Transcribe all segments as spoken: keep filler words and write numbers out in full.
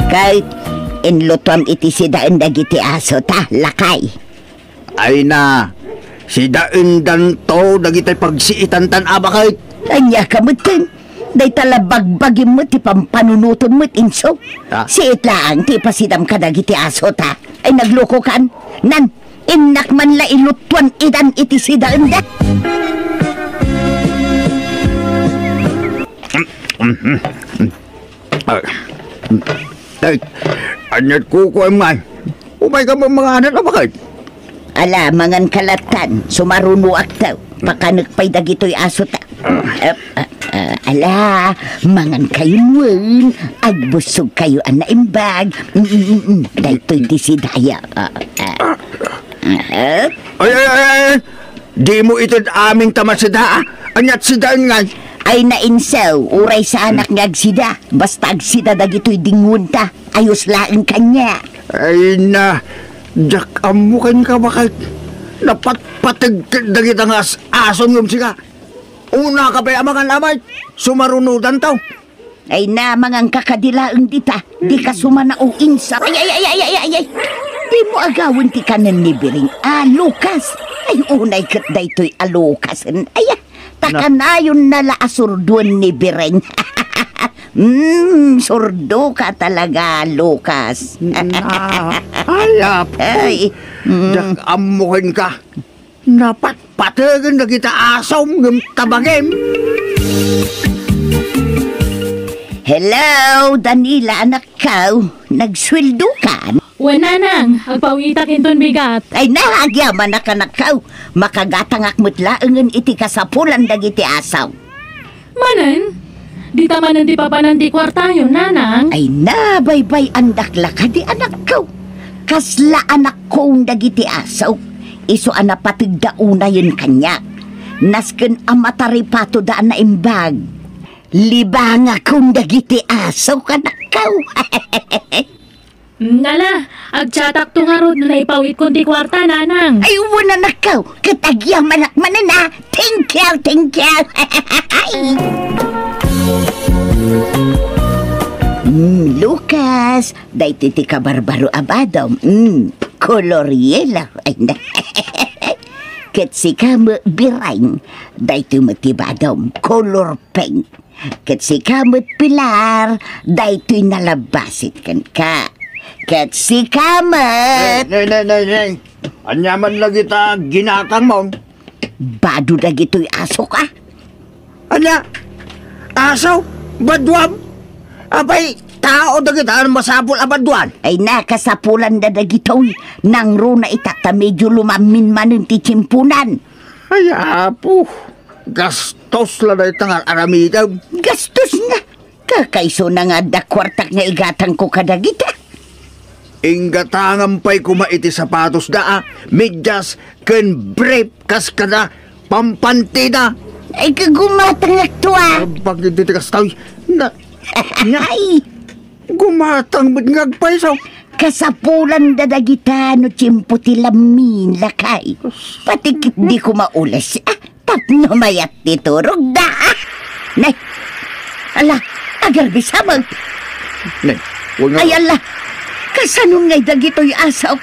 Ket inlutuam iti sidaen dagiti aso ta, lakay. Ay na, sidaendanto dagiti pagsiitantan a baket. Ania ka metten? Dayta la bagbagim met ti pampanunotem met, inso. Ah. Siit laeng ti ipasidam kadagiti aso ta. Ay, naglukokan. Nan, innak man la ilutuan idan iti sidaenda. Ay, ay, ania't kukuem ngay? Umayka met mangan a baket? Ala, mangan ka lattan, sumarunoakto. Pakanek pay dagitoy aso ta. Ah. Ah, ah, ah, ala, mangan kayo wen. Agbussog kayo a naimbag. Mm, mm, mm, mm. Daytoy ti sidaya. Ah, ah. Ah. Ay, ay, ay, ay. Dimo ited amin ta masida, ah. Ania't sidaen ngay? Ay, nainsaw, uray saanak nga agsida. Basta agsida dagitoy dingoen ta. Ayos laeng kaniak. Ay na, diak ammo kenka, baket. Napatpateg ket dagita nga as-asom ngem sika. Una ka pay a mangan a baket, sumarunodanto. Ay na, mangan ka kadi laeng dita. Dika sumanao, insa. Ay, ay, ay, ay, ay, ay, ay. Dimo agawen ti kanen ni Biring a lukas. Ay, unay ket daytoy a lukasen. Ay, ah, ta kanayon na la a surduen ni Biring. Mm, surdo ka talaga, lukas. Na, ay, apo. Ay, mm. Diak ammo kenka. Napatpategen dagita asom ngem tabagem. Hello, Danila, anakko. Nagsueldo ka? Wen, nanang, agpawitak inton bigat. Ay, naagyaman a kanakko. Makagatangak met laengen iti kasapulan dagiti aso. Manen? Dita manen ti papanan ti kuartayo, nanang? Ay, nabaybay-andak la kadi, anakko. Kasla anakko dagiti aso. Isu a napategda unayen kaniak. Nasken a mataripatoda a naimbag. Libangakon dagiti aso, kanakko. Ngala, agchatakto ngarud no naipawitkon ti kuarta, nanang. Ay, wen, anakko, ket agyamanak manen, a. Thank you, thank you. Mm, Lucas, daytoy ti kabarbaro a badom. Mm, kolor yellow. Ay, na. Ket sika met, Bireng, daytoy met ti badom, kolor pink. Ket sika met, Pilar, daytoy nalabbasit kenka. Ket sika met. Nay, nay, nay, nay, nay. Ania man la dita ginatangmo? Bado dagitoy asok, a. Ania? Aso? Baduam? Apay, tao dagita a masapul a baduan? Ay, na, kasapulanda dagitoy. Nangruna ita ta medio lumammin manen ti tiemponan. Ay, apo. Gastos la dayta nga aramidem. Gastos nga. Kakaisuna nga adda kuartak nga igatangko kadagita. Inggatangam pay koma iti sapatosda a, medyas, ken brief kas kada pampantida. Ay, kagumatangakto, a. Abag iti ti kastoy. Na, ay, gumatang met nga agpayso. Kasapulanda dagita no tiempo ti lammin, lakay. Pati ket diko maules, a. Tapno mayat ti turogda. Nay, ala, agarbisamek. Nay, wen nga. Ay, ala, kasano ngay dagitoy aso?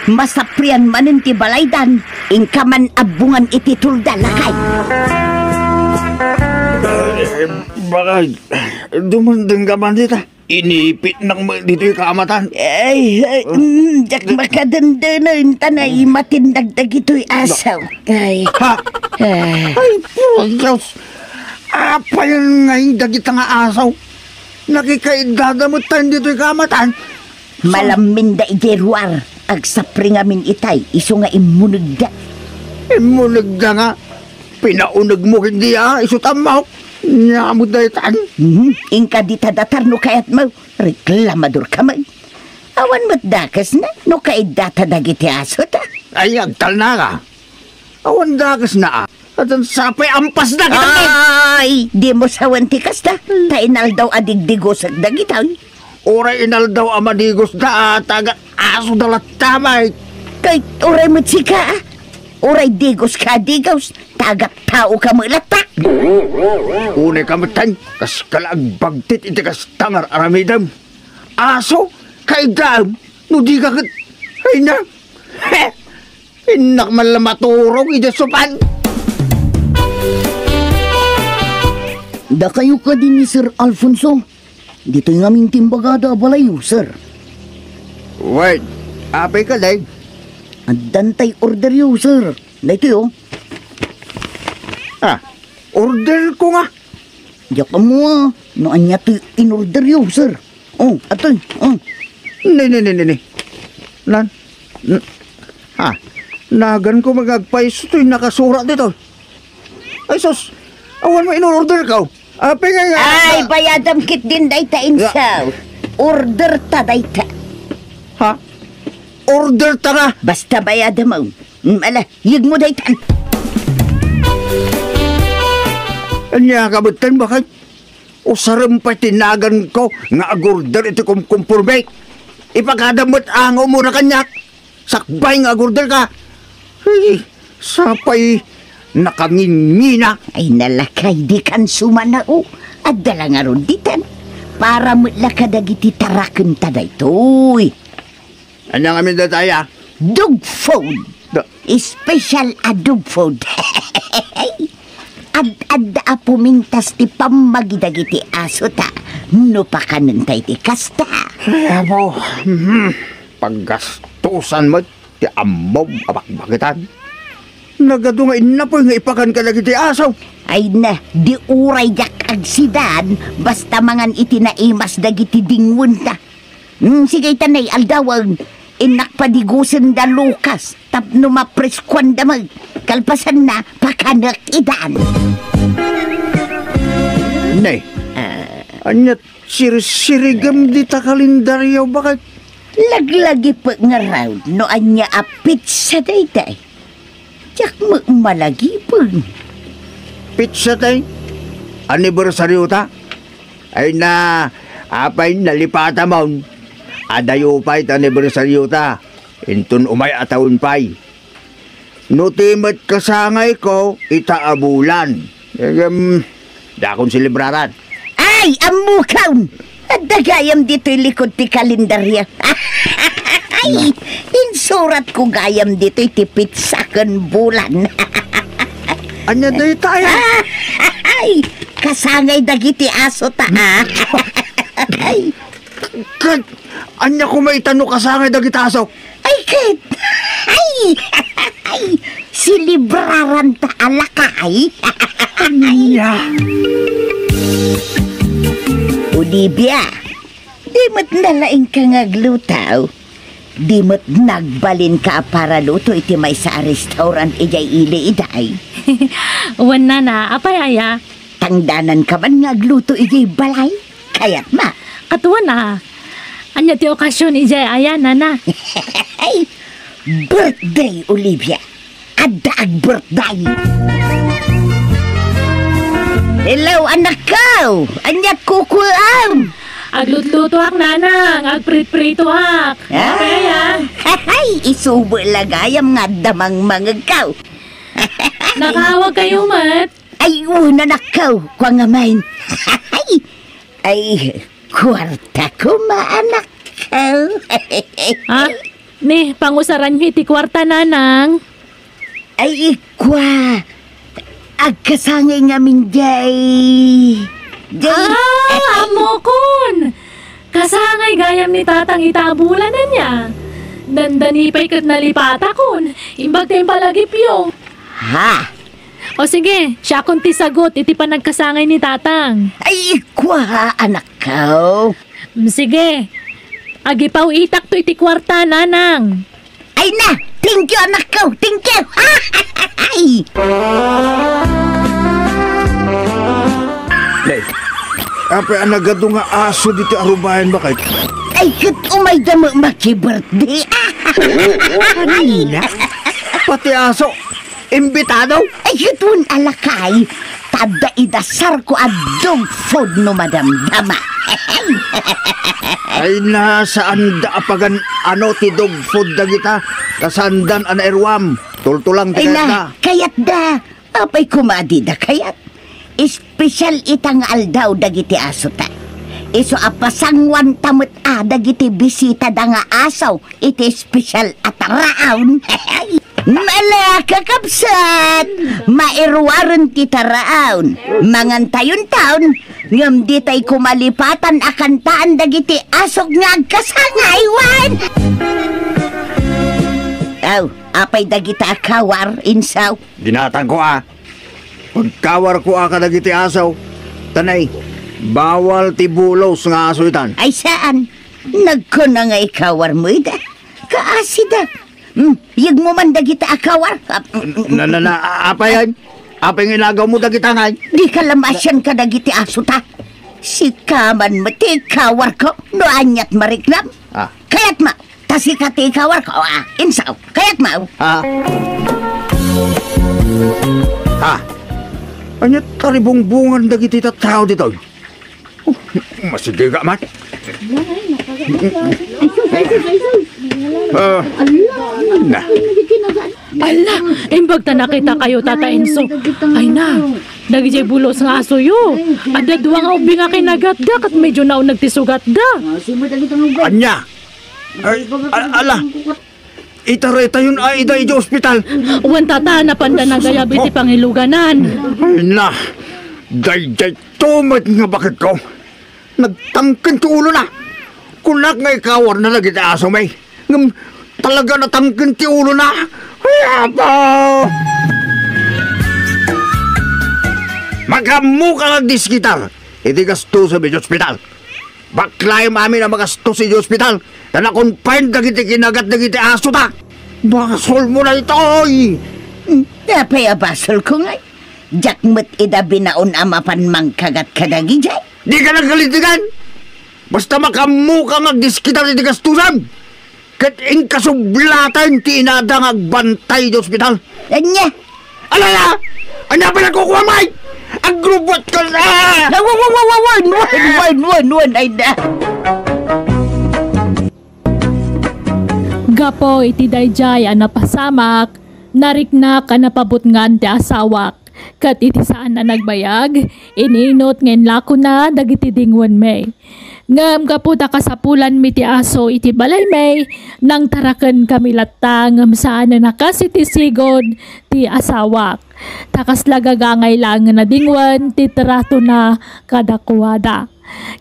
Masaprian manen ti balaydan. Inka man abbongan iti tolda, lakay. Eh, bakay, dumundeng ka man dita. Inipitnak met ditoy kaamatan. Ay, ay, mm, diak makadendenen ta naimatindag dagitoy aso. Ay. Ha? Ay. Ay, Dios. Apay ngay dagita nga aso? Nakikaiddada met tayo ditoy kaamatan. Malamminda idiay ruar. Agsapri ngamin itay, isu nga immunegda. Immunegda nga? Pinaunegmo ket di a, isu tammo. Nia met daytan. Mhm. Inka dita datar no kayatmo. Reklamador ka man. Awan met dakesna no kaiddata dagiti aso ta. Ay, agtalna ka. Awan dakesna a. Atan sapay ampasda kita. Ay, dimo sawen ti kasta. Ta inaldaw a digdigosek dagitoy. Uray inaldaw a madigosda a taga aso da latta met. Kay uray met sika, a. Uray digos ka, digos. Taga tao ka met latta. Unay ka met tan, kas kala agbagtit iti kasta nga aramidem. Aso, Kaidam, no di ka ket, ay na. Innak man la maturog iti sopan. Dakayo kadi ni Sir Alfonso? Ditoy ngamin ti imbagada a balayyo, sir. Wait, apay ka, Dave? Addan tay orderyo, sir. Daytoy, oh. Ah, order ko nga. Diak ammo, ah, no ania ti in-orderyo, sir. Oh, atoy, oh. Ne, ne, ne, ne, ne. Nan? N-, ha? Nagan ko magagpayso toy nakasurat dito. Ay, sus! Awan mo in-order ko. Apay nga nga Ay, bayadam ket din dayta, Ya. insaw. Order ta dayta. Ha? Order ta nga? Basta bayadam, oh. Mm, ala, yegmo dayta. Ania ka betten, bakit? Usarem pay ti nagan ko nga agorder iti kumkumporme. Ipakadam met nga umuna kaniak. Sakbay nga agorder ka. Ay, sapay nakangingina. Ay, nalakay, di kan sumanao. Adda la ngarud ditan. Para met la kadagiti tarakenta daytoy. Ania ngamin dayta, aya? Dog food. Da- Special a dog food. Ad-adda a pumintas ti pammagi dagiti aso ta no pakanenta iti kasta. Ay, apo. Mhm. Paggastusan met ti ammom a bakbakitan. Nagadu nga innapoy nga ipakan kadagiti aso. Ay na, di uray diak agsidan, basta mangan iti naimas dagiti dingwenta. Hmm, sige, ita nay aldawen, innak padigosen da Lucas, tapno mapreskuan da met. Kalpasanna, pakanek idan. Nay, Ah. ania sirsirigem dita kalendario, bakit? Laglagipek ngarud no ania a petsa daytay. Diak met malagipen. Petsa tay? Anibersariota? Ay na, apay nalipatamon? Adayo pay ti anibersariota. Inton umay a tawen pay. No ti met kasangayko, ita a bulan. Ngem, dakon selebraran. Ay, ammokon! Adda gayam ditoy likod ti kalendaria. Ay, insuratko gayam ditoy ti petsa ken bulan. Ania dayta, aya? Ay, kasangay dagiti aso ta, ah. Ay. Ket, ania koma ita no kasangay dagiti aso? Ay, ket, ay, ay, selebraranta a lakay. Ania? Olivia, di met nalaingka nga agluto. Di met nagbalinka a paraluto iti maysa a restaurant idiay ili, iday. Wen, nana, apay aya? Tangdananka man nga agluto idiay balay? Kayatna? Ket wen a. Ania ti okasion idiay aya, nana? Birthday, Olivia. Adda agbirthday. Hello, anakko! Ania ti kukuam? Aglutlutoak, nanang, agpritpritoak. Ah? Kaya? Hay, isubo la gayam nga adda mangmangegko. Nakaawagkayo met? Ay, wen, anakko, kua ngamin. Ay, kuarta koma, anakko. Ha? Ni, pangusaranyo iti kuarta, nanang. Ay, ikua, agkasangay ngamin jay, jay. Ah, ammokon! Kasangay gayam ni tatang ita a bulan ania. Dandani pay ket nalipatakon. Imbag ta impalagipyo. Ha? O sige, siakon ti sagut iti panagkasangay ni tatang. Ay, ikua, anakko. Mm, sige. Agipaw-itakto iti kuarta, nanang. Ay na! Thank you, anakko! Thank you! Ay! Nay, apay a nagadu nga aso ditoy arubayan, bakit? Ay, ket umayda met makibirthday. Ay! Pati aso, imbitado? Ay, ket wen a lakay, ta adda idasarko a dog food no madamdama. Ay na, saanda a pagan-ano ti dog food dagita, ta saandan a nairuam, tultulang ti kayatda. Ay na, kayatda. Apay koma a dida kayat? Espesyal ita nga aldaw dagiti asota. Isu a pasanguanta met a dagiti bisitada nga aso iti espesyal a taraon. Ala, kakabsat, mairuaren ti taraon. Mangantayon taon, ngem ditay kumalipatan a kantaan dagiti asok nga agkasangaywan. Aw, apay dagita a kawar, insaw? Ginatangko a. Pagkawarko a kadagiti aso. Tanay, bawal ti bulos nga aso itan. Ay saan? Nagkuna nga ikawarmo ida. Kaasida. Hmm, yegmo man dagita a kawar. Ah, mm, mm, Na, na, na, a-, apay yan? Apay nga ilagawmo dagita ngay? Di ka lamasian kadagiti aso ta. Sika man met ti ikawarko no aniat mariknam. Ah. Kayatma, ta sika ti ikawarko, ah, insaw. Kayatma. Ha? Ha? Ania taribungbungan dagiti tattao ditoy? Oh, masigiga man. Ah, na. Ala, imbag ta nakitakayo, Tata Enzo. Ay na, dagiti bulos nga asoyo. Adda dua nga ubing nga kinagatda, ket medyo nauneg ti sugatda. Ania? Ay, a-, ala, itaretayon a ida iti ospital. Wen, Tata, napanda nagayab iti pangiluganan. Ay na, daydiay tumet nga baketko. Nagtangken ti ulona. Kunak nga ikawarna dagiti asomi. Ngem talaga natangken ti ulona. Ay, apo! Makaammoka nga agdiskitar iti gastos iti ospital. Baklaem amin a magastos iti ospital. Ta nakonfine dagiti kinagat dagiti aso ta. Basolmo daytoy! Apay a basolko ngay? Diak met ida binaon a mapan mangkagat kadagijay. Dika nagkalitigan! Basta makaammoka nga agdiskitar iti gastosan! Ket inkasublaten ti inada nga agbantay iti ospital. Ania? Alala! Ania pay nakukuam ay? Agrubuatka na! Wen, wen, wen, wen, wen, wen, wen, ay na. Gapu iti daydiay a napasamak, nariknak a napabutngan ti asawak, ket iti saan a nagbayag, ininut nga inlakona dagiti dingwenmi. Ngem gapu ta kasapulanmi ti aso iti balaymi, nangtarakenkami latta ngem saanen a kas iti sigud ti asawak. Ta kasla gagangay laengen a dingwen ti tratona kadakuada.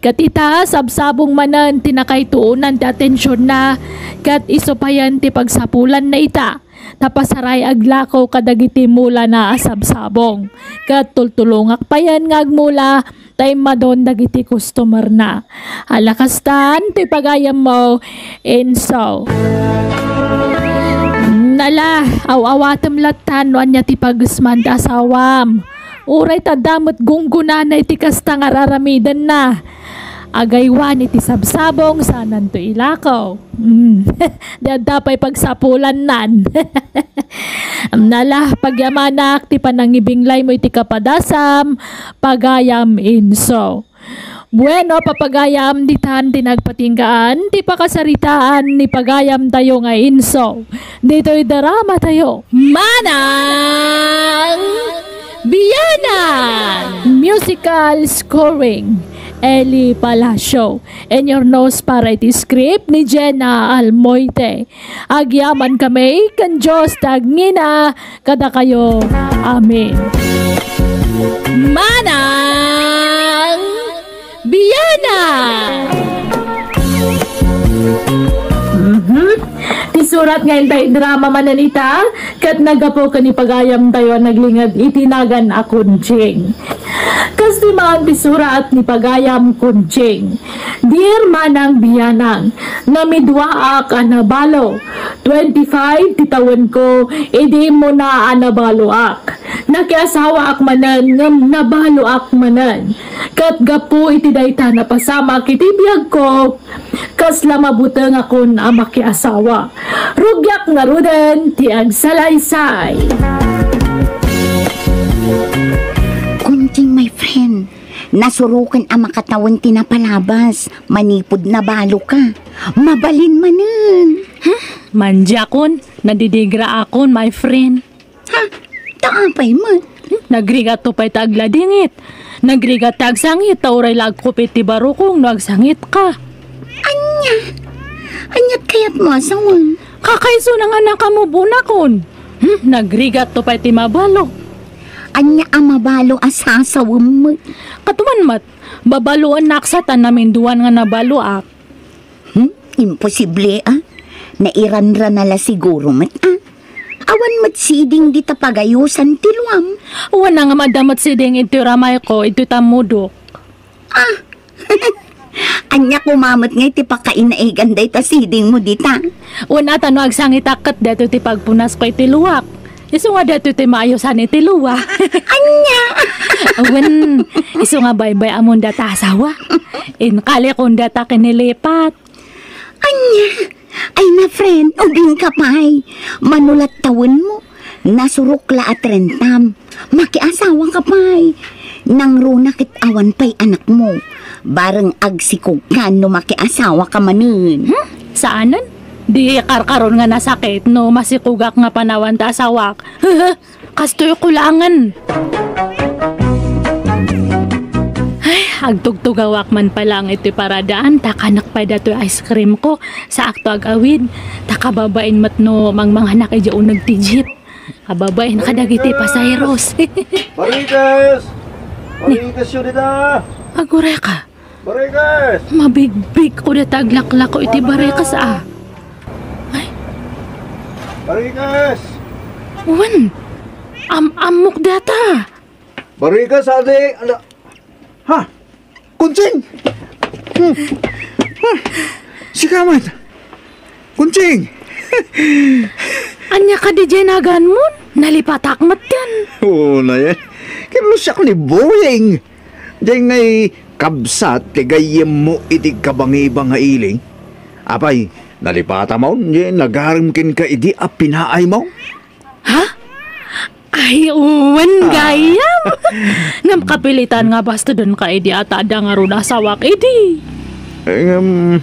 Ket ita, sabsabong manen ti nakaituonan ti atensionna, ket isu payen ti pagsapulanna ita, ta pasaray aglako kadagiti mulana a sabsabong. Ket tultulongak payen nga agmula ta immadon dagiti customerna. Ala kastan ti pagayammo, Enzo. Nala, aw-awatem lattan no ania ti pagesman ti asawam. Uray ta adda met gunggonana iti kasta nga ar-aramidenna. Agaywan iti sabsabong, saananto ilako. Mm. Di adda pay pagsapulannan. Nala, pagyamanak ti panangibinglaymo iti kapadasam, pagayam Enzo. Bueno, papagayam, ditan ti nagpatinggaan ti pakasaritaan ni pagayamtayo nga Enzo. Ditoy dramatayo, Manang Bianang! Musical scoring, Eli Palacio. Inyurnos para iti script ni Jenna Almoite. Agyamankami ken Dios ti agngina kadakayo. Amen. Manang Bianang! Mhm. Ti surat nga intay drama manen ita, ket naggapu ken ni pagayamtayo a naglinged iti nagan a Kunching. Kas di maan ti surat ni pagayam Kunching. Dear Manang Bianang, namiduaak a nabalo. Twenty-five ti tawenko, idi immuna a nabaloak. Nakiasawaak manen ngem nabaloak manen. Ket gapu iti dayta napasamak iti biagko, kasla mabutengakon a makiasawa. Rugiak ngaruden ti agsalaysay. Kunching, my friend, nasuroken a makatawen ti napalabas manipud nabaloka. Mabalin manen. Ha? Mandiakon, nadidigraakon, my friend. Ha? Ta apay met? Hmm? Nagrigatto pay ta agladingit. Nagrigat ta agsangit, ta uray la agkupit ti barukong no agsangitka. Ania? Ania't kayatmo a sawen? Kakaisuna nga nakamove on-akon. Hmm, nagrigatto pay ti mabalo. Ania a mabalo a sasawem met? Kaduman met, babaluennak satan naminduan nga nabaloak. Hmm? Imposible, a? Nairanrana la siguro met, a? Awan met siding dita pagayosan ti luam. Wen, ngem adda met siding iti ramayko, iti tammudok. Ah! Ania koma met ngay ti pakainaigan dayta sidingmo dita? Wen, a, ta no agsangitak ket daytoy ti pagpunasko iti luak. Isu nga daytoy ti maayosan iti lua. Ania? Wen, isu nga baybay-amon dayta asawa. Inkalikon dayta kinilipat. Ania? Ay na, friend, ubingka pay. Mano la ti tawenmo? Nasurok la a trentam. Makiasawaka pay. Nangruna ket awan pay anakmo. Bareng agsikogka no makiasawaka manen. Hmm? Saanen? Di karkaron nga nasakit no masikogak nga panawan ti asawak. Kastoy kulangen. Ay, agtugtugawak man pay laeng iti paradaan, ta kanak pay datoy ice cream ko, saakto agawid. Ta kababain met no mangmanganak idiay uneg ti jeep. Kababain kadagiti pasayros. Marites! Marites yo dita! Agureka. Barikes! Mabigbigko dayta aglaklako iti barikes, a. Ay. Barikes! Wen, am-ammok dayta. Barikes, adi! Ala-, ha? Kunching! Hmm. Ha? Sika met? Kunching! Ania kadi diay naganmon? Nalipatak metten. Oo, na yan. Kinlusiak ni Boying. Diay ngay kabsat ti gayyemmo iti kabangibang nga ili. Apay, nalipatamon, diay nagarem kenka idi a pinaaymo? Ha? Ay, wen, ah, gayyem. Ngem kapilitan nga bastedenka idi a ta adda ngarud asawak idi. Eh, ngem,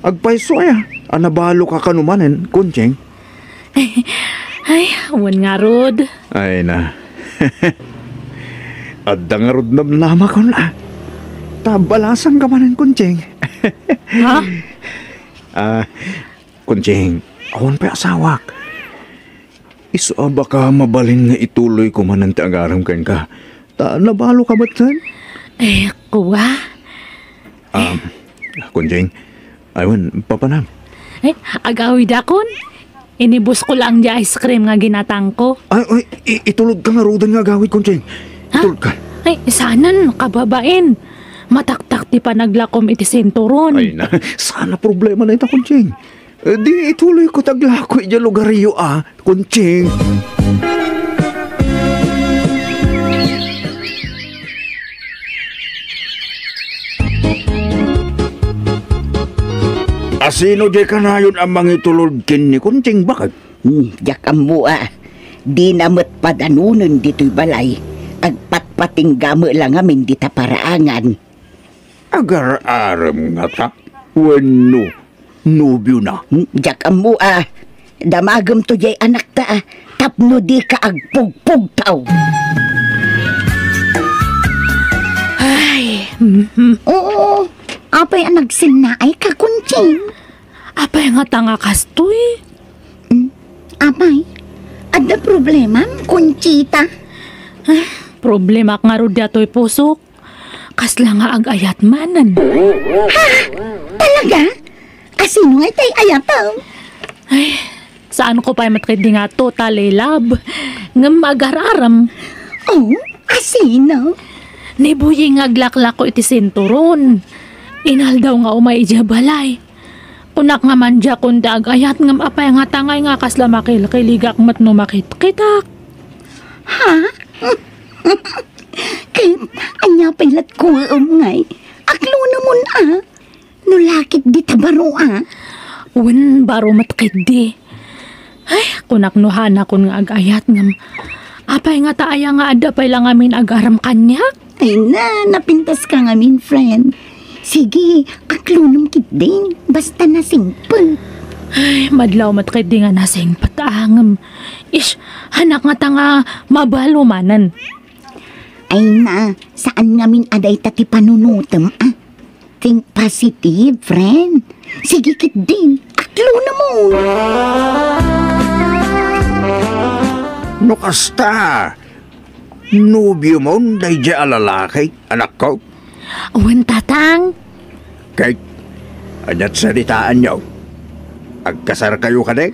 agpayso aya a nabaloka kano manen, Kunching? Ay, wen ngarud. Ay na. Adda ngarud namnamakon, a. Ta balasangka manen, Kunching. Ha? Ah, Kunching, awan pay asawak. Isu a baka mabalin nga ituloyko manen ti agarem kenka. Ta nabaloka metten? Eh, kua? Um, Kunching, ay wen, papanam? Eh, agawidakon. Inibusko laeng diay ice cream nga ginatangko. Ay, ay, i-, itulodka ngaruden nga agawid, Kunching. Ha? Itulodka. Ay, saanen, kababain. Mataktak ti panaglakom iti sinturon. Ay na, saan a problema dayta, Kunching. Eh, di ituloyko ti aglako idiay lugaryo, a, Kunching. Asino diay kanayon a mangitulod ken ni Kunching, baket? Hmm, diak ammo, a. Dina met padanonen ditoy balay. Agpatpatingga met la ngamin dita paraangan. Agar-arem ngata wenno nobiona? Hmm, diak ammo, a. Damagemto diay anakta, a, tapno dika agpugpugtaw. Ay, mhm. Oo, apay a nagsennaayka, Kunching? Apay ngata nga kastoy? Hmm, apay, adda problemam, Conchita? Ah, problemak ngarud daytoy pusok. Kasla nga agayat manen. Ha? Talaga? Asino nga itay ayatem? Ay, saanko pay met ketdi nga totally love. Ngem agar-arem. Oh, asino? Ni Boying nga aglaklako iti sinturon. Inaldaw nga umay idiay balay. Kunak nga mandiakon ti agayat ngem apay nga tangay nga kasla makilkiligak met no makitkitak. Ha? Ket ania pay lat kuem ngay? Aklonemon a. No lakit dita baro a. Wen, baro met ketdi. Ay, kunak no hanakon nga agayat ngem apay ngata aya nga adda pay la ngamin agarem kaniak? Ay na, napintaska ngamin, friend. Sige, aklonem ketdi. Basta nasingpet. Ay, madlaw met ketdi nga nasingpet, a, ngem, ish, hanak ngata nga mabalo manen. Ay na, saan ngamin a dayta ti panunotem, a? Think positive, friend. Sige ketdin, aklonamon. No kasta, nobiomon daydiay a lalaki, anakko? Wen, Tatang. Kate, ania't saritaanyo? Agkasarkayo kadi?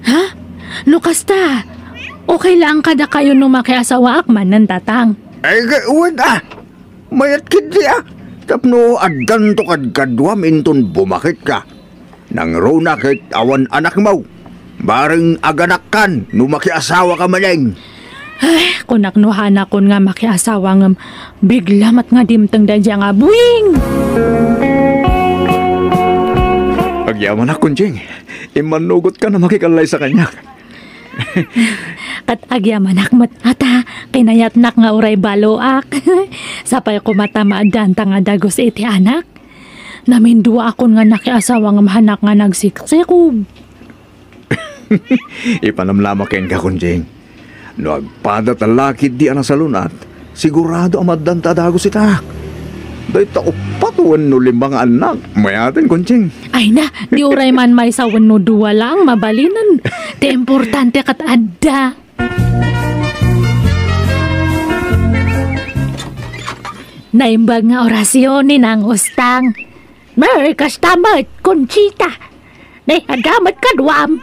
Ha? No kasta, okay lang kadakayo no makiasawaak manen, Tatang? Ay, ga-, wen, a. Mayat ketdi, a. Tapno addanto kadkaduam inton bumaketka. Nangruna ket awan anakmo. Bareng aganakkan no makiasawaka manen. Ay, kunak no hanakon nga makiasawa ngem bigla met nga dimteng daydiay nga buing. Agyamanak, Kunjing. Immannugotka a makikallaysa kaniak. Ket agyamanak met, ata, kinayatnak nga uray baloak. Sapay koma ta maaddaanta nga dagus iti anak. Naminduaakon nga nakiasawa ngem hanak nga nagsiksikog. Ipanamlamak kenka, Kunjing. No agpadat a laki di a nasalun-at, sigurado a maaddanta a dagus ita. Dayta uppat wenno lima nga annak, mayaten, Kunjing. Ay na, di uray man maysa wenno dua laeng mabalinen. Ti importante ket adda. Naimbag nga orasyon ni Nang Ustang. Mer, kasta met, Conchita. Ne, adda met kaduam.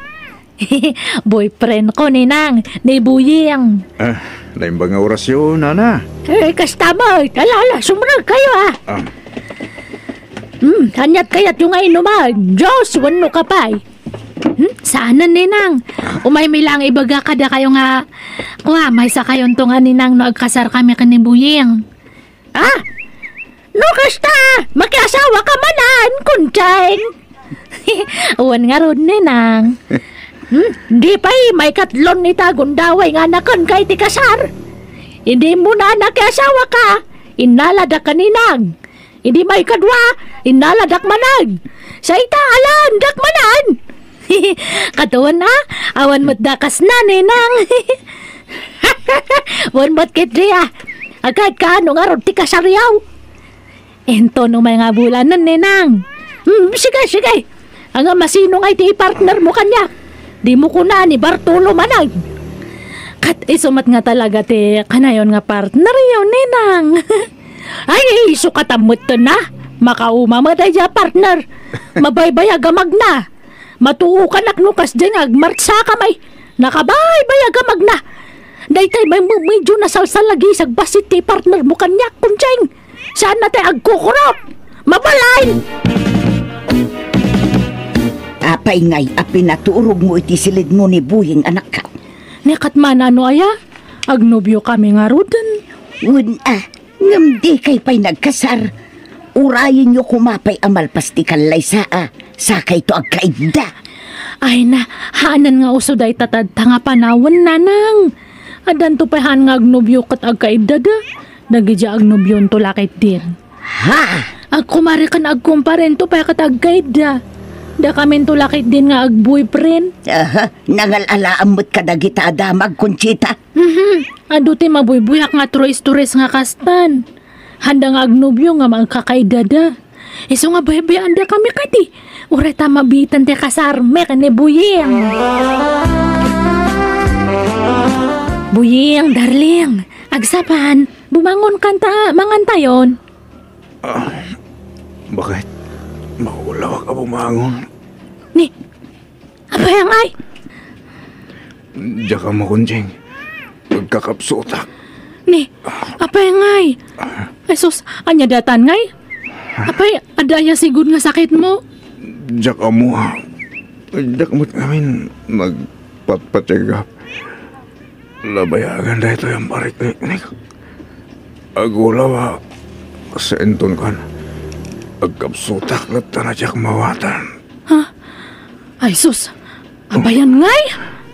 Boyfriend ko, Ninang, ni Buying. Ah, naimbag nga orasyon, nana. Eh, kasta met. Ala, ala, sumrek kayo, ah. Ah. Hmm, aniat kayatyo nga inuman? Juice wenno kape? Hmm, saanen, Ninang. Umaymi lang ibaga kadakayo nga, kua, maysa kayonto nga, Ninang, no agkasar kami ken ni Buying. Ah! No kasta, makiasawa ka manen, Kuncheng. Wen ngarud, Ninang. Hmm, di pay maikatlon ita gundaway nga anaken ka iti kasar. Idi immuna a nakiasawa ka, innaladak ka, Ninang. Idi maikadua, innaladak manen. Sa ita, alaendak manen. Katawan, a, awan met dakasna, Ninang. Wen met ketdi, a. Agkaad ka no ngarud ti kasaryo. Inton umay nga bulanen, Ninang. Hmm, sige, sige. Ania, masino nga iti ipartner mo kaniak? Dimo kuna ni Bartolo manen. Ket isu met nga talaga ti kanayon nga partneryo, Ninang. Ay, isu katamet na. Makauma met daydiay a partner. Mabaybayag a magna. Matuokanak no kasdiay nga agmartsakami. Nakabaybayag a magna. Daytay met medyo nasalsalagisag bassit ti partner mo kaniak, Kuncheng. Saan na ti agkukurop? Mabalin! Apay ngay a pinaturog mo iti silid mo ni Buying, anak? Ni ket man, ano aya? Agnobio kami ngaruden. Wen a, ngem dikay pay nagkasar. Urayenyo koma pay a malpas ti kallaysa a sakayto agkaidda. Ay na, haanen nga uso dayta tatta nga panawen, Nanang. Addanto pay haan nga agnobio ket agkaiddada. Dagidiay agnobionto la ketdin. Ha? Agkumare ken agkumparento pay ket agkaidda. Dakaminto la ketdin nga agboyfriend. Aha, nangal-alaam met kadagita a damag, Conchita. Mhm. Adu ti mabuybuyak nga turis-turis nga kastan. Handa nga agnobio nga agkakaiddada. Isu nga baybayaandakami kadi. Uray ta mabiitan ti kasarmi ken ni Buying. Buying, darling. Agsapan, bumangon kanta, mangantayon. Ah, bakit? Maulawak a bumangon. Ni, apay ngay? Diak ammo, Conching. Agkakapsutak. Ni, apay ngay? Ay sus, ania daytan ngay? Apay, adda aya sigud nga sakit mo? Diak ammo. Diak met ngamin nagpatpatiagap. Labayagan daytoy a parikniknik. Agulaw a sainton kan. Agkapsutak latta a diak mawatan. Ha? Ay sus, apayan ngay?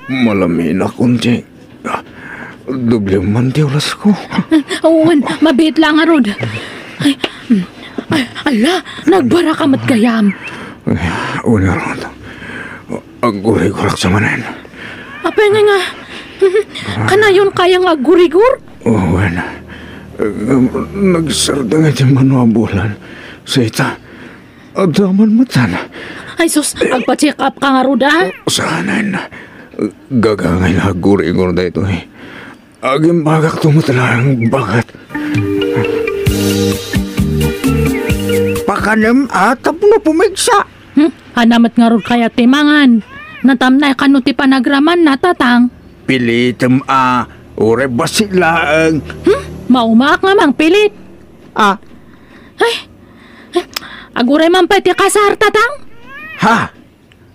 Malaminak, Conching. Doble man ti ulas ko. Wen, mabiit lang ngarud. Ay, mm. Ay, ala, nagbara ka met gayam. Ay, wen ngarud. Aggurigurak sa manen. Apay nga nga? Kanayon kaya nga aggurigor? Wen, nagsardeng iti mano a bulan. Sita, adda man metten. Ay sus, agpa-check up ka ngarud, a? Saanen. Gagangay la aggurigor daytoy. Agimbagakto met laeng, baket. Pakanem a tapno pumigsa. Hmm? Ania met ngarud kayat ti mangan? Natamnay kano ti panagramanna, Tatang? Pilitem a, uray bassit laeng. Hmm? Maumaak nga mangpilit. A? Ay, ay, aguray man pay ti kasar, Tatang? Ha?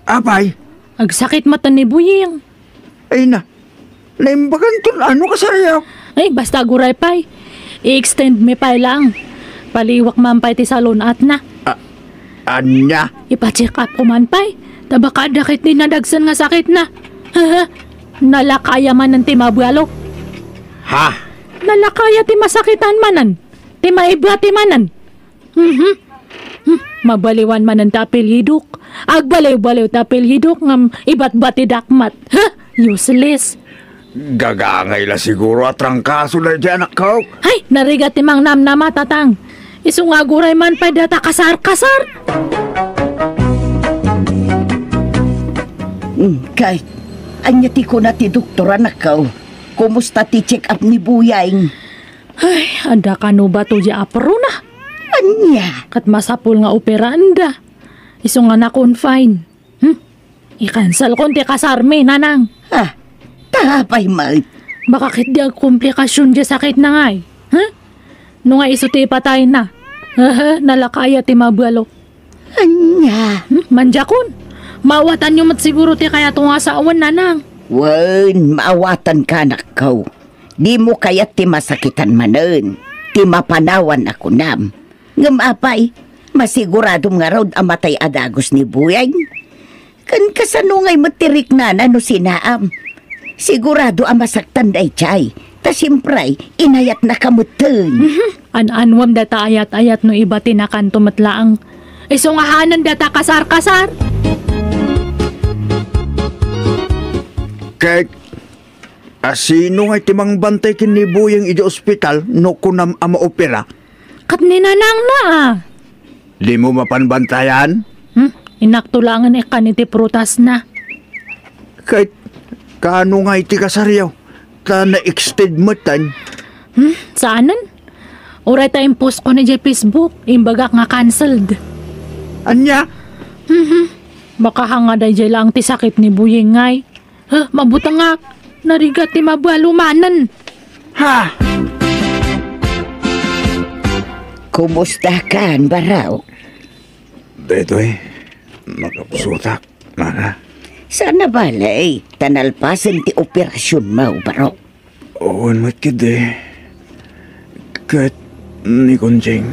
Apay? Agsakit met ni Buying. Ay na, naimbaganton a no kasaryo. Ay, basta aguray pay. I-extend mi pay lang. Paliwak man pay ti salun-atna. A-, ania? Ipa-check up ko man pay. Ta baka adda ket ni nadagsen nga sakitna. Nalakaya manen ti mabialo. Ha? Nalakaya ti masakitan manen. Ti maibati manen. Mhm. Hmm, mabaliwan manen ti apelyidok. Agbaliwbaliw ti apelyidok ngem ibatbatidak met. Ha? Useless. Gagangay la siguro a trangkaso daydiay anakko. Hay, narigat ti mangnamnama, Tatang. Isu nga aguray man pay data kasar-kasar. Hmm, kay, ania ti kuna ti doktor, anakko? Kumusta ti check-up ni Buying? Ay, adda kano bato diay aprona? Ania? Ket masapul nga operaenda. Isu nga na-confine. Hmm? I-cancelkon ti kasarmi, Nanang. Ah, ta apay met? Baka ket di agkomplikasion diay sakitna ngay. Huh? No nga isu ti ipatayna. Aha, nalakaya ti mabialo. Ania? Hmm? Mandiakon. Maawatanyo met siguro ti kayatko nga sawen, Nanang. Wen, maawatanka, anakko. Dimo kayat ti masakitan manen, ti mapanawan a kunam. Ngem apay, masiguradom ngarud a matay a dagus ni Buying? Ken kasano ngay met ti riknana no sinaam? Sigurado a masaktan daydiay, ta siempre, inayatnaka metten. Mhm. An-anuem data ayat-ayat no ibatinakanto met laeng. Isu nga hanen data kasar-kasar. Ket A, sino ngay ti mangbantay ken ni Buying idiay ospital no kunam a maopera? Ket ni Nanangna, a. Dimo mapan bantayan? Hmm? Inakto laengen ikkan iti prutasna. Ket kaano ngay ti kasaryo? Ta na-extend metten. Hmm? Saanen? Uray ta impost ko na idiay Facebook, imbagak nga cancelled. Ania? Mhm. Baka hanga daydiay laeng ti sakit ni Buying ngay. Huh, mabutengak. Narigat ti mabialo manen. Ha? Kumusta kan, Barok? Daytoy, makapsutak, mana. Saan a bale, ta nalpasen ti operasionmo, Barok. Wen met ketdi. Ket ni Conching,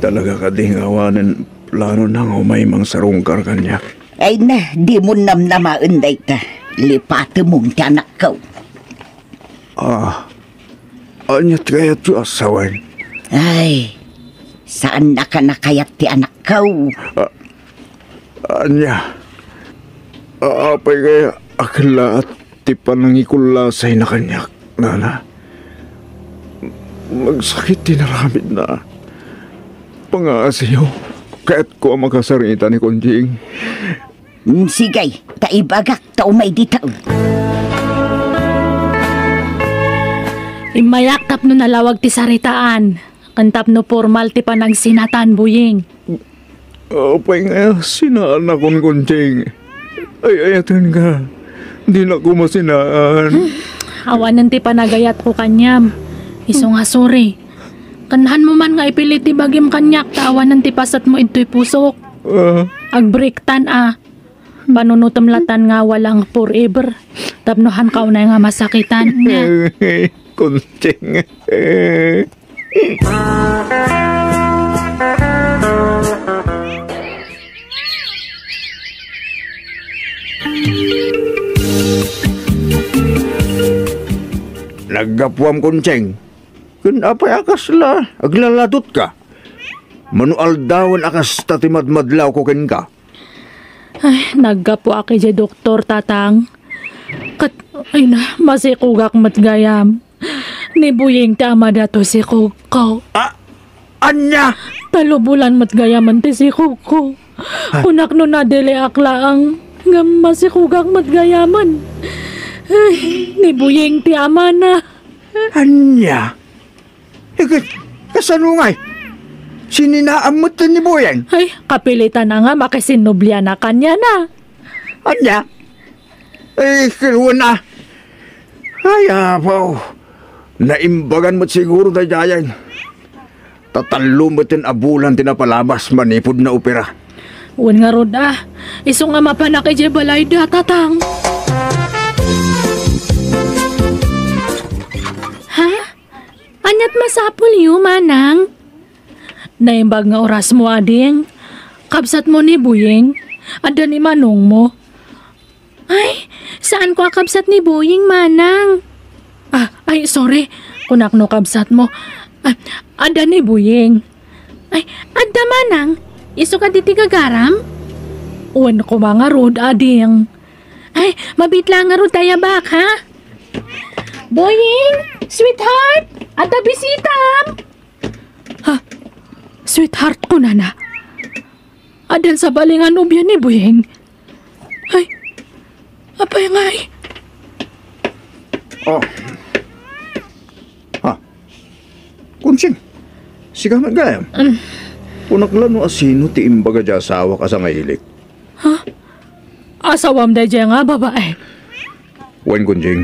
talaga kadi nga awanen planona nga umay mangsarungkar kaniak? Ay na, dimo namnamaen dayta. Lipatemon ti anakko. Ah, ania ti kayatyo a sawen? Ay, saannaka a kayat ti anakko. Ah, ania? Ah, apay kaya a kellaat ti panangikullasayna kaniak, nana? Nagsakit ti inaramidna. Pangaasiyo, kayatko a makasarita ni Conching. Mm, sige, ta ibagak ta umay dita. Immayak tapno nalawag ti saritaan, ken tapno pormal ti panagsinatan, Buying. Apay nga sinaanakon, Conching? Ay-ayatenka. Dinako masinaan. Hmm, awanen ti panagayatko kaniam. Isu nga sorry. Ken hanmo man nga ipilit ti bagim kaniak ta awanen ti pasetmo idtoy pusok. Ah. Agbreaktan a. Panunotem latan nga awanen forever. Tapno hanka unay nga masakitan. Conching. Naggapuam, Conching. Ken apay a kasla aglaladutka? Mano aldawen a kasta ti madmadlawko kenka? Ay, naggapuak idiay doktor, Tatang. Ket, ay na, masikugak met gayam. Ni Buying ti amada toy sikugko. A-, ania? Tallo bulan met gayamen ti sikugko. Ah. Kunak no nadeleak laeng, ngem masikugak met gayamen. Ay, ni Buying ti amana. Ania? Iket, kasano ngay? Sininaam met ni Buying? Ay, kapilitan a nga makisinnubliana kaniana. Ania? Ay, ket wen a. Ay, apo. Naimbagan met siguro daydiay. Ta tallo met a bulan ti napalabas manipud naopera. Wen ngarud a. Isu nga mapanak idiay balayda, Tatang. Ha? Aniat masapulyo, Manang? Naimbag nga orasmo, ading. Kabsatmo ni Buying. Adda ni manongmo. Ay, saanko a kabsat ni Buying, Manang. Ah, ay, sorry. Kunak no kabsatmo. Ah, adda ni Buying. Ay, adda, Manang. Isu kadi ti gagaram? Wen koma ngarud, ading. Ay, mabiit laeng ngarud ta ayabak, ha? Buying, sweetheart, adda bisitam. Ha? Sweetheart, kunana. Addan sabali nga nobia ni Buying. Ay, apay ngay? Oh. Ha? Kunching, sika met gayam? Mm. Kunak la no asino ti imbaga ti asawak a sangailik. Ha? Asawam daydiay nga babae? Wen, Kunching.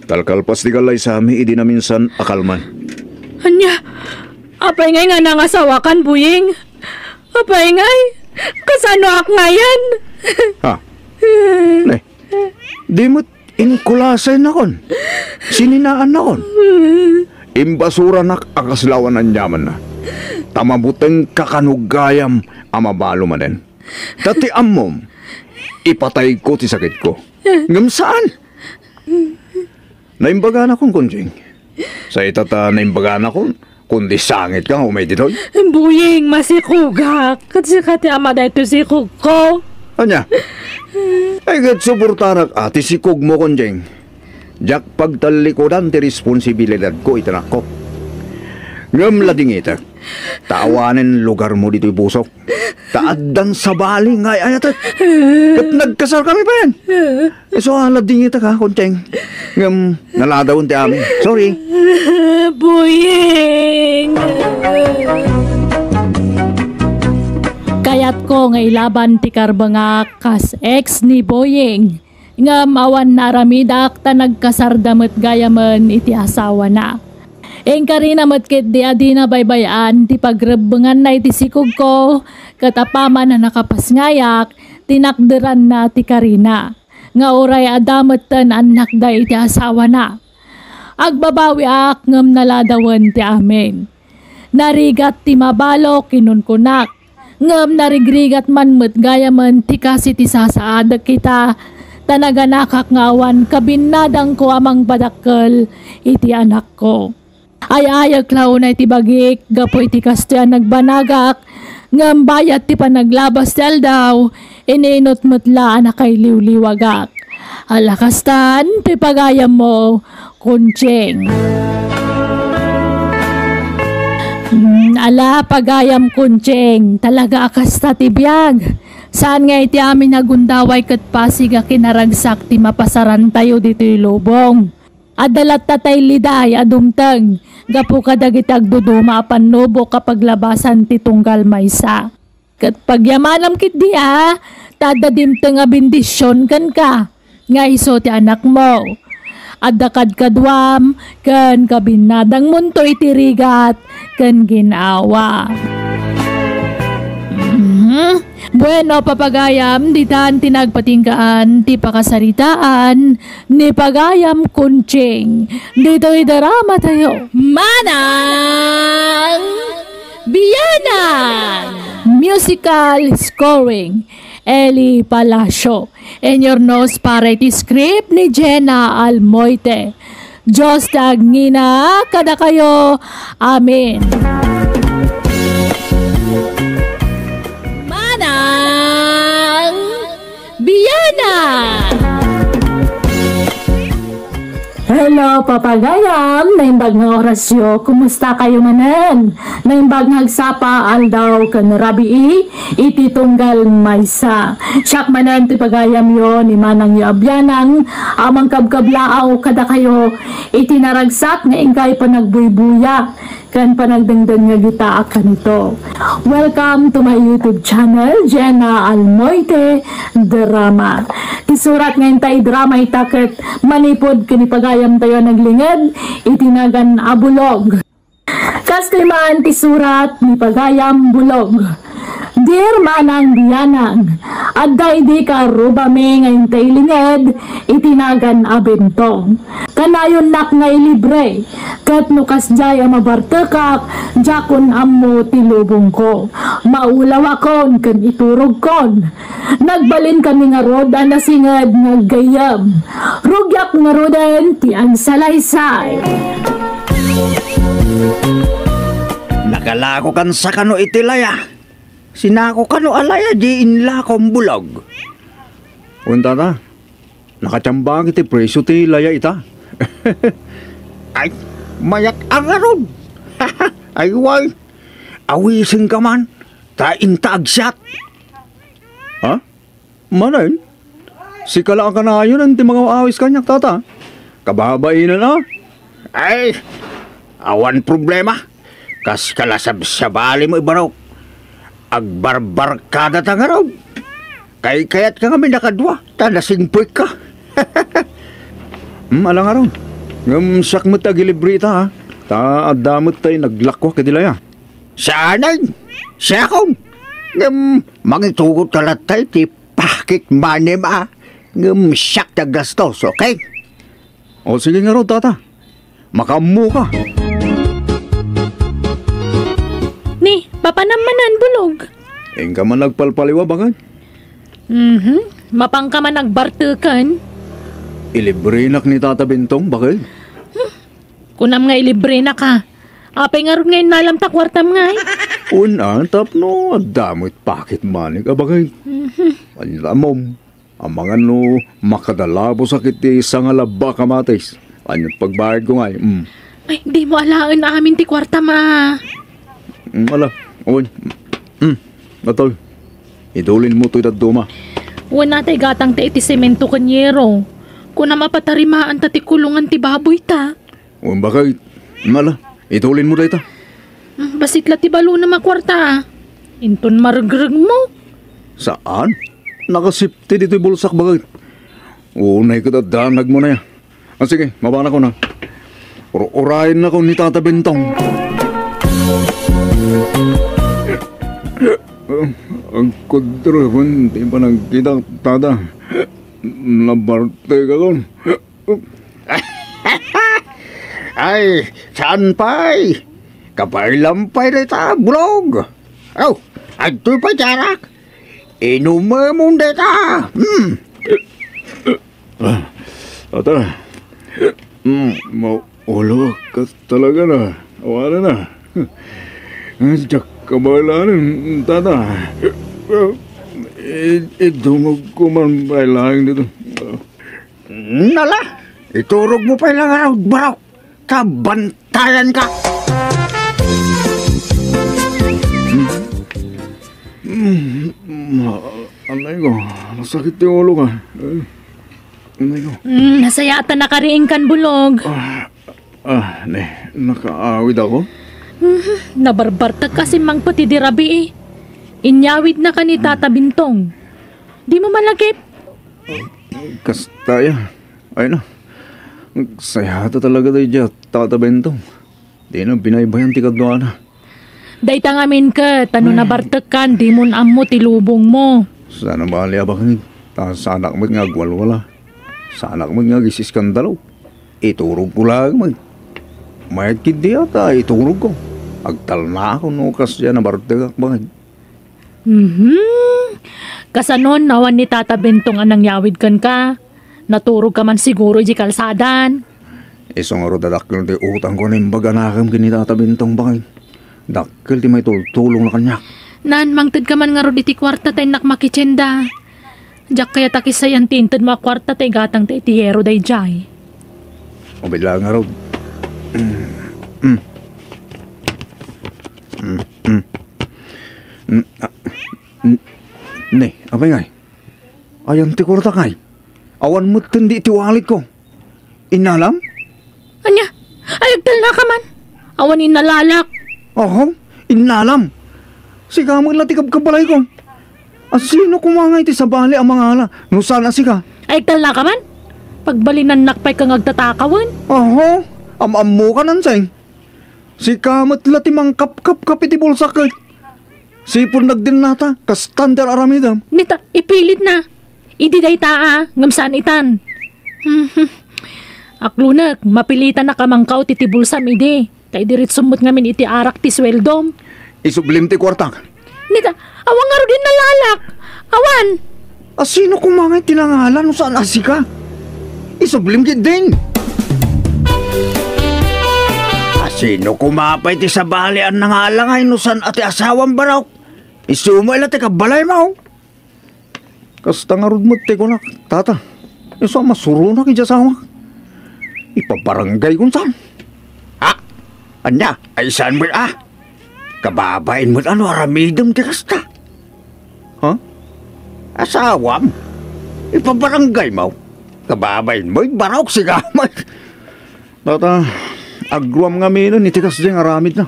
Kalkalpas ti kallaysami idi naminsan a kalman. Ania? Apay ngay nga nangasawakan, Buying? Apay ngay? Kasanoak ngayen? Ha? Ne? Di met inkulasay nakon. Sininaan nakon. Imbasuranak a kasla awan aniamanna. Ta mabutengka kano gayam a mabalo manen. Ta ti ammom, ipatayko ti sakitko. Ngem saan? Naimbagana kon, Kunching. Sa ita ta naimbagana kon, kundi sangit ka nga umay ditoy. Buying, masikugak. Ket sika ti ama daytoy sikugko. Ania? Ay, ket suportarak a ti sikugmo, Kunching. Diak pagtallikudan ti responsibilidadko iti anakko. Ngem ladingitek, ta awanen lugarmo ditoy pusok. Ta addan sabali nga ay-ayatek. Ket nagkasarkami payen. Isu a ladingitek, ha, Kunching. Ngem naladawen ti amin. Sorry. Buying! Kayatko nga ilaban ti karbengak kas ex ni Buying. Ngem awan naaramidak ta nagkasarda met gayamen iti asawana. Inkarina met ketdi a dina baybay-an ti pagrebbenganna iti sikugko, ket apaman a nakapasngayak, tinakderanna ti karina, nga uray adda metten annakda iti asawana. Agbabawiak ngem naladawen ti amin. Narigat ti mabalok, kinunkunak. Ngem narigrigat man met gayamen ti kas iti sasaadek ita, ta naganakak nga awan kabinnadangko a mangpadakkel iti anakko. Ay-ayek la unay ti bagik gapu iti kastoy a nagbanagak, ngem bayat ti panaglabas ti aldaw, ininut met la a nakailiwliwagak. Ala kastan ti pagayammo, Kunching. Mm, ala, pagayam, Kunching. Talaga a kasta ti biag. Saan nga iti amin a gundaway ket pasig a kinaragsak ti mapasarantayo ditoy lubong. Adda latta tay liday a dumteng gapu kadagiti agduduma a pannubok a paglabasan ti tunggal maysa. Ket pagyamanam ketdi a, ta adda dimteng a bendision kenka, nga isu ti anakmo. Adda kadkaduam ken kabinnadangmonto iti rigat ken gin-awa. Mhm. Bueno, papagayam, ditan ti nagpatinggaan ti pakasaritaan ni Pagayam Kunching. Ditoy drama tayo. Manang Bianang! Musical scoring, Eli Palacio. Inurnos para iti script ni Jenna Almoite. Dios ti agngina kadakayo. Amen. Manang Hello, papagayam! Naimbag nga orasyo, kumusta kayo manen? Naimbag nga agsapa, aldaw, ken rabii, iti tunggal maysa. Siak manen ti pagayamyo ni manangyo a bianang, a mangkabkablaaw kadakayo, iti naragsak nga inkay panagbuybuya ken panagdengdeng nga gita a kanito. Welcome to my YouTube channel, Jenna Almoite Drama. Ti surat nga inta idrama ita ket manipud ken ipagayamtayo a naglinged iti nagan a bulog. Kastoy man ti surat ni pagayam bulog. Dear Manang Bianang, adda idi karubami nga inta ilinged iti nagan a bentong. Kanayonnak nga ilibre, ket no kasdiay a mabartekak, diakon ammo ti lubongko. Maulawakon ken iturogkon. Nagbalinkami ngarud a nasinged nga aggayyem. Rugiak ngaruden ti agsalaysay. Nakalakokan sa kano iti laya. Sinako kano a laya di inlakom bulog. Unta ta, nakatiambak iti presyo ti laya ita. Ay, mayak a ngarud. Ay, way. Awisenka man, ta inta agsiat. Ha? Manen? Sika la a kanayon ti mangawawis kaniak, tata. Kababainen a. Ay, awan problema. Kas kalasabsabali mo, Ibarok. Agbarbarkada ta ngarud. Kay kayat ka ngamin a kadua, ta nasingpek ka. Hmm, ala ngarud. Ngem siak met ti agilibre ita, ha? Ta adda met tay naglakuak iti laya. Saanen? Siakon. Ngem mangitugot ka latta iti pocket money-m, a. Ngem siak ti aggastos, okay? O, sige ngarud, tata. Makaammo ka. Ni, papanam manen, bulog. Inka man nagpalpaliwa, bakay? Mhm. Mapanka man nagbarteken. Ilibrenak ni Tata Bentong, bakay? Kunam nga ilibrenak, a. Apay ngarud nga innalam ta kuartam ngay? Wen a, tapno adda met pocket money-k, a, bakay? Mhm. Ania, ammom, amangan no makadalabosak iti sanga labba kamatis. Ania ti pagbayadko ngay? Mm. Ay, dimo alaen amin ti kuartam, a. Mm, ala, wen. Mm, atoy. Idulin mo toy dadduma. Wen a, tay gatang ta iti semento ken yero. Kunam a patarimaan ta ti kulongan ti baboy ta. Wen, bakay. Ala, itulin mo dayta. Mm, bassit la ti balonam a kuarta, a. Inton maregreg mo. Saan? Nakasipti ditoy bulsak, bakay. Unay ket addanag mo na ya. A, sige, mabanakon, a. Ur-, uraennakon ni Tata Bentong. Agkudro, kun ti panagkita, Tata. Nabartekakon. Ay, saan pay? Kabaylam pay dayta, bulog. Aw, adtoy pay diarak. Inumemon dayta. Hmm. Ah, ata. Hmm, maulo ka talaga na. Wala na. Ah, diak kabalanen, tata. I-, idungog ko man pay laeng dito. Nala, iturog mo pay la ngarud, barok, ta bantayan ka. Mm, ma-, anay ko, masakit ti ulo ka. Eh, anay ko. Mm, nasayaat a nakariingkan, bulog. Ah, ah, ne, nakaawid ako? Mhm, nabarbartek ka simmangpet idi rabii. Inyawidnaka ni Tata Bintong. Dimo malagip? Kasta ya. Ay na. Sayata talaga daydiay a Tata Bentong. Dina binaybayan ti kaduana. Dayta ngamin ket, ta no nabartekkan, dimon ammo ti lubongmo. Saan a bali a bakngi. Ta saanak met nga agwalwala. Saanak met nga agis-iskandalo. Iturogko laeng met. Mayat ketdi a ta iturogko. Agtalnaak no kasdiay a nabartekak bakngi. Mhm. Kasanon, awan ni Tata Bentong a nangyawid kenka? Naturogka man siguro idiay kalsadan? Isu ngarud a dakkel ti utangko a naimbag a nakem ken ni Tata Bentong, bakngi. Dakkel ti maitultulongna kaniak. Nan, mangtedka man ngarud iti kuarta ta innak makitienda. Diak kayat a kisayan ti intedmo a kuarta ta igatangta iti yero daydiay. Ubay la ngarud. Mm, mm. Mm, mm. Mm, ah, mm. Ne, apay ngay? Ayan ti kuartak ngay. Awan metten di iti walletko. Innalam? Ania? Ay, agtalnaka man. Awan innalalak. Aha, innalam. Sika met la ti kabkabalayko. A, sino koma ngay ti sabali a mangala no saan a sika? Ay, agtalnaka man. Pagbalinannak pay nga agtatakawen. Aha, am-ammoka, Nanseng. Sika met la ti mangkapkapkap iti bulsak ket sipud nagdinnata, kastan ti ar-aramidem. Nita, ipilitna. Idi dayta a, ngem saan itan. Aklunek, mapilitanak a mangkaw ti, ti bulsam idi. Ta idiretsom met ngamin iti arak ti sueldom. Isublim ti kuartak. Nita, awan ngarud innalalak. Awan. A, sino koma ngay ti nangala no saan a sika? Isublim ketdin. A, sino koma pay ti sabali a nangala ngay no saan a ti asawam, Barok? Isu met la ti kabbalaymo. Kasta ngarud met ti kunak, Tata. Isu a masuronak iti asawak. Ipabarangaykon saan? Ha? Ania? Ay, saan met a? Kababain met a no aramidem ti kasta. Ha? Asawam? Ipabarangaymo? Kababain mo, Barok, sika met. Tata, agruam ngaminen iti kasdiay nga aramidna.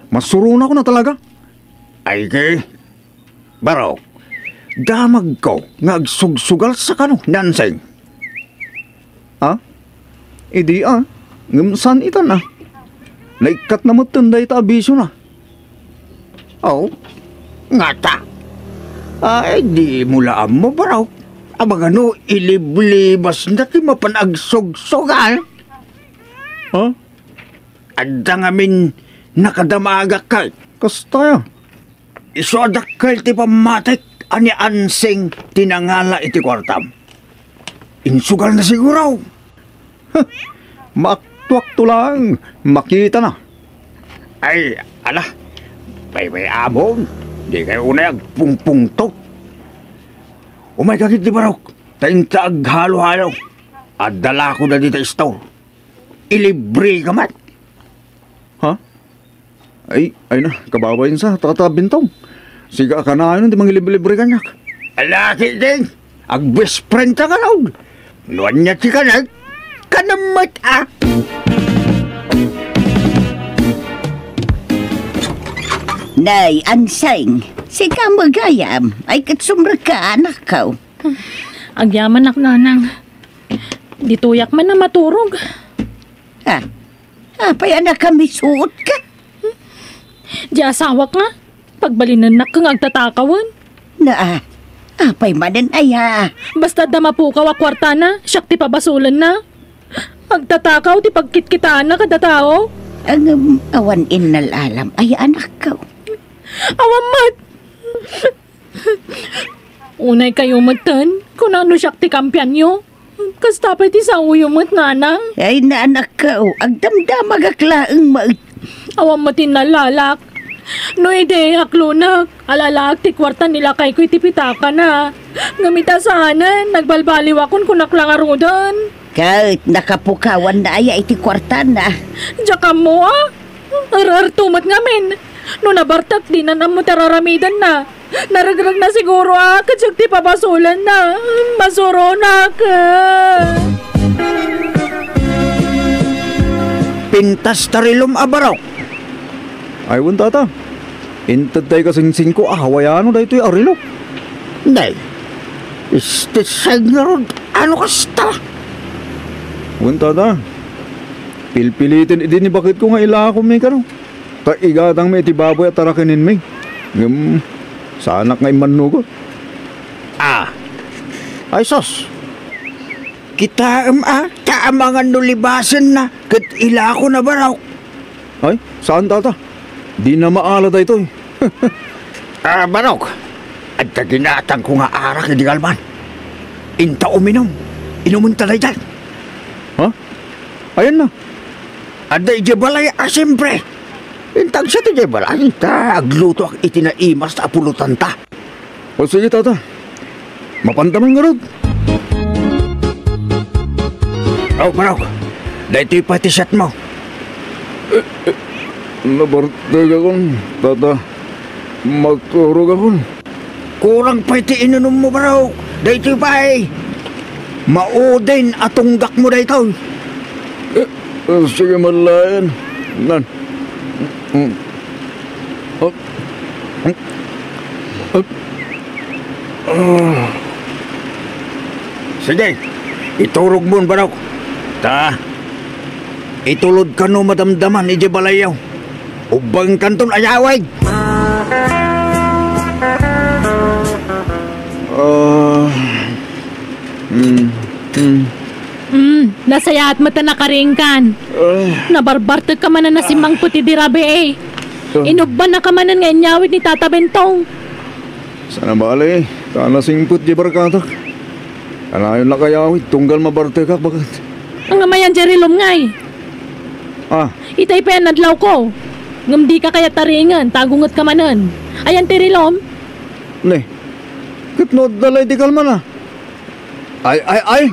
Masuronakon a talaga. Ay, ke, Barok, damagko nga agsugsugal sa kano, Nanseng. Ha? Idi a, ngem saan itan a? Naikkatna metten dayta a bisiona. Aw, ngata. Ay, dimo la ammo, Barok. Amagano, iliblibasna ti mapan agsugsugal. Ha? Adda ngamin nakadamagak kay. Kasta ya. Isu a dakkel ti pammatik a ni Ansing ti nangala iti kuartam. Insugalna siguro. Huh, maaktuakto laeng makitana. Ay, ala, paybay-amon, dikay unay agpungpungtot. Umayka ketdi, Barok, ta inta aghalo-halo. Adda lakoda dita store. Ilibreka met. Ha? Ay, ay na, kababain sa, Tata Bintong. Sika a kanayon ti mangiliblibre kaniak. Ala ketdin, agbest friend ta ngarud. No ania ti kanek, kanem met a. Nay, Anseng, sika met gayam, ay ket sumrekka, anakko. Agyamanak, nanang. Ditoyak man a maturog. Ah, apay a nakamisuotka? Di asawak nga, pagbalinennak nga agtatakawen. Na, ah, apay manen aya? Basta adda mapukaw a kuartana, siak ti pabasolenna. Agtatakaw ti pagkitkitaanna kada tao. Ngem awan innalalam aya, anakko? Awan met. Unay kayo metten, kuna no siak ti kampianyo. Kasta pay ti saoyo met, nanang. Ay, naanakko, agdamdamagak laeng met. Awan met innallalak. No idi, aklunek, alalaak ti kuarta ni lakayko iti pitakana. Ngem ita saanen, nagbalbaliwakon kunak la ngaruden. Ket nakapukawanna aya iti kuartana? Diak ammo a. Ar-arto met ngamin. No nabartek, dinan ammo ti ar-aramidenna. Naregregna siguro a ket siak ti pabasolenna. Masuronak. Pintas ta rilom a Barok. Ay, wen, Tata. Inted tay kasingsingko a hawaiano daytoy a relo. Nay, isti ngarud, ano kasta? Wen, Tata. Pilpiliten idi ni baketko nga ilakom ni kano. Ta igatangmi iti baboy a tarakenenmi. Ngem, saanak nga immannugot. Ah. Ay, sus. Kitaem a, ta amangan no libasenna ket ilakona, Barok. Ay, saan, Tata? Dina maala daytoy. Ah, Barok, adda ginatangko nga arak idi kalman. Inta uminom. Inumenta daytan. Ha? Ayanna? Adda idiay balay a, siempre. Inta agsiat idiay balay, ta aglutoak iti naimas a pulotanta. O sige, Tata. Mapanta man ngarud. O, Barok. Daytoy pay ti siatmo. Eh, eh, nabartekakon, tata. Makurogakon. Kurang pay ti inunummo, barok. Daytoy pay. Maudin a tunggakmo daytoy. Eh, eh, sige, malayan. Nan. Mm. Oh. Oh. Oh. Sige, iturogmon, barok. Ta, itulodkanto madamdaman idiay balayyo. Ubbengkanton ayawid. Ah, mm, mm. Mm, nasayaat met a nakariingkan. Ah. Nabarbartekka manen a simmangpet idi rabii. Ah. Inubbannaka manen nga inyawid ni Tata Bentong. Saan a bale, ta nasingpet diay barkatak. Kanayon la kayawid, tunggal mabartekak, baket. Ngem ayan diay rilom ngay? Ah. Itay pay a nadlawko. Ngem dika kayat tariingen, ta agungetka manen. Ayan ti rilom? Ne, ket no adda la idi kalmana. Ay, ay, ay!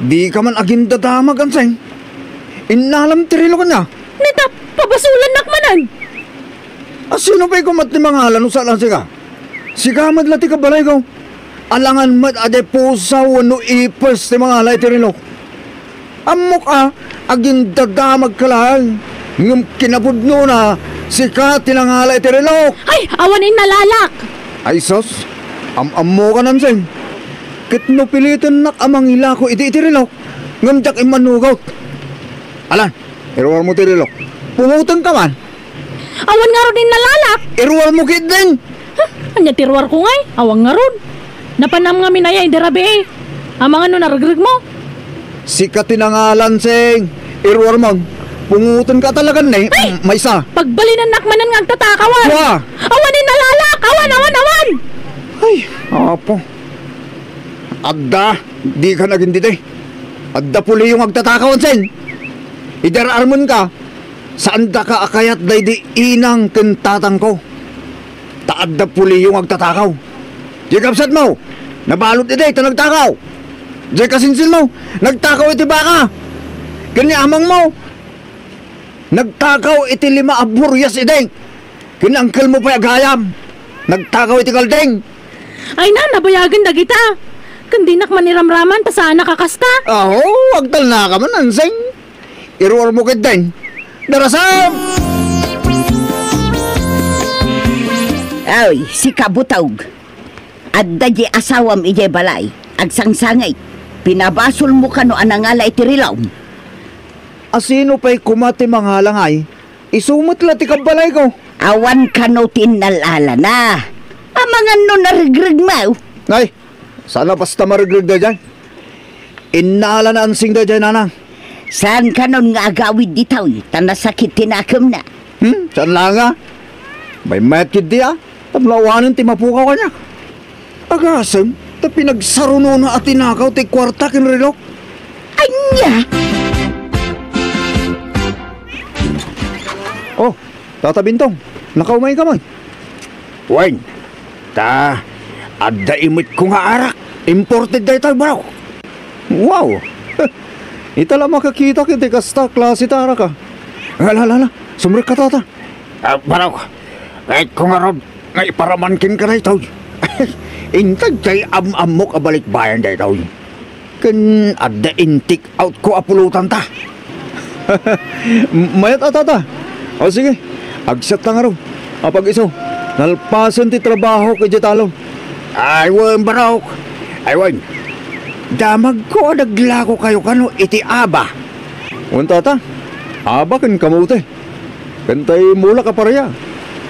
Dika man agindadamag, Anseng. Innalam ti rilok ania? Ne ta, pabasolannak manen. A, sino pay koma ti mangala no saan a sika? Sika met la ti kabalayko. Alangan met a diay pusaw wenno ipes ti mangala iti rilok. Ammok a, agindadamagka laeng. Ngem kinapudnona, sika ti nangala iti rilok. Ay, awan innalalak! Ay sus, am-ammoka, Anseng. Ket no pilitennak a mangilako iti, iti rilok, ngem diak immanugot. Alan, iruarmo ti rilok. Pungotenka man. Awan ngarud innalalak. Iruarmo ketdin. Ha? Ania ti ruarko ngay? Awan ngarud. Napanam ngamin aya idi rabii. Amangan no naregregmo? Sika ti nangala, Anseng. Iruarmon. Pungotenka talaga ne. Ay! Maysa. Pagbalinennak manen nga agtatakawan. Wa! Awan innalalak! Awan, awan, awan! Ay, apo. Adda, dikan agindidi. Adda puliyo nga agtatakaw, Anseng. Idi ar-armenka, saandaka a kayat daydi inang ken tatangko. Ta adda puliyo nga agtatakaw. Diay kabsatmo, nabalud idi ta nagtakaw. Diay kasinsinmo, nagtakaw iti baka. Ken ni amangmo, nagtakaw iti lima a burias idi. Ken ni angkelmo pay a gayam, nagtakaw iti kalding. Ay na, nabayagen dagita. Ken dinak maniramraman ta saanak a kasta. Aho, agtalnaka man, Anseng. Iruarmo ketdin. Darasam! Ay, sika, butog. Adda diay asawam idiay balay. Agsangsangit. Pinabasolmo kano a nangala iti rilom? A, sino pay koma ti mangala ngay? Isu met la ti kabbalayko. Awan kano ti innalalana. Amangan no naregregmo. Ay, saan a basta maregreg daydiay. Innalana, Anseng, daydiay, nanang. Saan kanon nga agawid ditoy, ta nasakit ti nakemna. Hmm, saan laeng a. Maymayat ketdi a. Tapno awanen ti mapukaw kaniak. Agasem, ta pinagsarunona a tinakaw ti kuarta ken relok. Ania? Oh, Tata Bintong, nakaumayka man? Wen, ta, adda imetko nga arak. Imported daytoy, barok. Wow! Ita la makakitak iti kasta klase ti arak, a. Ala, ala, ala. Sumrekka, Tata. Ah, barok, kayatko ngarud nga iparaman kenka daytoy. Inted ti am-ammok a balikbayan daytoy. Ken adda in-take out ko a pulotanta. Mayat a, Tata. O, sige. Agsiatta ngarud. Apag-isu, nalpasen ti trabahok idiay talon. Ay, wen, barok. Ay, wen. Damagko a naglakokayo kano iti aba. Wen, Tata. Aba ken kamote. Ken tay mulak a paria.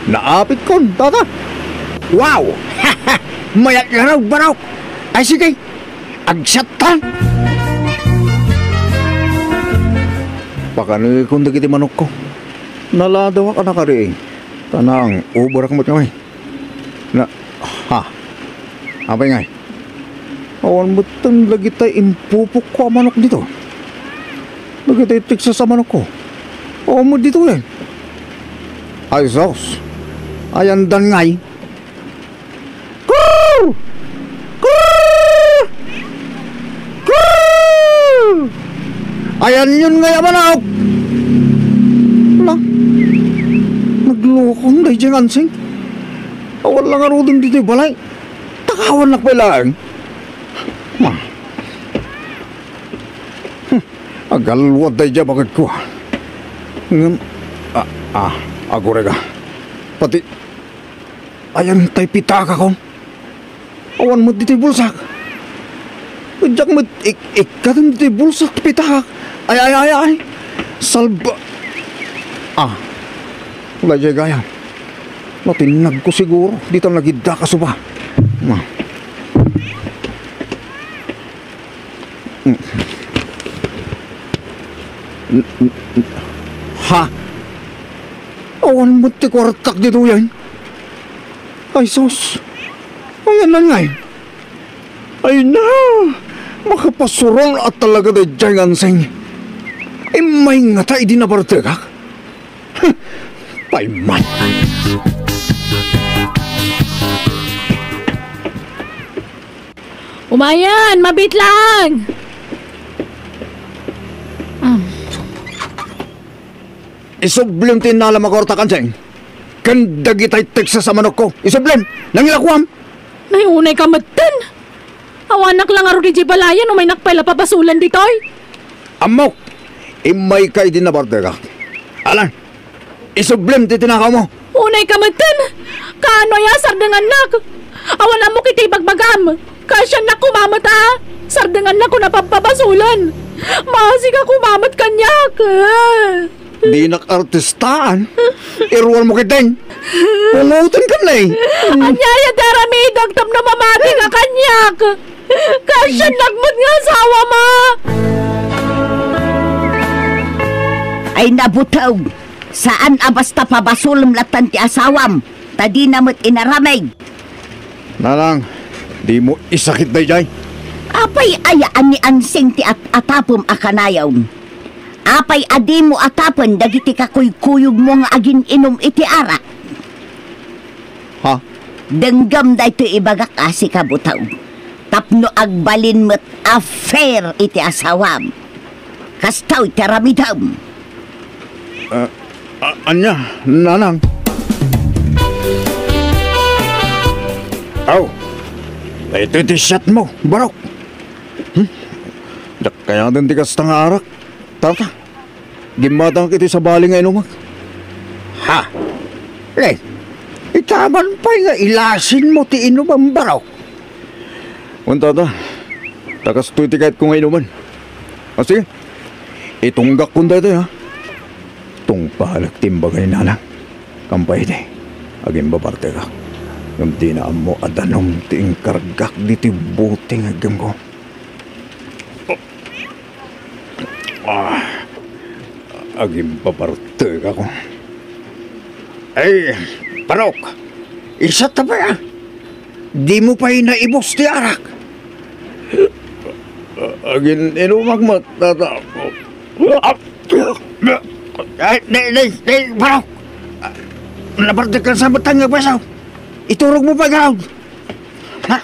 Naapitkon, Tata. Wow! Mayat ngarud, barok. Ay, sige. Agsiatta. Pakanekon dagiti manokko. Naladawak a nakariing. Ta nang-uberak met kami. Na, ha? Apay ngay? Awan metten dagiti impupokko a manok ditoy. Dagiti Texas a manokko. Awan met ditoyen. Ay sus! Ayandan ngay. Krrr! Krrr! Krrr! Ayanyon ngay a manok! Ala, naglokon daydiay nga Ansing. Awan la ngaruden ditoy balay. Takawannak pay laeng. Ma. Hmm, agalwad daydiay a baketko. Ngem, ah, ah, agurega. Pati, ayan tay pitaka kon. Awan met ditoy bulsak. Diak met ik-, ikkaten ditoy bulsak ti pitak. Ay, ay, ay, ay. Salba. Ah. Daydiay gayam. Natinnagko siguro. Dita nagiddak a suba. Ah. Mm. Ha? Awan met ti kuartak ditoyen. Ay, sus. Ayanna ngay. Ay na, makapasuron a talaga daydiay nga Ansing. Immay ngata idi nabartekak. Huh, payman. Umayen, mabiit lang! Ah. Isublem ti innalam a kuartak, Ansing. Ken dagitay Texas a manokko. Isublem! Nangilakoam! Nay, unayka metten! Awanak la ngarud idiay balayen, umaynak pay la pabasolen ditoy. Ammok, immayka idi nabartekak. Alan, isublem ti tinakawmo. Unayka metten! Kaano aya, sardengannak? Awan ammok iti ibagbagam. Kaasiannak koma met a. Sardengannak no pampabasolen. Maasika koma met kaniak. Dinak artistaan. Iruarmo ketdin. Pungotenka, eh. Ania aya ti aramidek tapno mamati ka kaniak? Kaasiannak met nga asawam a. Ay, nabuteng. Saan a basta pabasolem latta ti asawam, ta dina met inaramid. Nanang, dimo isakit daydiay. Apay aya a ni Ansing ti at-atapem a kanayon? Apay a dimo atapen dagiti kakuykuyogmo nga agin-inum iti arak? Ha? Denggem daytoy ibagak a sika, buteng, tapno agbalin met a fair iti asawam. Kastoy ti aramidem. Ah, a-, ania, nanang? Aw, daytoy ti siatmo, Barok. Hmm? Diak kayaten ti kasta nga arak. Tara, tara. Gimmatangak iti sabali nga inumek. Ha? Len, ita man pay nga ilasinmo ti inumem, Barok. Wen, tata, ta kastoy ti kayatko nga inumen. A, sige. Itunggakkon daytoy, ha? Tungpalek ti imbaga ni Nanang. Kampay iti, agimbabartekak. Ngem dina ammo a danum ti inkargak ditoy bote nga iggemko. Ah, agimbabartekak. Ay, Barok, isat ta pay, ah. Dimo pay naibus ti arak. Agin-inumak met, tata. Ay, di, di, di, Barok. Nabartek ka sa batang nga baso. Iturogmo pay, Barok. Ha?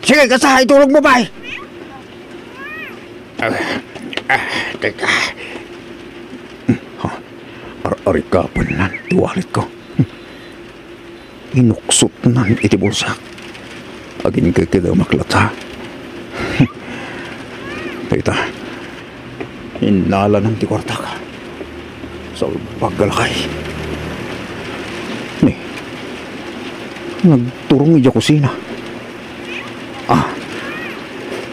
Sige, kasta, iturogmo pay. Ah, ah, teka. Ha? Ar-, arikapennan ti walletko. Inuksotnan iti bulsak. Aginkekedemak latta. Dayta, innalanan ti kuartak. Salbag a lakay. Ni, nagturong idiay kusina. Ah,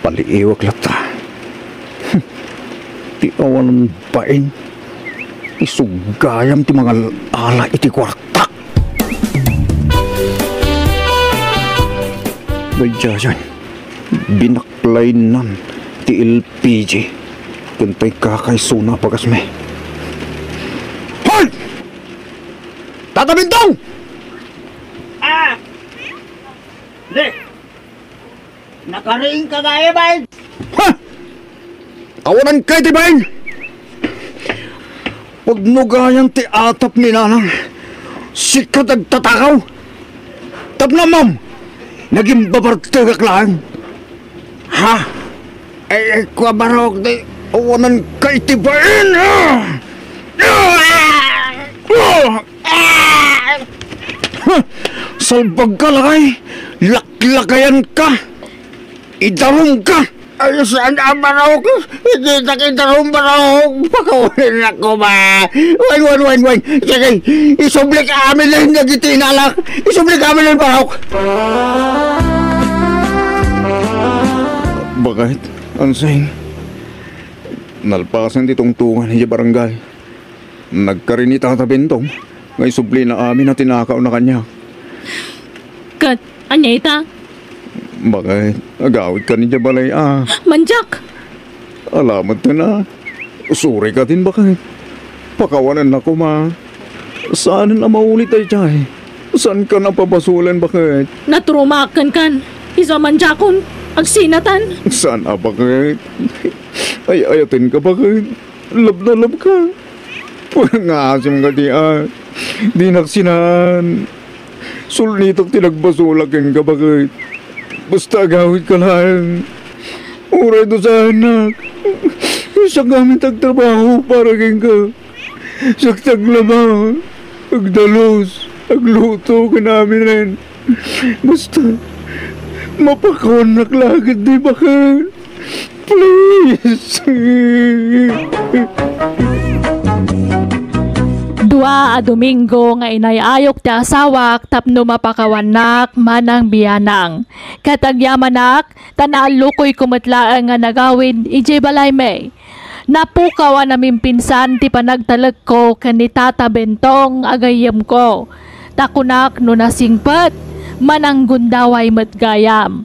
paliiwek latta. Hmm. Ti awanan bain, isugayam ti mangal-ala iti kuartak. Daydiayen, binaklaynan ti L P G ken tay kakaysona a bagasmi. Hoy! Tata Bintong! Ah! Di! Nakariingka gayam, bain? Ha? Awananka iti bain? Pudno gayam ti atap ni Nanang. Sika ti agtatakaw. Tapno ammom, nagimbabartekak laeng. Ha? Ay, ay, kua, Barok, di, Awananka iti bain! Ah! Ah! Ah! Ah! Salbagka, lakay! Laklakayanka! Idarumka! Ay, saan a barok? Iditak idarum barok! Pakawanan ako ba? Wen, wen, wen, wen! Sige, isublik amin dagiti inalak! Isublik amin barok! Bakit, Ansing? Nalpasen ti tungtungan idiay barangay. Nagkari ni Tata Bentong nga isublina amin a tinakawna kaniak. Ket ania ita? Bakit? Agawidka idiay balay a. Mandiak! Ala met ten a. Usurayka din, bakit? Pakawanannak koma. Saanen a maulit daydiay. Saanka a pabasolen, bakit? Naturumaak kenka. Isu a mandiakon. Agsinatan. Saan a, bakit? Ay-ayatenka, bakit? Love na love ka. Pangaasim ka di a. Dinak sinaan. Sulnitak ti nagbasolak kenka, bakit? Basta agawidka laeng. Uray dusaennak. Siak ngamin ti agtrabaho para kenka. Siak ti aglaba, agdalus, agluto ken aminen. Basta, mapakawannak la ketdi, bakit? Please. Dua a Domingo nga inay-ayok ti asawak tapno mapakawannak, Manang Bianang. Ket agyamanak, ta naallukoyko met laeng nga nagawid idiay balaymi. Napukaw a namimpinsan ti panagtalekko ken ni Tata Bentong a gayyemko. Ta kunak no nasingpet, mananggundaway met gayam.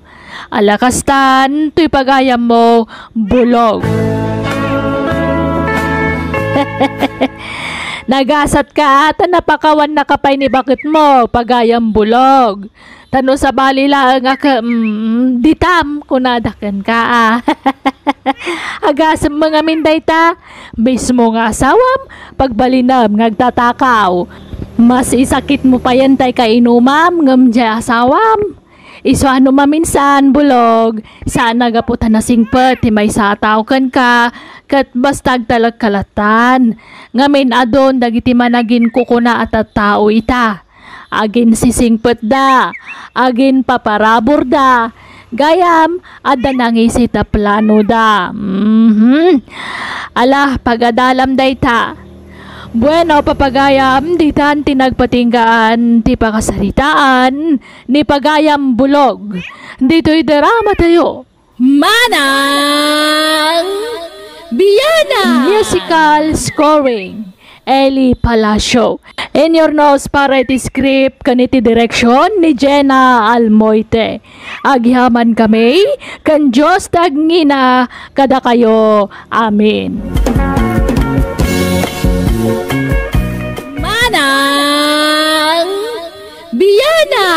Ala kastan, toy pagayammo, bulog. Nagasatka, ta napakawannaka pay ni baketmo, pagayam bulog. Ta no sabali laeng a ke-, mm, ditam, kunada kenka a. Agasem ngamin dayta, mismo nga asawam, pagbalinem nga agtatakaw. Mas isakitmo payen tay kainumam ngem diay asawam. Isu a no maminsan, bulog, saan a gapu ta nasingpet ti maysa a tao kenka, ket basta agtalekka lattan. Ngamin adun dagiti managinkukuna a tattao ita. Aginsisingpetda, aginpaparaburda, gayam, adda nangisit a planoda. Mhm. Ala, pagadalam dayta. Bueno, papagayam, ditan ti nagpatinggaan ti pakasaritaan ni Pagayam Bulog. Ditoy drama tayo. Manang Biana! Musical scoring, Eli Palacio. Inyurnos para iti script ken iti direksyon ni Jenna Almoite. Agyamankami ken Dios ti agngina kadakayo. Amen. Manang Biana!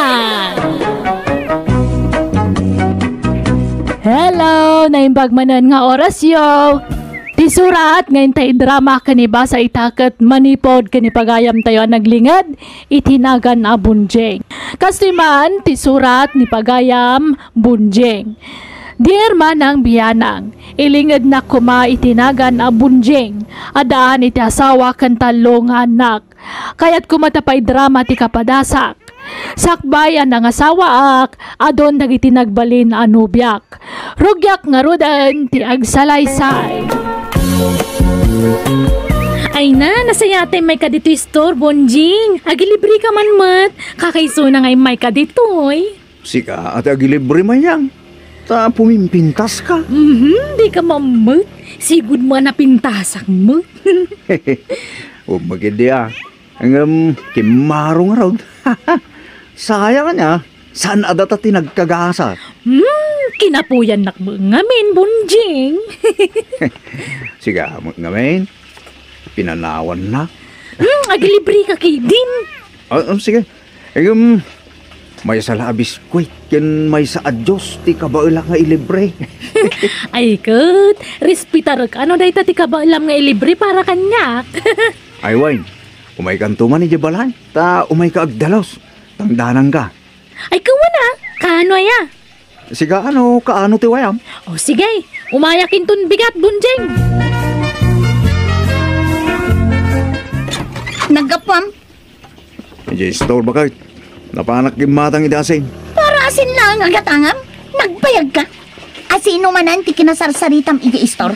Hello! Naimbag manen nga orasyo. Ti surat nga intay idrama ken ibasa ita ket manipud ken ni pagayamtayo a naglinged iti nagan a Bunjing. Kastoy man ti surat ni pagayam Bunjing. Dear Manang Bianang, ilingednak koma iti nagan a Bunjing, addaan iti asawa ken tallo nga annak. Kayat koma ta paidrama ti kapadasak. Sakbay a nangasawaak, adun dagiti nagbalin a nobiak. Rugiak ngaruden ti agsalaysay. Ay na, nasayaat tay mayka ditoy store, Bonjing. Agilibre ka man met. Kakaisuna nga immayka ditoy. Sika, ati agilibre, Mayang. Ta pumimpintas ka. Mhm, di ka mammet. Sigud mo a napintasak met. Ummagid dia. Ngem, kimmaro ngarud. Sayang ania, saan a data ti nagkagasa. Hmm, kinapuyannak met ngamin, Bonjing. Siga, mo ngamin, pinanawannak. Hmm, agilibre ka, kidin. Ah, ah, sige. Ngem, maysa la a biskuit ken maysa a juice ti kabaelak nga ilibre. Ay, ket, respetarek. Ano dayta ti kabaelam nga ilibre para kaniak? Ay, wen, umaykanto man idiay balay, ta umayka agdalus. Tangdananka. Ay, kawan a. Kaano aya? Siga, ano, kaano ti wayam? O, sige. Umayak inton bigat, Bonjeng. Naggapuam? Idiay istor, baket. Napanak gimmatang iti asin. Para asin laeng a gatangam? Nagbayag ka? Asino manen ti kinasarsaritam iti istor?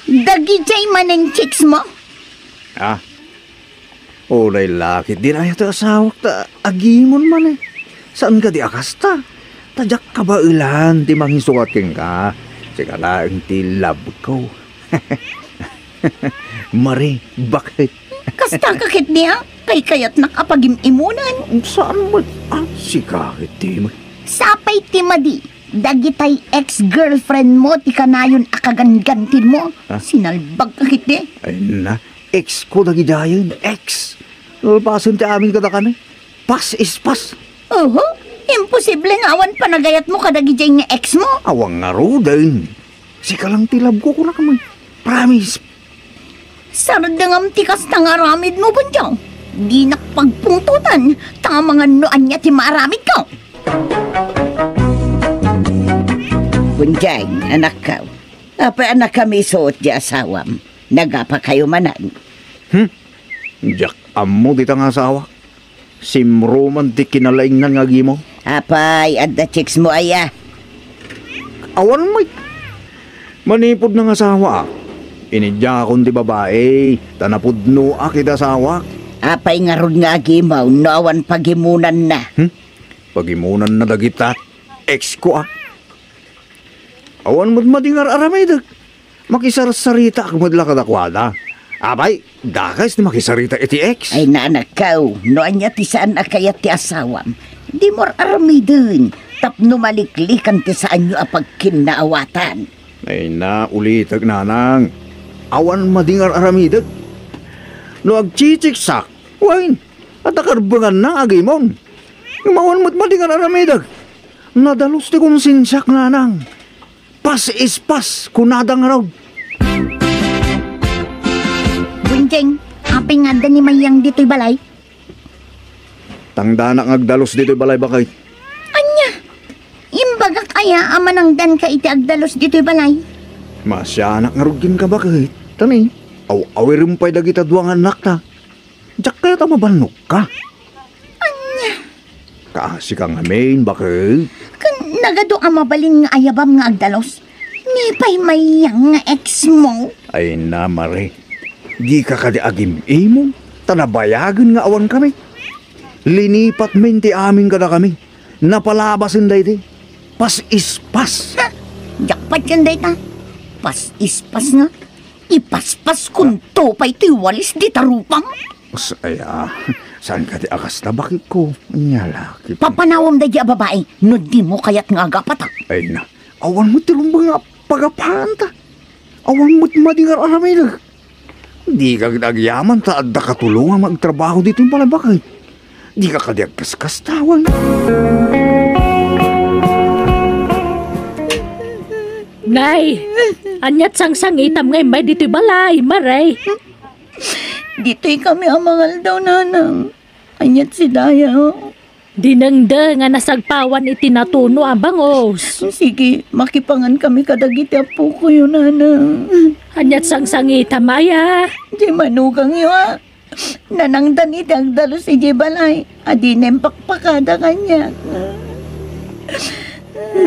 Dagidiay manen chicks mo? Ah, Uray la ket di nayato asawak ta agimon man, eh. Saan kadi a kasta? Ta diak kabaelan ti mangisukat kenka. Sika laeng ti love ko. Mare, baket. Kasta ka ketdi a? Kaykayatnak a pagim-imunan. Saan met a sika ketdi met? Sapay ti madi, dagitay ex-girlfriend mo ti kanayon a kaganggantin mo. Ah? Sinalbag ka ketdi. Ay na, ex ko dagidiayen, ex. Nalpasen ti amin kadakami. Pas is pas. Oho, imposible nga awan panagayatmo kadagidiay nga ex mo. Awan ngaruden. Sika lang ti love ko, kunak man. Promise. Sardengam ti kasta nga aramidmo, Bonjeng. Dinak pagpungtotan, ta amangan no ania ti maaramidko. Bonjeng, anakko. Apay a nakamisuot ti asawam? Nagapakayo manen? Hmm? Diak ammo dita nga asawa. Simro man ti kinalaingnan nga agimo. Apay, adda chicks mo aya? Awan met. Manipud nangasawaak, inidiakon ti babai, ta napudnoak iti asawak. Apay ngarud nga agimo no awan pagimunanna? Hmm? Pagimunanna dagita ex ko, a? Awan met madi nga ar-aramidek. Makisarsaritaak met la kadakuada. Apay, dakes ti makisarita iti ex. Ay, anakko, no ania ti saan a kayat ti asawam, dimo ar-aramiden tapno maliklikan ti saanyo a pagkinnaawatan. Ay na, ulitek, nanang. Awan madi nga ar-aramidek. No agchitsiksak, wen, adda karbenganna nga agimon. Ngem awan met madi nga ar-aramidek. Nadalus ti konsensiak, nanang. Pas is pas, kunada ngarud. Bonjeng, apay nga adda ni Mayang ditoy balay? Tangdanak nga agdalus ditoy balay, baket. Ania? Imbagak aya a manangdanka iti agdalus ditoy balay? Maasianak ngarud kenka, baket. Ta ni, aw-awirem pay dagita dua nga annakta. Diak kayat a mabannogka. Ania? Kaasika ngamin, baket. Ken nagadu a mabalin nga ayabam nga agdalus? Ni pay Mayang nga ex mo? Ay na, Mare. Dika kadi agim-imon, ta nabayagen nga awankami. Linipatmin ti amin kadakami. Napalabasen daydi. Pas-ispas. Ha? Diak patien dayta. Pas-ispas nga. Ipaspas kunto pay ti walis dita rupam. Ay, a, saan kadi a kasta, baketko? Ania la ket. Papanawem daydi a babai no dimo kayat nga agapata. Ay na, awan met ti rumbeng nga pagapanta. Awan met madi nga ar-aramidek. Dika ket agyaman ta adda katulongam nga agtrabaho ditoy balay, baket. Dika kadi agkaskastawan. Nay, aniat sangsangitam nga immay ditoy balay, Mare? Ditoy kami a mangaldaw, nanang. Aniat si Daya? Dinengdeng a nasagpawan iti natuno a bangus. Sige, makipangan kami kadagiti appokoyo, nanang. Aniat sangsangitam aya? Di manugangyo, a. Nanangdan iti agdalus idiay balay, a dinen pakpakada kaniak.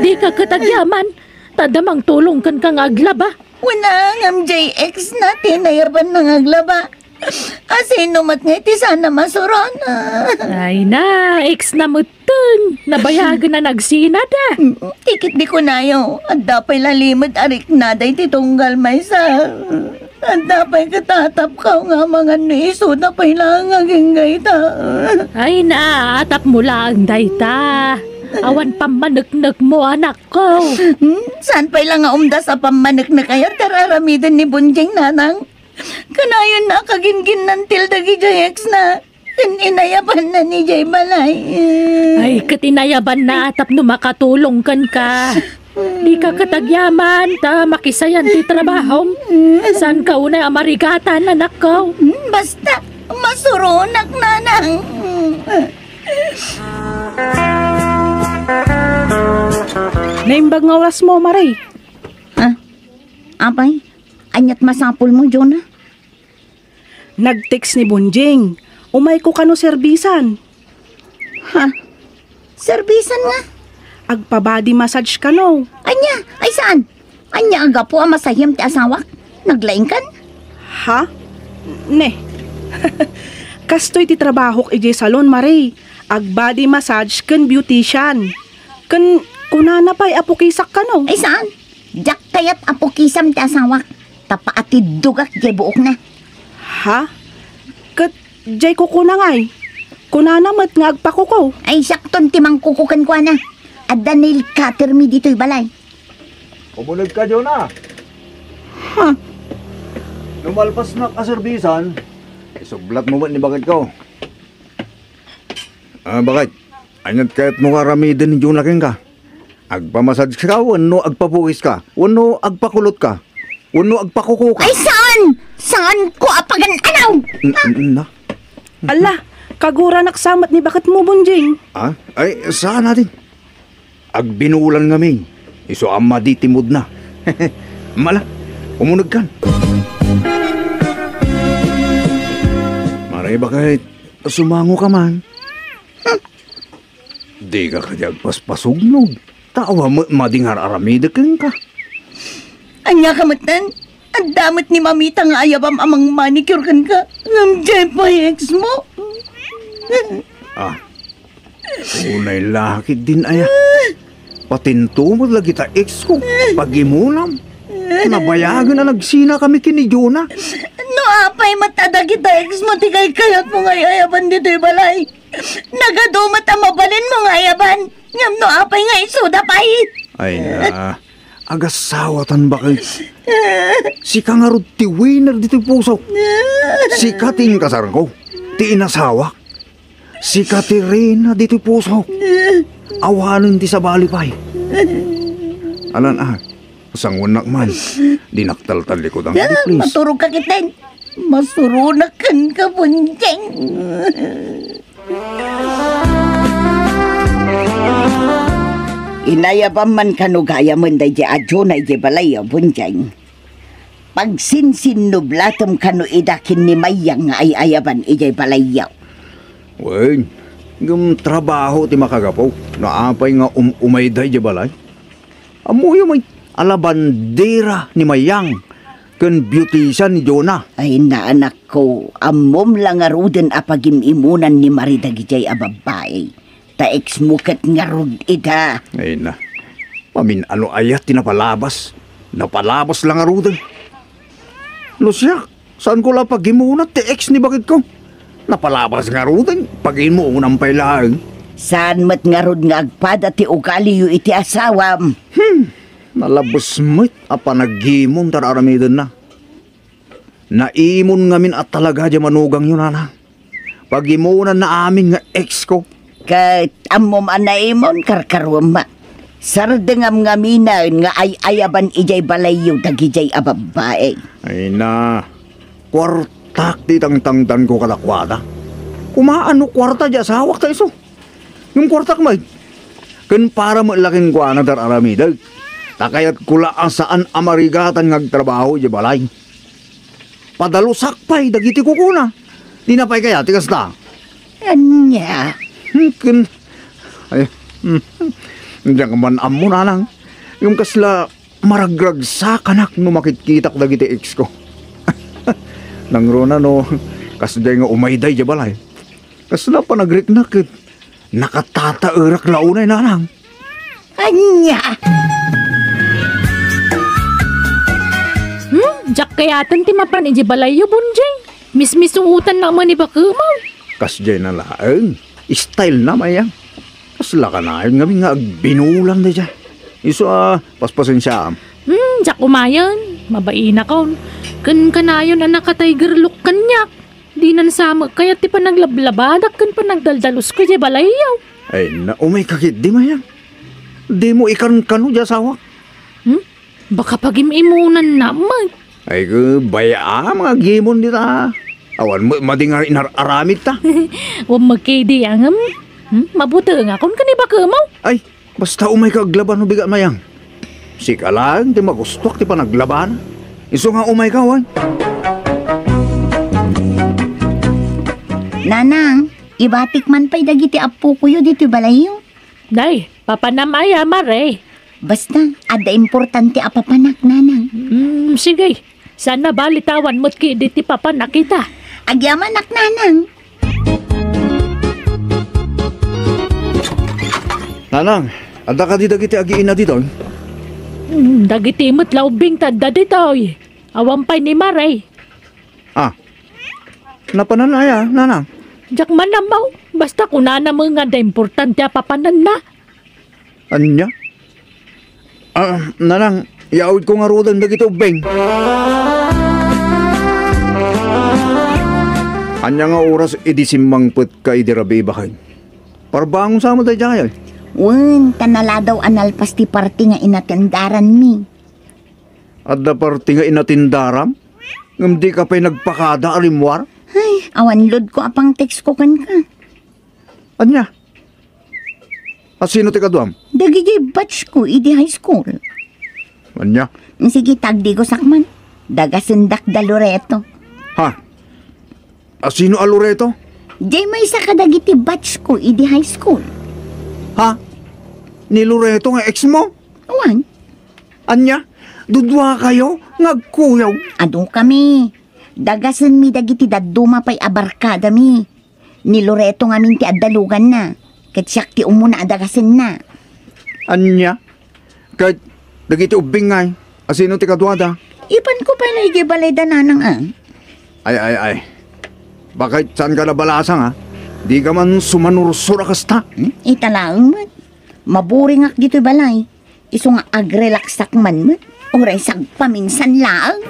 Dika ket agyaman, ta adda mangtulong kenka nga aglaba. Wen a, ngem diay ex na ti nayabanna nga aglaba. Asino met nga iti saan a masuron? Ay na, ex na metten. Nabayagen a nagsinada. Ti ket di kunayo, adda pay la limed a riknada iti tunggal maysa. Adda pay ket atapkaw nga amangan no isuda pay laeng agingga ita. Ay na, atapmo laeng dayta. Awan pammaneknekmo, anakko. Hmm, saan pay la nga umdas a pammaneknek aya ti ar-aramiden ni Bonjeng, nanang? Kanayon a kagingginnan ti dagidiay ex na. Ken inayabanna idiay balay. Ay, ket inayabanna tapno makatulong kenka. Dika ket agyaman ta makisayan ti trabahom. Saanka unay a marigatan, anakko. Hmm, basta, masuronak, nanang. Naimbag nga orasmo, Mare. Ah, Apay, ania't masapulmo, Jonah? Nag-text ni Bonjing. Umayko kano serbisan. Ha? Serbisan nga? Agpa-body massage kano. Ania? Ay saan? Ania a gapu a masahim ti asawak? Naglaingkan? Ha? Ne. Kastoy ti trabahok idiay salon, Mare. Ag-body massage ken beautician. Ken kunana pay a pukisak kano. Ay saan? Diak kayat a pukisam ti asawak. Ta paatiddogak diay buokna. Ha? Ket diay kukuna ngay? Kunana met nga agpakuko. Ay, siakton ti mangkuko kenkuana. Adda nail cutter mi ditoy balay. Umuneg ka, Jonah. Ha? No malpasnak a serbisan, isublatmo met ni baketko. Ah, bakit? Ania't kayatmo nga aramiden ni Jonah kenka? Agpamassage ka wenno agpapukis ka? Wenno agpakulot ka? Wenno agpakuko ka? Ay, saan? Saanko a pagan-anaw? N-, n-, na? Ala, kaguranak sa met ni baketmo, Bonjing. Ah? Ay, saan natin? Agbinulan ngamin. Isu a madi ti moodna. Mala, umuneg kan. Mare, bakit? Sumango ka man. Dika kadi agpaspasugnog. Ta awan met madi nga ar-aramidek kenka. Ania ka metten? Adda met ni mamita nga ayabam a mangmanicure kenka. Ngem diay pay ex mo. Ah. Unay la ketdin aya. Patinto met la dagita ex ko. Pagimonam. Nabayagen a nagsina kami ken ni Jonah. No apay met a dagita ex mo ti kaykayatmo nga ay-ayaban ditoy balay. Nagadu met a mabalinmo nga ayaban, ngem no apay nga isuda pay? Ay na, agasawatan, bakit? Sika ngarud ti winner ditoy pusok. Sika ti inkasarko, ti inasawak. Sika ti reyna ditoy pusok. Awanen ti sabali pay. Alan, ah, Sangoennak man. Dinak taltallikudang, ah, please. Maturog ka ketdin. Masuronak kenka, Bonjing. Inayabam man kano gayamen daydiay a Jonah idiay balayyo, Bonjing. Pagsinsinnublatem kano ida ken ni Mayang nga ay-ayaban idiay balayyo. Wen, ngem trabaho ti makagapu. No apay nga um-umayda idiay balay? Ammoyo met a labandera ni Mayang ken beautician ni Jonah. Ay, na, anakko, ammom la ngaruden a pagim-imonan ni Mari dagidiay a babbai. Ta ex mo ket ngarud ida. Ay na. Mamin-ano aya ti napalabas? Napalabas la ngaruden. No siak, saanko la pagimuna ti ex ni baketko. Napalabas ngaruden, pagimunan pay laeng. Saan met ngarud nga agpada ti ugaliyo iti asawam? Hmm, nalabes met a panagimon ti ar-aramidenna. Naimon ngamin a talaga diay manugangyo, nana. Pagimunanna amin nga ex ko. Ket ammom a naimon, karkaruem. Sardengam ngaminen nga ay-ayaban idiay balayyo dagidiay a babbai. Ay na, kuartak ti tangtangdanko kadakuada. Kumaano kuarta diay asawak ta isu? Ngem kuartak met. Ken para met la kenkuana ti ar-aramidek. Ta kayatko la a saan a marigatan nga agtrabaho idiay balay. Padalusak pay dagiti kukuna. Dina pay kayat ti kasta? Ania? Hmm, ken, ay, hmm, diak man ammo, nanang. Ngem kasla maragragsakanak no makitkitak dagiti ex ko. Nangruna no, kasdiay nga umayda idiay balay. Kasla panagriknak ket nakatataerak la unay, nanang. Ania? Hmm, diak kayaten ti mapan idiay balayyo, Bonjing. Mismisuotannak man ni bakemam. Kasdiay na laeng. Style na, Mayang. Kasla kanayon ngamin nga agbinulan daydiay. Isu a, paspasensiaam. Hmm, diak umayen. Mabainakon. Ken kanayon a naka-tiger look kaniak. Dinan sa met kayat ti panaglablabadak ken panagdaldalusko idiay balayyo. Ay, na, umayka ketdi, Mayang. Dimo ikankano diay asawak. Hmm? Baka pagim-imunan na met. Ay, ke, bay-am nga agimon dita. Awan met madi nga inar-aramid ta. Wen met ketdi, ngem. Hmm? Mabutengakon ken ni bakemo. Ay, basta umayka aglaba no bigat, Mayang. Sika laeng ti magustuak ti panaglabana. Isu nga umayka, wen? Nanang, ibatik man pay dagiti appokoyo ditoy balayyo. Nay, papanam aya, Mare? Basta, adda importante a papanak, Nanang. Mm, sige. Saan a bali ta awan met ketdi ti papanak ita. Agyamanak, Nanang. Nanang, adda kadi dagiti agiinna ditoy? Mm, dagiti met la ubbing ta adda ditoy. Awan pay ni Mare. Ah, napanan aya, Nanang? Diak man ammo. Basta kunana met nga adda importante a papananna. Ania? Ah, Nanang, iawidko ngaruden dagiti ubbing. Ania nga oras idi simmangpetka idi rabii baket? Parbangon sa met daydiay. Wen, ta naladaw a nalpas ti parti nga inatendaranmi. Adda parti nga inatendaram? Ngem dika pay nagpakada a rimmuar? Ay, awan loadko a pang-textko kenka. Ania? A sino ti kaduam? Dagiti batchko idi high school. Ania? Sige, tagdigosak man. Dagasendak da Loreto. Ha? A sino a Loreto? Diay maysa kadagiti batchko idi high school. Ha? Ni Loreto nga exmo? Wen. Ania? Duduakayo nga agkuyog? Adu kami. Dagasenmi dagiti dadduma pay a barkadami. Ni Loreto ngamin ti adda luganna, ket siak ti umuna a dagasenna. Ania? Ket dagiti ubbing ngay, a sino ti kaduada? Ipanko pay la idiay balayda, Nanang, a. Ay, ay, ay. Baket saanka nabalasang, a? Dika man sumanursor a kasta? Hmm? Ita laeng met. Maburingak ditoy balay. Isu nga agrelaxak man met, uray sagpaminsan laeng.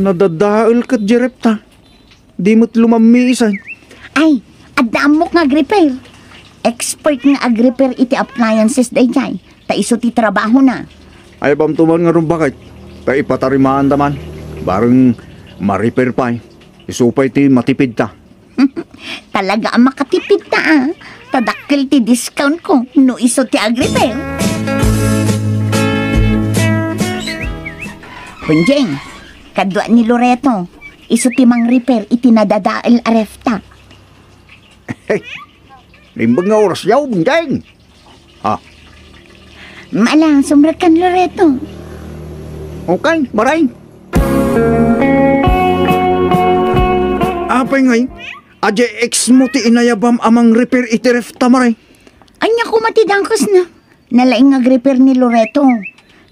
Nadadael ket di refta. Di met lumammiisan. Ay, adda ammok nga agrepair. Expert nga agrepair iti appliances daydiay, ta isu ti trabahona. Ay, bamto man ngarud, baket. Ta ipatarimaanda man. Bareng ma-repair pay. Isu pay ti matipidta. Talaga a makatipidta, a. Ta dakkel ti discount ko no isu ti agrepair. Bonjeng, kadua ni Loreto, isu ti mang-repair iti nadadael a refta. Naimbag nga orasyo, Bonjeng. Ha? Ala, sumrekkan, Loreto. Okay, Mare. Apay ngay, adiay exmo ti inayabam a mang-repair iti refta, Mare? Ania koma ti dakesna? Nalaing nga agrepair ni Loreto.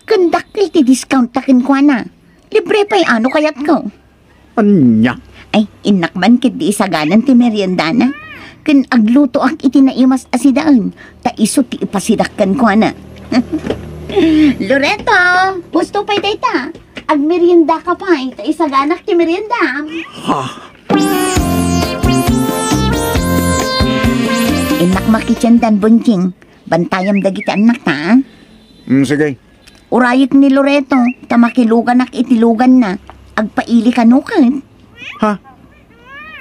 Ken dakkel ti discount ta kenkuana. Libre pay a no kayatko. Ania? Ay, innak man ketdi isaganan ti meriendana. Ken aglutoak iti naimas a sidaen, ta isu ti ipasidak kenkuana. Loreto, husto pay dayta. Agmeriendaka pay, ta isaganak ti meriendam. Ha? Innak makitiendan, Bonjing. Bantayam dagiti annakta, a? Mm, sige. Urayek ni Loreto, ta makiluganak iti luganna. Agpaili kano ket. Ha?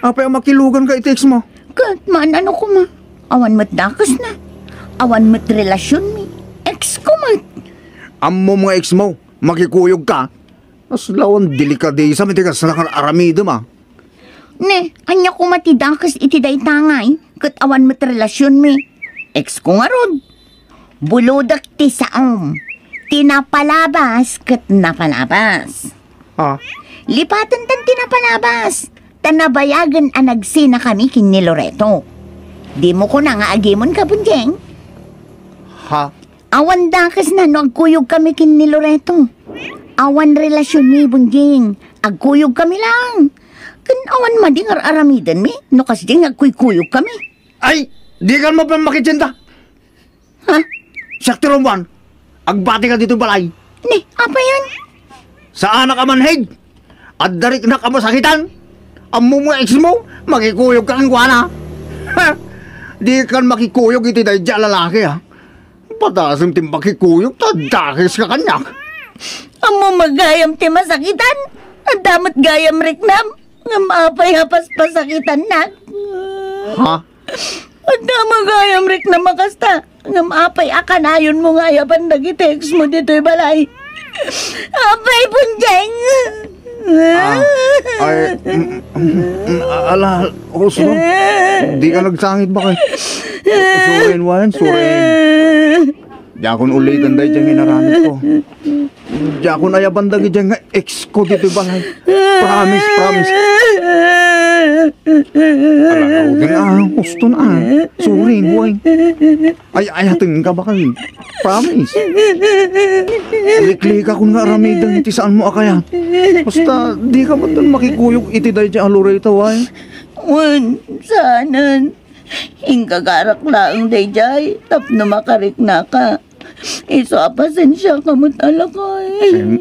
Apay a makiluganka iti exmo? Ket maan-ano koma. Awan met dakesna. Awan met relasionmi. Exko met. Ammom nga exmo, makikuyogka. Kasla awan delikadesam iti kasla nga aramidem, a. Ne, ania koma ti dakes iti dayta ngay, ket awan met relasionmi. Exko ngarud. Bulodek ti saom. Ti napalabas ket napalabas. A? Lipatentan ti napalabas. Ta nabayagen a nagsinakami ken ni Loreto. Dimo kuna nga agimonka, Bonjeng? Ha? Awan dakesna no agkuyogkami ken ni Loreto. Awan relasionmi, Bonjing. Agkuyogkami laeng. Ken awan madi nga ar-aramidenmi no kasdi nga agkuykuyogkami. Ay, dikan mapan makitienda. Ha? Siak ti rummuar. Agbatika ditoy balay. Ni, apayen? Saanak a manhid. Adda riknak a masakitan. Ammom nga exmo, makikuyogka kenkuana. Ha? Dikan makikuyog iti daydiay a lalaki, a. Padasem ti makikuyog ta dakeska kaniak. Ammom gayam ti masakitan. Adda met gayam riknam. Ngem apay a paspasakitannak? Ha? Adda gayam riknam a kasta. Ngem apay a kanayonmo nga ayaban dagiti ex mo ditoy balay? Apay, Bunjeng! Ah, ay, mm, mm, mm, ala, Rosro, di ka nagsangit ba kay? Surin, Wan, surin. Diakon ulitan daydiay nga inaramidko. Diakon ayaban dagiti nga ex ko ditoy balay. Promise, promise. Ala, Rudin, ah, huston, ah. Sorry, boy. Ay, ayatenka ba kay? Promise. Liklikakon nga aramiden ti saanmo a kayat. Basta, di ka man makikuyog iti daydiay a Loreto, ay? Wen, saanen. Inggagarak laeng daydiay tapno makariknaka. Isu a pasensiaka met a lakay. Em,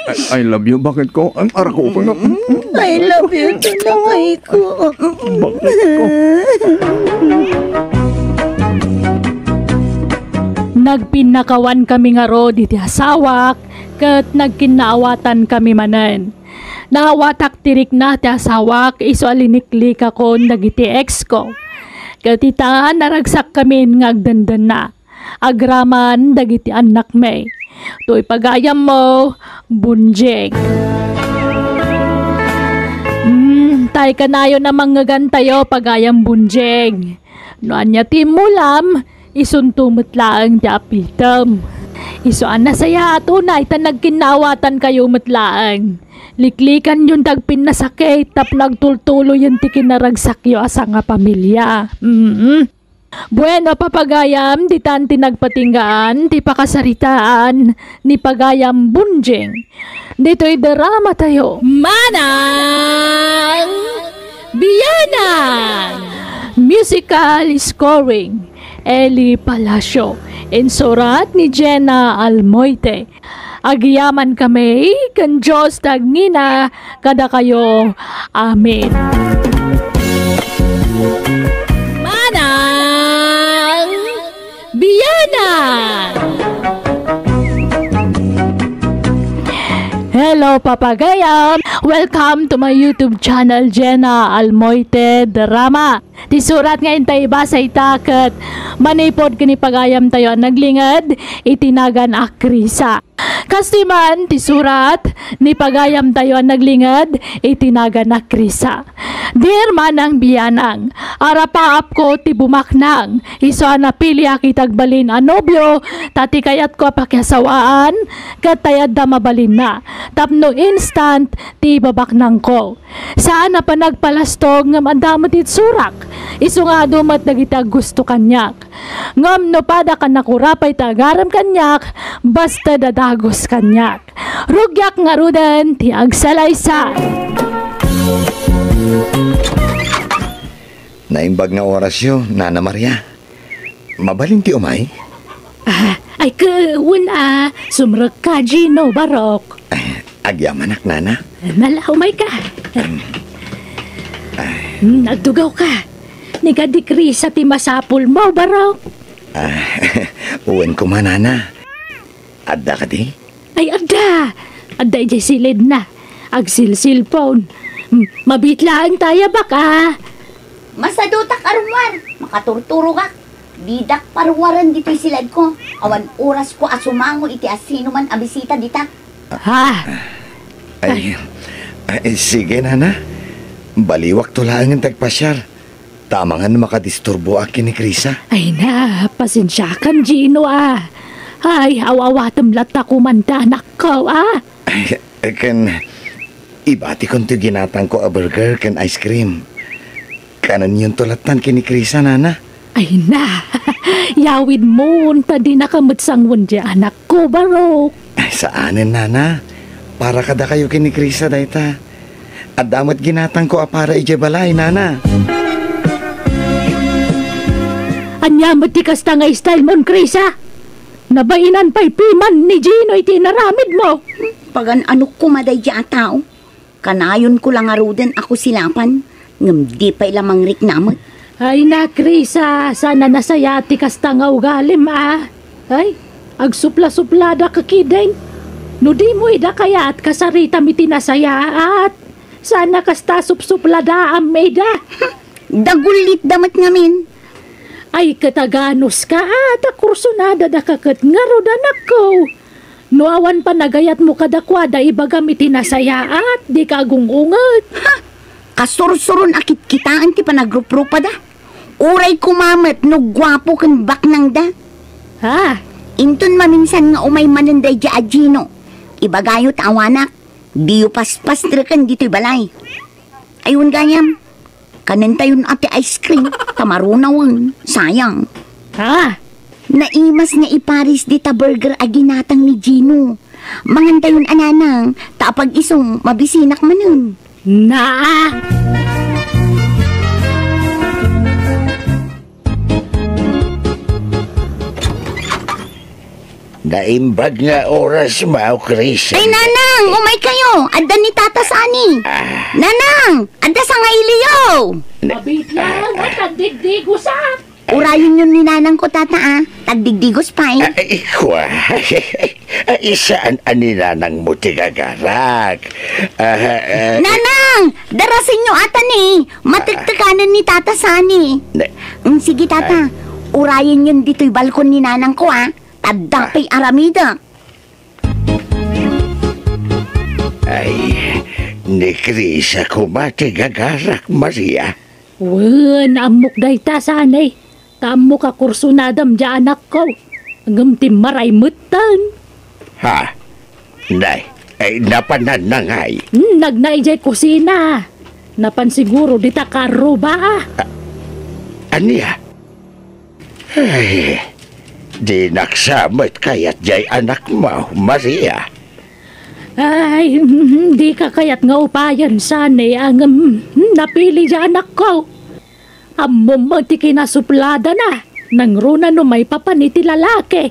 I, I love you, bakit ko? Ang arako pa nga. I love you too, lakay ko. Bakit ko? Nagpinnakawan kami ngarud iti asawak, ket nagkinnaawatan kami manen. Naawatak ti rikna ti asawak isu a liniklikakon dagiti ex ko. Ket ita, naragsak kamin nga agdendenna. Agraman dagiti annakmi. Toy pagayammo, Bunjing. Hmm, tay kanayon a mangngegantayo, pagayam Bunjing. No ania ti immulam, isunto met laeng ti apitem. Isu a nasayaat unay ta nagkinnaawatankayo met laeng. Liklikanyon ti agpinnasakit tapno agtultuloyen ti kinaragsakyo a sangapamilia. Mm. Bueno, papagayam, ditan ti nagpatinggaan ti pakasaritaan ni pagayam Bunjing. Ditoy drama tayo. Manang Bianang! Musical scoring, Eli Palacio. Insurat ni Jenna Almoite. Agyamankami ken Dios ti agngina kadakayo. Amen. Manang Bianang! Hello, papagayam! Welcome to my YouTube channel, Jenna Almoite Drama. Ti surat nga intay ibasa ita ket manipud ken ni pagayamtayo a naglinged iti nagan a Krisa. Kastoy man ti surat ni pagayamtayo a naglinged iti nagan a Krisa. Dear Manang Bianang, arapaapko ti bumaknang, isu a napiliak iti agbalin a nobio, ta ti kayatko a pakiasawaan, ket tay adda mabalinna, tapno instant ti ibabaknangko. Saan a panagpalastog ngem adda met itsurak. Isu nga adu met dagiti aggusto kaniak. Ngem no pada kanakurapay ti agarem kaniak, basta dadagus kaniak. Rugiak ngaruden ti agsalaysay. Naimbag nga orasyo, Nana Maria. Mabalin ti umay? Ah, ay, wen a, sumrekka, Gino, Barok. Ay, agyamanak, Nana. Nala, umayka. Hmm, agtugawka. Ni kadi Krisa ti masapulmo, Barok. Ah, wen koma, Nana. Adda kadi? Ay, adda. Adda idiay silidna. Agsilsilpon. Hmm, mabiit laeng ta, baka. Masadutak a rummuar. Makaturturogak. Didak paruaren ditoy siledko. Awan orasko a sumango iti asinoman a bisita dita. Ha? Ay, ay, sige, Nana. Baliwakto laengen ti agpasiar. Ta amangan makadisturboak ken ni Krisa. Ay na, pasensiakan, Gino, a. Ay, aw-awatem latta koma ti anakko, a. Ay, ken ibatikon ti ginatangko a burger ken ice cream. Kanenyon to lattan ken ni Krisa, Nana. Ay na, yawidmon ta dinaka met sangoen ti anakko, Barok. Ay, saanen, Nana. Para kadakayo ken ni Krisa dayta. Adda met ginatangko a para idiay balay, Nana. Ania met ti kasta nga style mon, Krisa? Nabainan pay piman ni Gino iti inaramidmo. Pagan-anok koma daydiay a tao. Kanayonko la ngaruden a kusilapan, ngem di pay la mangrikna met. Ay na, Krisa, saan a nasayaat ti kasta nga ugalim, a. Ay, agsuplasupladaka ketdin. No dimo ida kayat, kasaritam iti nasayaat. Saan a kasta supsupladaam ida. Dagullitda met ngamin. Ay, ket aganuska, a, ta kursunadadaka ket ngarud, anakko. No awan panagayatmo kadakuada, ibagam iti nasayaat, dika agung-unget. Ha! Kasursuron a kitkitaen ti panagruprupada. Uray koma met no guapo ken baknangda. Ha? Inton maminsan nga umay manen daydiay a Gino, ibagayo ta awanak, diyo paspastreken ditoy balay. Ay, wen gayam, kanentayon a ti ice cream, ta marunawen, sayang. Ha? Naimas nga iparis dita burger a ginatang ni Gino. Mangantayon a, nanang, ta apag-isu, mabisinak manen. Naa! Naimbag nga oras, Mao Chris. Ay, nanang, umay kayo. Adda ni Tata Sani. Ah. Nanang, adda sangailiyo. Na- Mabitlang, ah, at agdigdigosak. Urayon yon ni nanang ko, tata, a. Tagdigdigos pay. Ah, ikua. Ay, saan a ni nanang mo ti gagarak? Ah, ah, Nanang! Darasenyo ata ni. Matektekanen ni Tata Sani. Ne- Mm, sige, tata. Ay. Urayen yon ditoy balkon ni nanang ko, a. Adda pay aramidek. Ay, ni Krisa koma ti gagarak, Maria. Wen, ammok dayta, Sani. Ta ammok a kursunadam diay anakko. Ngem timmaray metten. Ha? Nay, ay, napananna ngay? Hmm, nagna idiay kusina. Napan siguro dita karruba, a. A-, ania? Ay, dinak sa met kayat diay anakmo, Maria. Ay, mm, dika kayat nga upayen, Sani, ngem, mm, napili diay anakko. Ammom ti kinasupladana, nangruna no maipapan iti lalaki.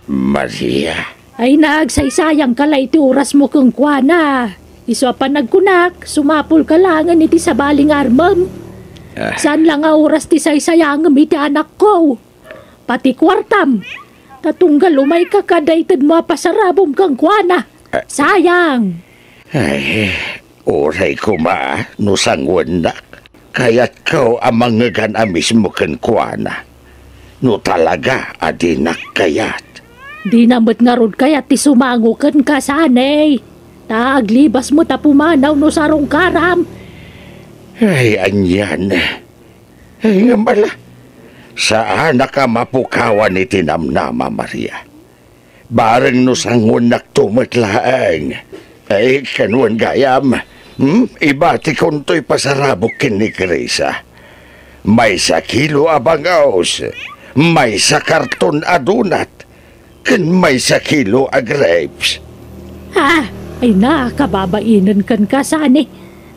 Maria. Ay, nagsaysayangka la iti orasmo kenkuana. Isu a panagkunak, sumapulka laengen iti sabali nga armem. Ah. Saan la nga oras ti saysayangem iti anakko? Pati kuartam. Ta tunggal umayka kada itedmo a pasarabom kenkuana. Ah. Sayang! Ay, uray koma no sanguennak. Kayatko a mangngegan a mismo kenkuana. No talaga a dinak kayat. Dina met ngarud kayat ti sumango kenka, Sani. Ta aglibas met a pumanaw no sarungkaram. Ay, anian. Ay, ngem ala, saanak a mapukawan iti namnama, Maria. Bareng no sanguennakto met laeng. Ay, ken wen gayam, hmm? Ibatikon toy pasarabok ken ni Krisa. Maysa kilo a bangus, maysa karton a donut, ken maysa kilo a grapes. Ah, ay na, kababainen kenka, Sani.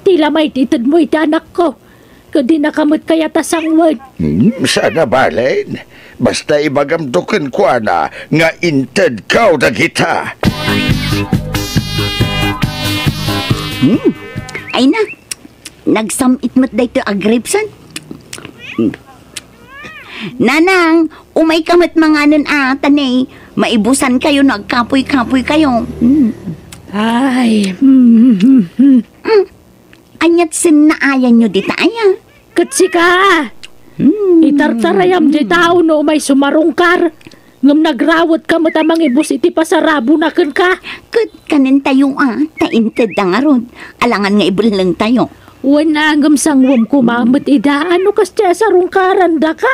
Ti la maitedmo iti anakko. Ket dinaka met kayat a sanguen. Hmm, saan a balen. Basta ibagamto kenkuana nga intedko dagita. Hmm. Ay na, nagsam-it met daytoy a grapes, a. Hmm. Nanang, umayka met manganen, a, ta ne, maibusankayo no agkapoy-kapoykayo. Hmm. Ay, hmm, hmm, hmm. Hmm. Aniat sennaayanyo dita aya? Ket sika, a. Hmm. Itartarayam diay tao no umay sumarungkar, ngem nagrawetka met a mangibus iti pasarabona kenka. Ket kanentayo, a, ta intedda ngarud, alangan nga ibellengtayo. Wen, a, ngem sanguem koma met ida, a, no kasdiay a sarungkarandaka?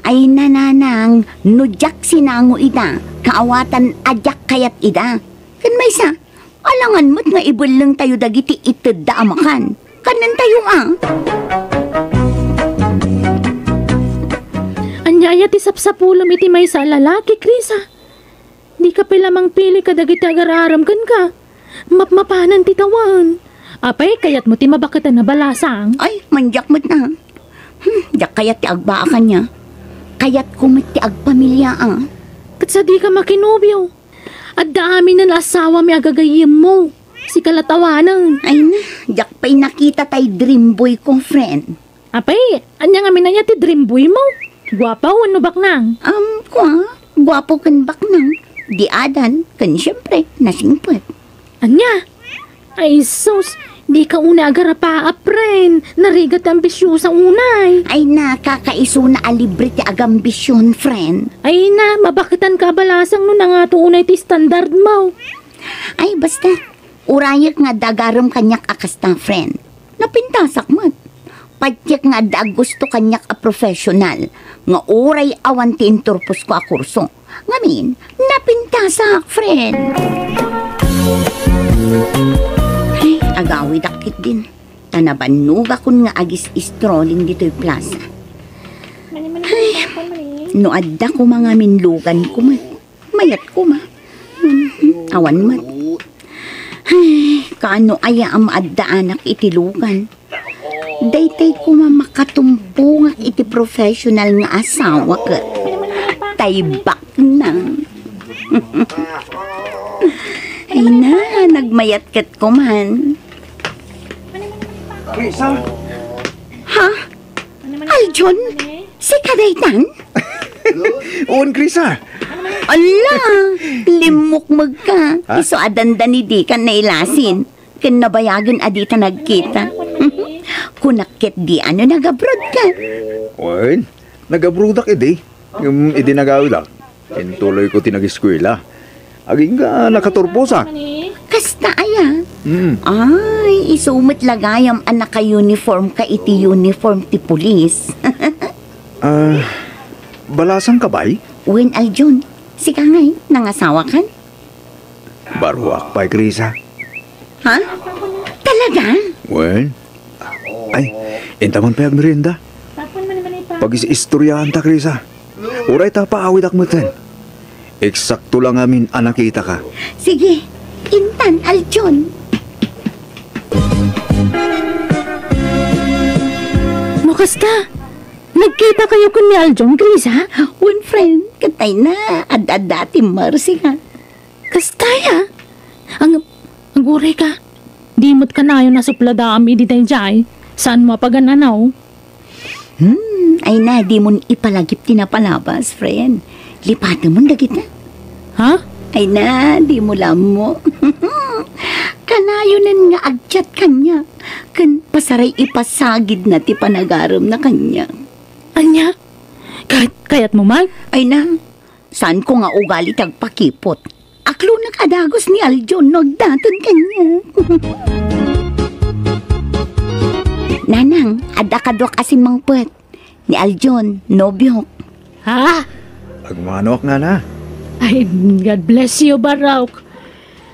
Ay, nanang, no diak sinango ida, kaawatan a diak kayat ida. Ken maysa, alangan met nga ibellengtayo dagiti itedda a makan. Kanentayo, a. Ania aya ti sapsapulem iti maysa a lalaki, Krisa? Dika pay la mangpili kadagiti agar-arem kenka. Mapmapanen ti tawen. Apay, kayatmo ti mabaketan a balasang? Ay, mandiak met na. Hmm, diak kayat ti agbaa kaniak. Kayatko met ti agpamilia, a. Ket sadika makinobio. Adda aminen a asawami a gagayyemmo. Sika la't awanen. Ay na, diak pay nakita tay dream boy ko, friend. Apay, ania ngamin aya ti dream boy mo? Guapo wenno baknang? Um, kua, guapo ken baknang. Diadan, ken siempre, nasingpet. Ania? Ay, sus, Dika unay agarapaa, friend. Narigat ti ambisiosa unay. Ay na, kakaisuna a libre ti agambision, friend. Ay na, mabaketanka a balasang no nangato unay ti standardmo. Ay, basta. Urayek nga adda agarem kaniak a kasta, friend. Napintasak met. Patiek nga adda aggusto kaniak a professional nga uray awan ti inturposko a kurso. Ngamin, napintasak, friend. Ay, agawidak ketdin. Ta nabannogakon nga agis-strolling ditoy plaza. Ay, no adda koma ngamin luganko met. Mayat koma. Mhm, awan met. Ay, kaano aya a maaddaanak iti lugan? Daytay koma makatumbongak iti professional nga asawa ket tay baknang. Ay na, nagmayat ket koman. Krisa? Ha? Aljon? Sika daytan? Wen, Krisa. Ala, limmukmegka. Ha? Isu a dandani dikan nailasin. Ken nabayagen a dita nagkita. Kunak ketdi a no nag-abroad ka. Wen, nag-abroadak idi. Ngem idi nagawidak, intuloyko ti nag-eskuela. Agingga nakaturposak. Kasta aya? Mm. Ay, isu met la gayam a naka-uniform ka iti uniform ti pulis. Ah, balasang ka bay? Wen, Aljon. Sika ngay, nangasawakan? Baruak pay, Krisa. Ha? Talaga? Wen? Ay, intaman pay agmerienda. Pagis-istoryaanta, Krisa. Uray ta paawidak metten. Eksakto la ngamin a nakitaka. Sige, intan, Aljon. No kasta, nagkitakayo ken ni Aljon, Krisa? Wen, friend, ket ay na, ad-adda ti Mercy ka. Kasta aya? Ang, aguray ka. Di met kanayon a supladaam idi daydiay. Saanmo a pagan-anaw? Hmm, ay na, dimon ipalagip ti napalabas, friend. Lipatemon dagita. Ha? Ay na, dimo la ammo. Kanayonen nga agchat kaniak. Ken pasaray ipasagidna ti panagaremna kaniak. Ania? Kayat, kayatmo man? Ay na, saanko nga ugali ti agpakipot. Aklonek a dagus ni Aljon no agdaton kaniak. Nanang, adda kaduak a simmangpet. Ni Aljon, nobiok. Ha? Agmanoak, nana. Ay, God bless you, Barok.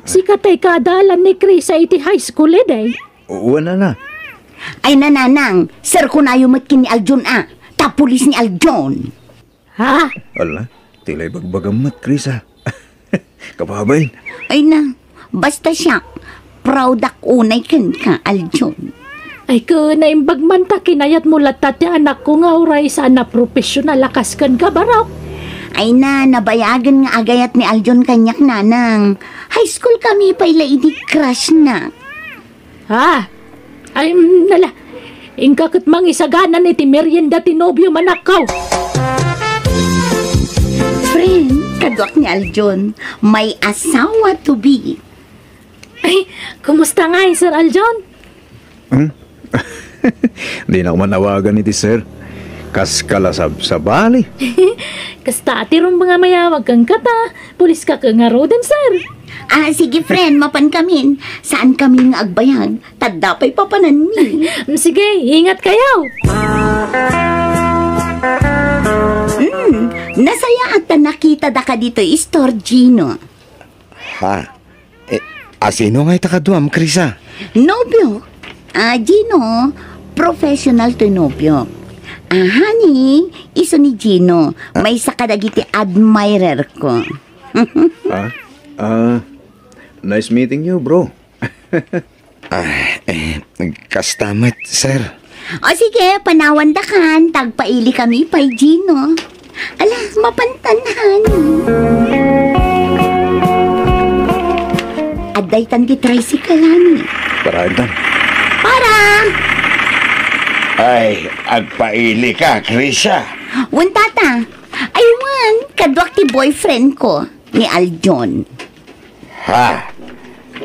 Sika tay kaadalan ni Krisa iti high school, edi? Wen, nana. Ay, nananang, serkonayo met ken ni Aljon a. Ta pulis ni Aljon. Ha? Ala, ti la ibagbagam met, Krisa. Kababain. Ay na, basta siak, proud-ak unay kenka, Aljon. Ay, ket naimbag man ta kinayatmo latta ti anakko nga uray saan a professional a kas kenka, Barok. Ay na, nabayagen nga agayat ni Aljon kaniak, nanang. High school kami pay la idi crush na. Ha? Ay, mm, nala. Inka ket mangisaganan iti merienda ti nobio, manakkaw. Friend, kaduak ni Aljon, may asawa to be. Ay, kumusta ngay, Sir Aljon? Hmm? Dinak man awagan iti sir. Kas kalasab sabali. Kasta ti rumbeng a mayawag kenka ta, pulis ka ken ngaruden, sir. Ah, sige, friend, mapan kamin. Saan kami nga agbayag? Tadda pay papananmi. Sige, ingat kayo. Hmm, nasayaat ta nakita daka ditoy istor, Gino. Ha? Eh, asino nga ita kaduam, Krisa? Nobio. Ah, Gino, professional toy nobio. Ah, honey, isu ni Gino. Ah. Maysa kadagiti admirer ko. Ah, ah, nice meeting you, bro. Ah, eh, kasta met, sir. O sige, panawan dakan, tagpaili kami pay, Gino. Ala, mapantan, honey. Addaytan ti tricycle, honey. Para intan. Para! Ay, agpaili ka, Krisa. Wen, tata. Ay, wen, kaduak ti boyfriend ko, ni Aljon. Ha?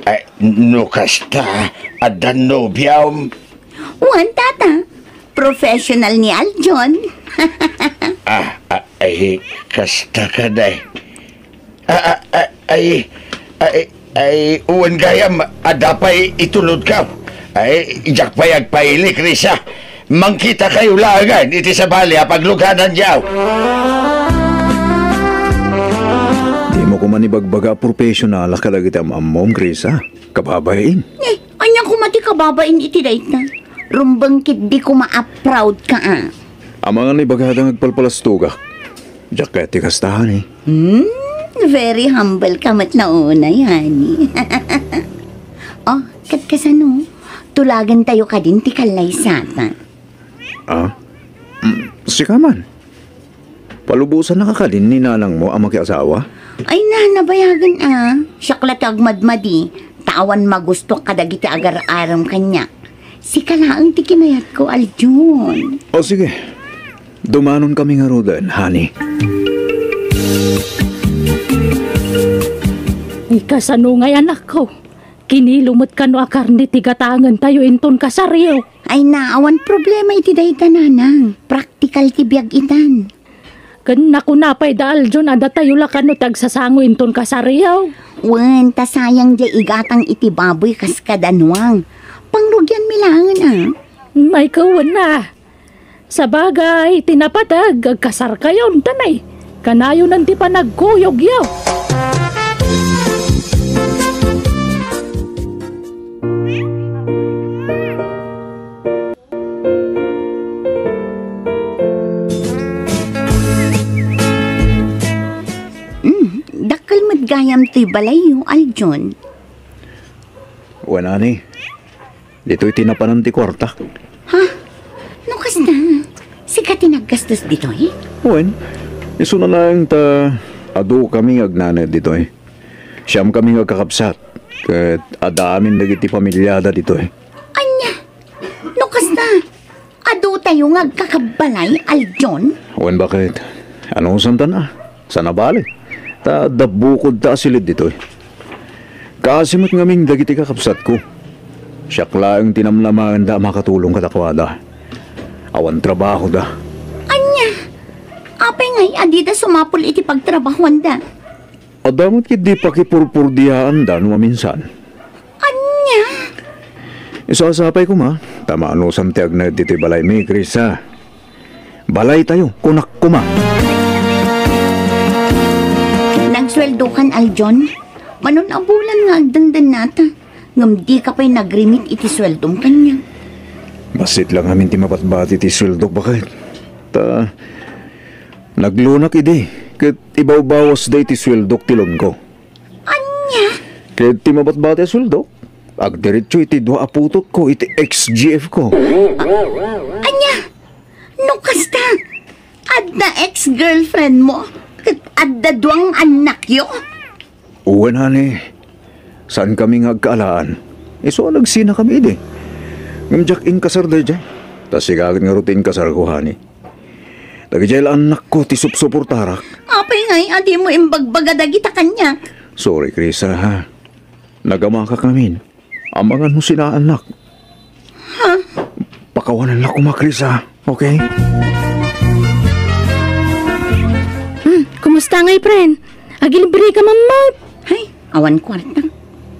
Ay, no kasta, addan nobiam? Wen, tata. Professional ni Aljon. Ah, ah, ay, kasta ka, day. Ah, ah, ah, ay, ay, ay, wen gayam, adda pay itulodko. Ay, diak pay agpaili, Krisa. Mangkitakayo laengen iti sabali a paglugananyo. Dimo koma ibagbaga a professional kadagiti am-ammom, Krisa. Kababain. Eh, ania koma ti kababain iti dayta? Rumbeng ketdi koma a proud ka, a. Amangan ibagada nga agpalpalastogak. Diak kayat ti kasta, honey. Hmm, very humble ka met no unay, honey. Oh, ket kasano? Tulagentayo kadin ti kallaysata. Ah? Mm, sika man. Palubosannaka kadin ni nanangmo a makiasawa? Ay na, nabayagen a. Siak la ti agmadmadi, ta awan magusto kadagiti agar-arem kaniak. Sika laeng ti kinayatko, Aljon. O sige, dumanonkami ngaruden, honey. Ay, kasano ngay, anakko? Kinilo met kano a karne ti gatangentayo inton kasaryo? Ay na, awan problema iti dayta, nanang. Praktikal ti biag itan. Ken nakuna pay da Aljon a datayo la kano ti agsasango inton kasaryo? Wen, ta sayang diay igatang iti baboy kas kada Nuang. Pangrugianmi laengen a. Ay, wen a. Sabagay, ti napateg, agkasarkayon, tanay. Kanayonen ti panagkuyogyo. Mm, dakkel met gayam ti balayyo, Aljon. Wen, honey. Ditoy ti napanan ti kuarta. Ha? No kasta, sika ti naggastos ditoy? Wen, isuna laeng ta adu kami nga agnanaed ditoy. Siam kami nga agkakabsat, ket adda amin dagiti familiada ditoy. Ania? No kasta, adutayo nga agkakabbalay, Aljon? Wen, baket? Anusantan a? Saan a bale? Ta adda bukodta a silid ditoy. Kaasi met ngamin dagiti kakabsatko. Siak laeng ti namnamaenda a makatulong kadakuada. Awan trabahoda. Ania? Apay ngay a dida sumapul iti pagtrabahoanda? Adda met ketdi pakipurpurdiaanda no maminsan. Ania? Isu a sapay koma, ta maanusam ti agnaed ditoy balaymi, Krisa. Balaytayo, kunak koma. Nagsueldokan, Aljon? Manon a bulan nga agdendennata, ngem dika pay nag-remit iti sueldom kaniak. Bassit la ngamin ti mabatbati ti sueldok, baket. Ta, naglonak idi, ket ibawbawasda iti sueldok ti loanko. Ania? Ket ti mabatbati a sueldo, agdiretso iti dua a putotko iti X G F ko. Ania? No kasta, adda ex-girlfriend mo, ket adda dua nga annakyo? Wen, honey. Saan kami nga agkaalaan. Isu a nagsinakami idi. Ngem diak inkasar daydiay. Ta sika ket ngarud ti inkasarko, honey. Dagidiay la annakko ti supsuportarak. Apay ngay a dimo imbagbaga dagita kaniak? Sorry, Krisa, ha? Nagamakak ngamin. Amangan no sinaannak. Ha? Pakawanennak koma, Krisa, okay? Hmm, kumusta ngay, friend? Agilibre ka man met. Hay, awan kuarta.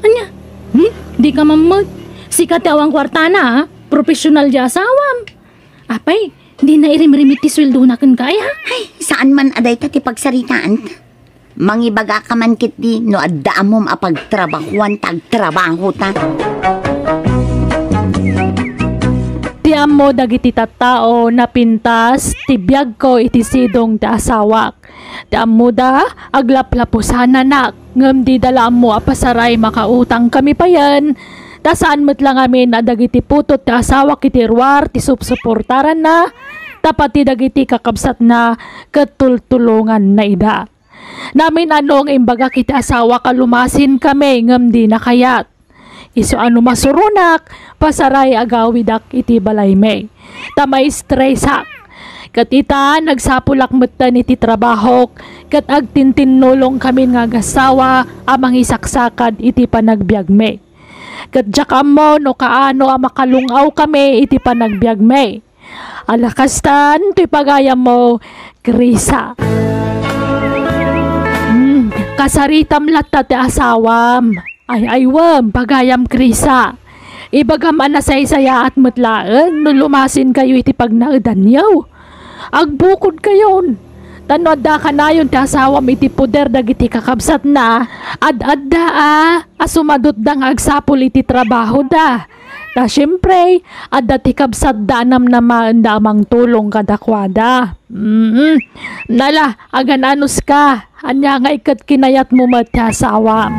Ania? Hmm? Di ka man met. Sika ti awan kuartana, ha? Professional di asawam. Apay, di na irimrimit ti sueldona kenka, ay, ha? Ay, saan man a dayta ti pagsaritaanta. Mangibagaka man ketdi no adda ammom a pagtrabahuan ta agtrabahota. Ti ammo dagiti tattao, napintas ti biagko iti sidong ti asawak. Ti ammoda, aglaplapusananak, ngem dida la ammo a pasaray makautang kami payen, ta saan met la ngamin a dagiti putot ti asawak iti ruar ti supsuportaranna, ta pati dagiti kakabsatna ket tultulonganna ida. Namin-ano nga imbagak iti asawak a lumasin kami ngem dina kayat. Isu a no masuronak, pasaray agawidak iti balaymi. Ta maistresak. Ket ita, nagsapulak metten iti trabahok, ket agtintinnulongkamin nga agasawa a mangisaksakad iti panagbiagmi. Ket diak ammo no kaano a makalung-awkami iti panagbiagmi. Ala kastan toy pagayammo, Krisa. Hmm, kasaritam latta ti asawam. Ay, aywem, pagayam Krisa. Ibagam a nasaysayaat met laeng no lumasinkayo iti pagnaedanyo. Agbukodkayon. Ta no adda kanayon ti asawam iti poder dagiti kakabsatna, ad-adda a, a sumadutda nga agsapul iti trabahoda. Ta siempre, adda ti kabsatda a namnamaenda a mangtulong kadakuada. Mm. Nala, agan-anuska. Ania nga iket kinayatmo met ti asawam?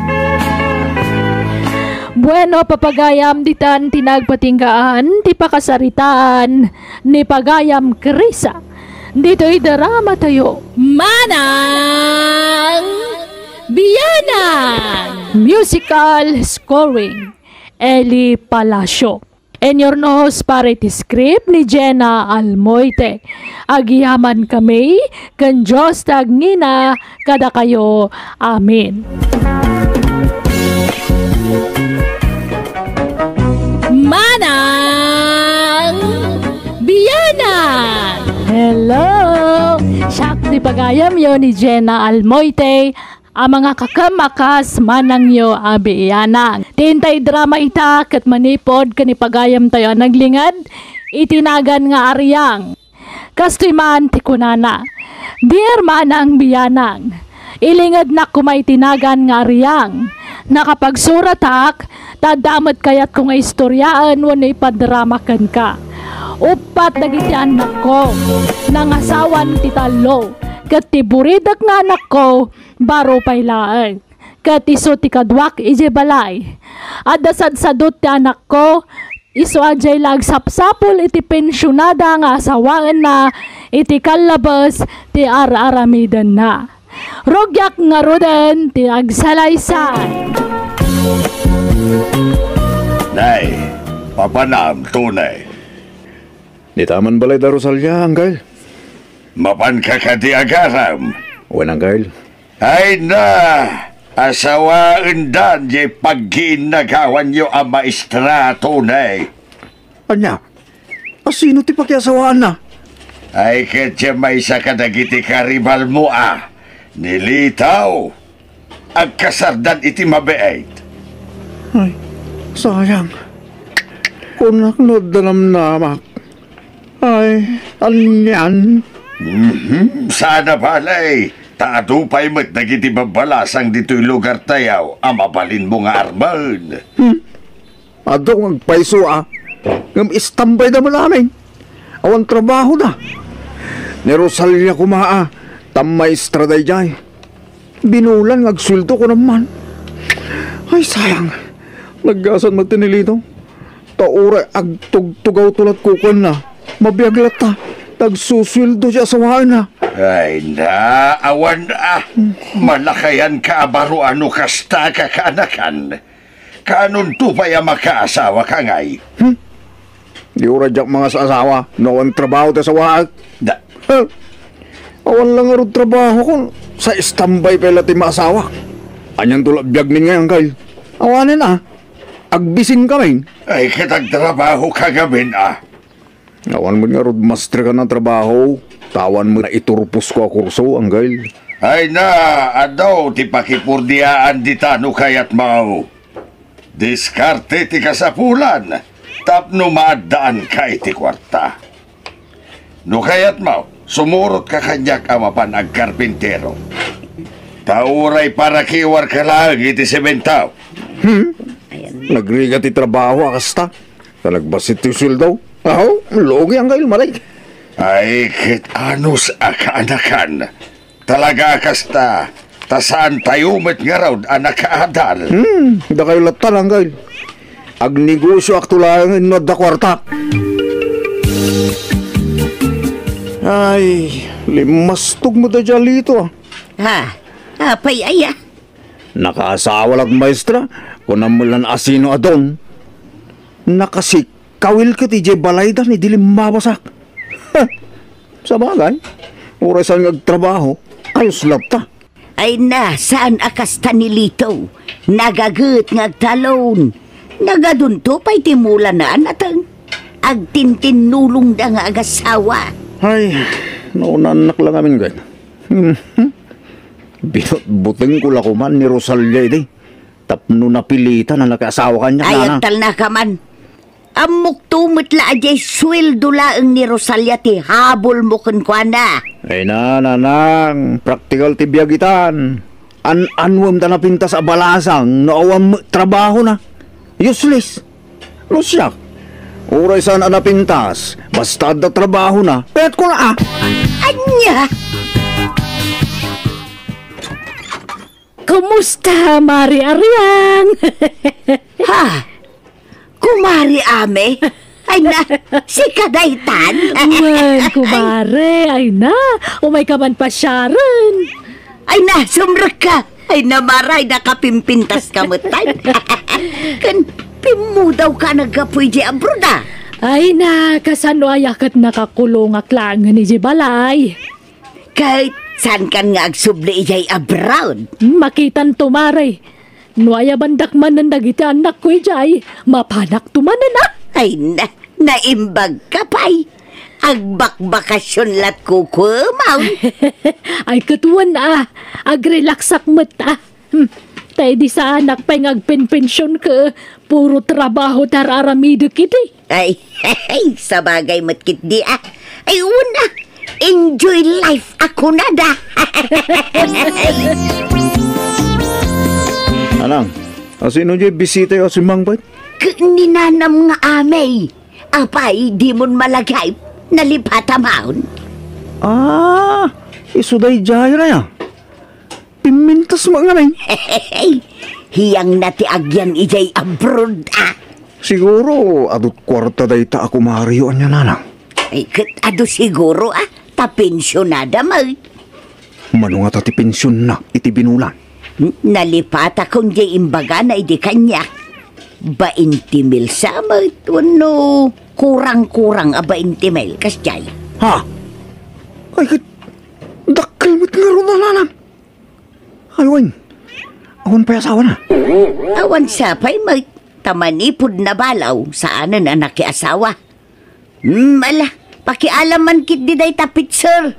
Bueno, papagayam, ditan ti nagpatinggaan ti pakasaritaan ni pagayam Krisa. Ditoy drama tayo. Manang Bianang! Musical scoring, Eli Palacio. Inurnos para iti script ni Jenna Almoite. Agyamankami ken Dios ti agngina kadakayo. Amen. Manang Bianang! Hello! Siak ti pagayamyo ni Jenna Almoite, a mangakakem a kas manangyo a Bianang. Ti intay drama ita ket manipud ken ni pagayamtayo a naglinged iti nagan nga Ariang. Kastoy man ti kunana, "Dear Manang Bianang, ilingednak koma iti nagan nga Ariang. Nakapagsuratak ta adda met kayatko nga istoriaen wenno ipadrama kenka. Uppat dagiti annakko, nangasawan ti tallo, ket ti buridek nga anakko, baro pay laeng. Ket isu ti kaduak idiay balay. Adda sadsadut ti anakko, isu a diay la agsapsapul iti pensionada nga asawaenna iti kallabes ti ar-aramidenna. Rugiak ngaruden ti agsalaysay." Nay, papanam, Tony. Dita man balay da Rosalia, Angkel. Mapanka kadi agaram? Wen, Angkel. Ay na, asawaendan diay paggiinnagawanyo a maestra, Tony. Ania? Asino ti pakiasawaanna? Ay, ket diay maysa kadagiti karibalmo a ni Litaw. Agkasardan iti mabiit. Ay, sayang. Kunak no adda namnamak. Ay, anian? Mhm, saan a balay. Ta adu pay met dagiti babbalasang ditoy lugartayo a mabalinmo nga armen. Hmm. Adu nga agpayso a. Ngem istambayda met amin. Awan trabahoda. Ni Rosalia koma a, ta maestra daydiay. Binulan nga agsueldo kunam man. Ay, sayang. Naggasat met ti ni Lito. Ta uray agtugtugawto lat kukuanna, mabiag latta. Nagsusueldo ti asawaenna. Ay na, awan a. Malakayanka a baro a no kasta a kakaanakan. Kaanonto pay a makaasawaka ngay? Hmm? Di uray diak mangas-asawa no awan trabaho ti asawaek. Da- Huh? Awan la ngarud trabahokon, sa istambay pay la ti maasawak. Anianto la biagmin ngay, Angkel? Awanen a. Agbisinkamin. Ay, ket agtrabahoka ngamin a. Awan met ngarud masterka a trabaho, ta awan met naiturposko a kurso, Angkel. Ay na, adu ti pakipurdiaan dita no kayatmo. Diskarte ti kasapulan tapno maaddaanka iti kuarta. No kayatmo, sumurotka kaniak a mapan agkarpintero. Ta uray parakiwarka laeng iti semento. Hmm? Nagrigat ti trabaho a kasta. Ta nagbassit ti sueldo. Aho, lugi, Angkel, maray. Ay, ket anus a kaanakan. Talaga a kasta, ta saantayo met ngarud a nakaadal. Hmm, dakayo latta, Angkel. Agnegosioakto laeng no adda kuarta. Ay, limmastog met daydiay a Lito, a. Ha? Apay aya? Nakaasawa lat maestra, kunam met lan asino a don. Nakasikkawil ket idiay balayda ni di limmabasak. Sabagay, uray saan nga agtrabaho, ayos latta. Ay na, saan a kasta ni Lito? Nagaget nga agtalon. Nagadunto pay ti mulana, nateng. Agtintinnulongda nga agasawa. Ay, naunannak la ngamin, gayna. Mhm. Binutbutengko la koman ni Rosalia idi. Tapno napilitan a nakiasawa kaniak, ay, nana. Agtalnaka man. Ammokto met la a diay sueldo laeng ni Rosalia ti habol mo kenkuana. Ay na, nanang, praktikal ti biag itan. An-anuem ta napintas a balasang no awan met trabahona. Useless. No siak, uray saan a napintas, basta adda trabahona, kayatko na, a. Ania? Kumusta, Mari Ariang? Ha? Kumari Ame? Ay na, sika daytan? Wen, kumare, ay na, umayka man pasiaren. Ay na, sumrekka. Ay na, Mari, nakapimpintaska metten. Ken pimmudawka naggapu idiay abroad, a? Ay na, kasano aya ket nakakulongak laengen idiay balay. Ket saankan nga agsubli idiay abroad? Hmm, makitanto, Mari. No ayabandak manen dagiti annakko idiay, mapanakto manen, a. Ay na, naimbagka pay. Agbakbakasyon lat kukuem, a. Ay, ket wen, a. Agrelaksak met, a. Hmm. Ta idi saanak pay nga agpenpension ket puro trabaho ti ar-aramidek idi. Ay, sabagay met ketdi, a. Ay, wen, a. Enjoy life a kunada. Anang, asino diay bisita a simmangpet? Ket ni nanam nga Ame. Apay, dimon malagip? Nalipata maon? Ah, isu daydiay, a. Pimmintas met ngamin. Hiyangna ti agyan idiay abroad, a. Siguro, adu ti kuarta dayta a kumariyo, ania, nanang? Ay, ket adu siguro, a, ta pensionada met. Mano ngata ti pensionna iti binulan? N-, nalipatakon diay imbagana idi kaniak. Bainti mil sa met wenno kurang-kurang a bainti mil, kasdiay. Ha? Ay, ket dakkel met ngarud, nanang. Ay, wen. Awan pay asawana? Awan sa pay met, ta manipud nabalaw, saanen a nakiasawa. Hmm, ala, pakialam man ketdi dayta pitser.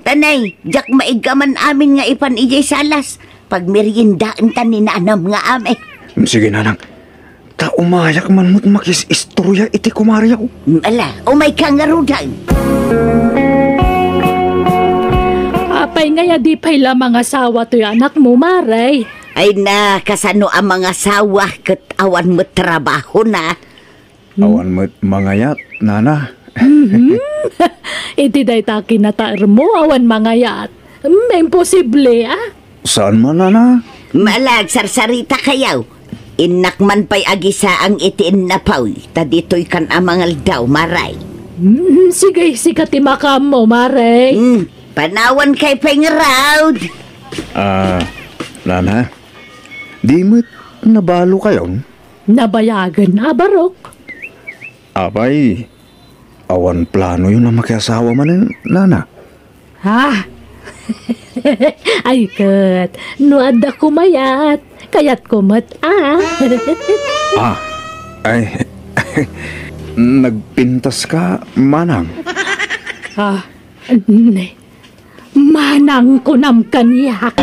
Tanay, diak maiggaman amin nga ipan idiay salas. Pagmeriendaenta ni nanam nga Ame. Sige, nanang. Ta umayak man met makis-istorya iti kumariyo. Ala, umayka ngaruden. Apay ngay a di pay la mangasawa toy anakmo, Mari? Ay na, kasano a mangasawa ket awan met trabahona? Hmm? Awan met mangayat, nana. Mhm. Iti dayta kinataermo, awan mangayat. Hmm, imposible, a. Saan man, nana? Ala, agsarsarita kayo. Innak man pay agisaang iti innapoy, ta ditoykan a mangaldaw, Mari. Hmm, sige, sika ti makaammo, Mari. Hmm, panawankayo pay ngarud. Ah, nana, di met nabalokayon? Nabayagen a barok. Apay, awan planoyo a makiasawa manen, nana? Ha? Ay ket, no adda kumayat, kayatko met, a. Ah, ay, nagpintaska, manang? Ah, ne. Manang kunam kaniak.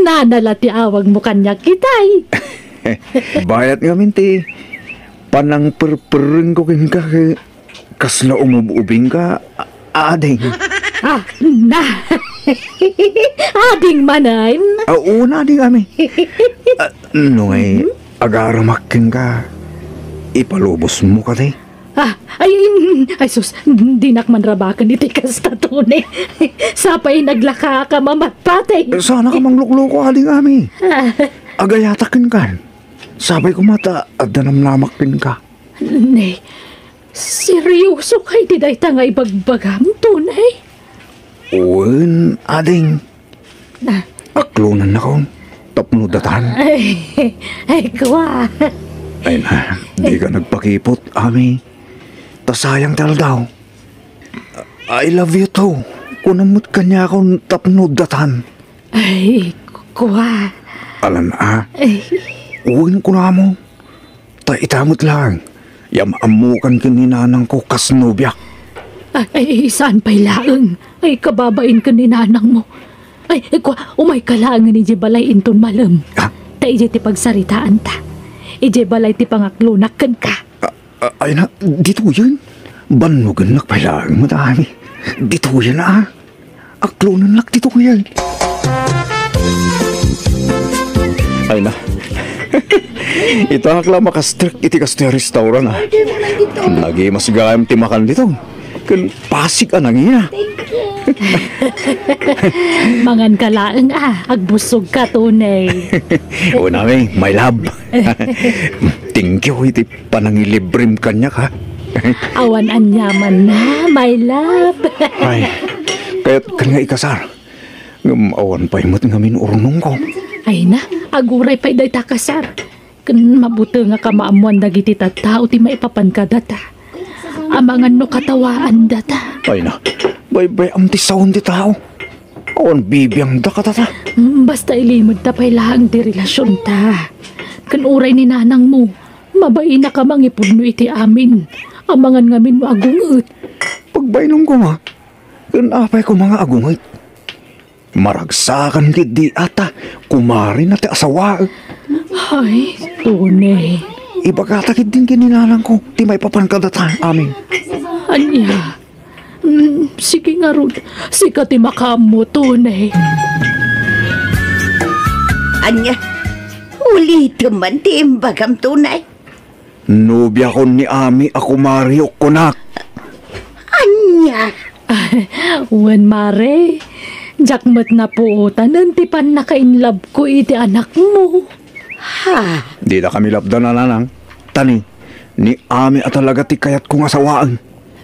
Nana la ti awagmo kaniak, itay. Bayat ngamin ti panangperperengko kenka, ket kasla umub-ubingka, a-, ading. Ah, na. Ading manen? Ah, oo na, ading, Ame. Ah, no ngay, mhm, agaramak kenka, ipalubosmo kadi? Ah, ay, mm, ay sus, dinak man rabaken iti kasta, Tony. Sapay naglaka ka mamatpatay. Eh, saan ka manglukloko, ading Ame. Ah. Agayatak kenka. Sapay koma ta adda namnamak kenka. Ne, seryoso kay ti dayta nga ibagbagam, Tony? Wen, ading. Ah. Aklonannakon tapno datan. Ay, ay, kua. Ay na, dika nagpakipot, Ame. Ta sayang ti aldaw. "I love you too," kunam met kaniakon tapno datan. Ay, kua. Alan a? Ay. Wen kunam. Ta ita met laeng, yam-ammokan ken ni nanangko kas nobiak. Ay, ay, saan pay laeng? Ay, kababain ken ni nanangmo. Ay, ay, kua, umayka laengen idiay balay inton malem. Ah? Ta idiay ti pagsaritaanta. Idiay balay ti pangaklonak kenka. Ah, ah, ay na, ditoyen. Bannogennak pay laeng met, Ami. Ditoyen, ah. Aklonennak ditoyen. Ay na. Ita ak la makastrek iti kastoy a restaurant, ah. Nagimas gayam ti makan dito. Ken pasig a nangina. Manganka laeng, ah. Agbussogka, Tony. Wen, Ami, my love. Thank you iti panangilibrem kaniak, ha? Awan aniamanna, my love. Ay, kayatkan nga ikasar. Ngem awan pay met ngamin urnongko. Ay na, aguray pay dayta kasar. Ken mabutengak a maammoan dagiti tattao ti maipapan kadata. Amangan no katawaandata. Ay na, baybay-am ti sawen ti tao. Awan bibiangda kadata. Mm, basta ilimedta pay laeng ti relasionta. Ken uray ni nanangmo, mabainak a mangipudno iti amin. Amangan ngamin no agunget. Pagbainonko nga, ken apay koma nga agunget? Maragsakan ketdi a ta kumarina ti asawaek. Ay, Tony. Ibagata ketdin ken ni nanangko ti maipapan kadata amin. Ania? Mm, sige ngarud, sika ti makaammo, Tony. Ania? Ulitem man ti imbagam, Tony. Nobiakon ni Ami a kumariyok, kunak. Ania? Wen, Mare. Diak met napuotanen ti pannakainlabko iti anakmo. Ha? Dida kami lapdan, nanang. Ta ni, ni Ami a talaga ti kayatko nga sawaen.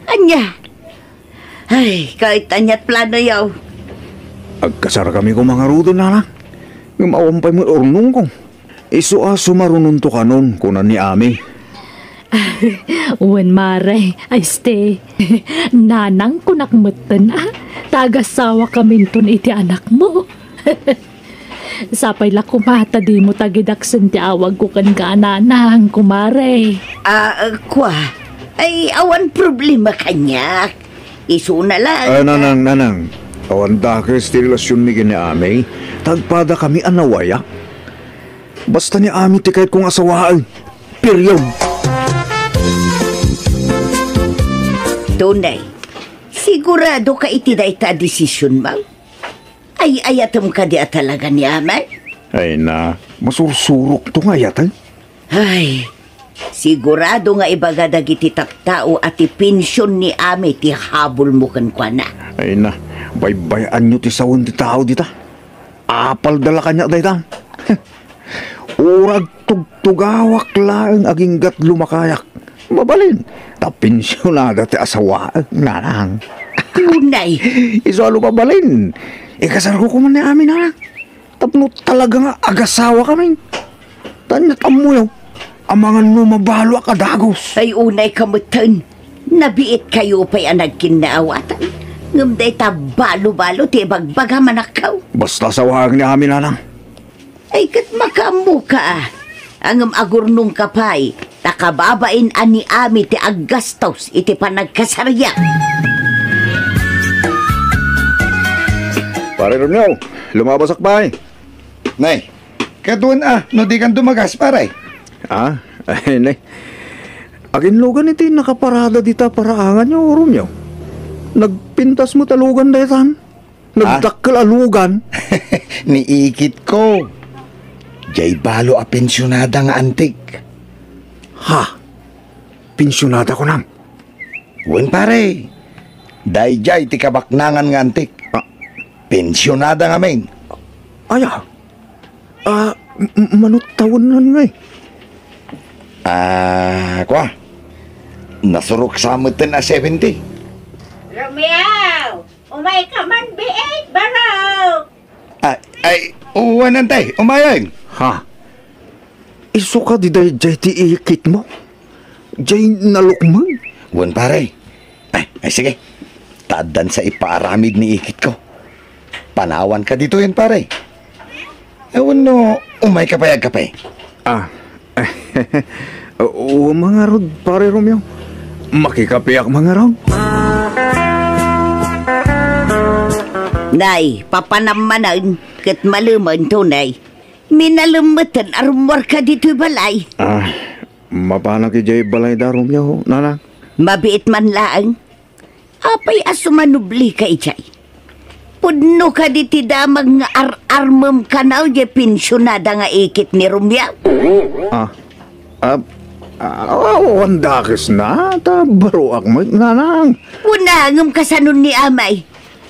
Ania? Ay, ket ania't planoyo? Agkasar kami koma ngaruden, nanang. Ngem awan pay met urnongko. Isu a sumarunonto kanon, kuna ni Ami. Wen, Mare, ay, este, nanang kunak metten, a, ta agasawakaminton iti anakmo. Sapay la koma ta dimo tagidaksen ti awagko kenka a nanang, kumare. Ah, kua. Ay, awan problema kaniak. Isuna laeng. Ah, nanang, nanang. Awan dakes ti relasionmi ken ni Ami. Tagpada kami a nawaya. Basta ni Ami ti kayatko nga asawaen. Period. Tunay, sigurado ka iti dayta a desisionmo? Ay-ayatem kadi a talaga ni Ami? Ay na, masursurokto nga ayaten. Ay, sigurado nga ibaga dagiti tattao a ti pension ni Ami ti habulmo kenkuana. Ay na, baybay-anyo ti sawen ti tao dita. Apalda la kaniak dayta. Uray agtugtugawak laeng agingga't lumakayak. Mabalin, ta pensionada ti asawaek, nanang. Unay. Isu a no mabalin, ikasarko koma ni Ami, nanang. Tapno talaga nga agasawakamin. Ta ania't ammoyo, amangan no mabaloak a dagus. Ay, unayka metten. Nabiitkayo pay a nagkinnaawatan. Ngem dayta balo-balo ti ibagbagam a nakkaw. Basta asawaek ni Ami, nanang. Ay, ket makaammoka, a. Ngem agurnongka pay, ta kababain a ni Ami ti aggastos iti panagkasaryo. Pare Romeo, lumabasak pay. Nay, kaduan a, no dikan dumagas, pare? Ah, ay, nay. Aginlugan iti nakaparada dita paraangan yo, Romeo. Nagpintas met a lugan daytan. Ah? Nagdakkel a lugan. Ni ikit ko. Jay balo a pensionada nga antik. Ha? Pensionada kunam? Wen, pare. Dayjay ti kabaknangan nga antik. Ah. Pensionada ngamin. Aya? Ah, m-, m-, mano tawennan ngay? Ah, kua. Nasurok sa metten a seventy. Romeo! Umayka man biit, barok! Ah, ay, wen, Antay, umayen. Ha? Isu kadi dayjay ti ikitmo? Jay nalukmeng? Wen, pare. Ay, ay, sige. Ta addan sa ipaaramid ni ikitko. Panawanka ditoyen, pare. Awan no, umayka pay agkape. Ah. O, mangarud, Pare Romeo. Makikapeak mangarud. Nay, papanam manen, ket malemen, Tunay. Minalem meten a rummuarka ditoy balay. Ah, mapanak idiay balay da, Romeo, nanang. Mabiit man laeng. Apay a sumanublika idiay? Pudno kadi ti damag nga ar-armem kano diay pensionada nga ikit ni Romeo? Ah, ah, ah, awan dakesna, ta baroak met, nanang. Kuna ngem kasano ni amay?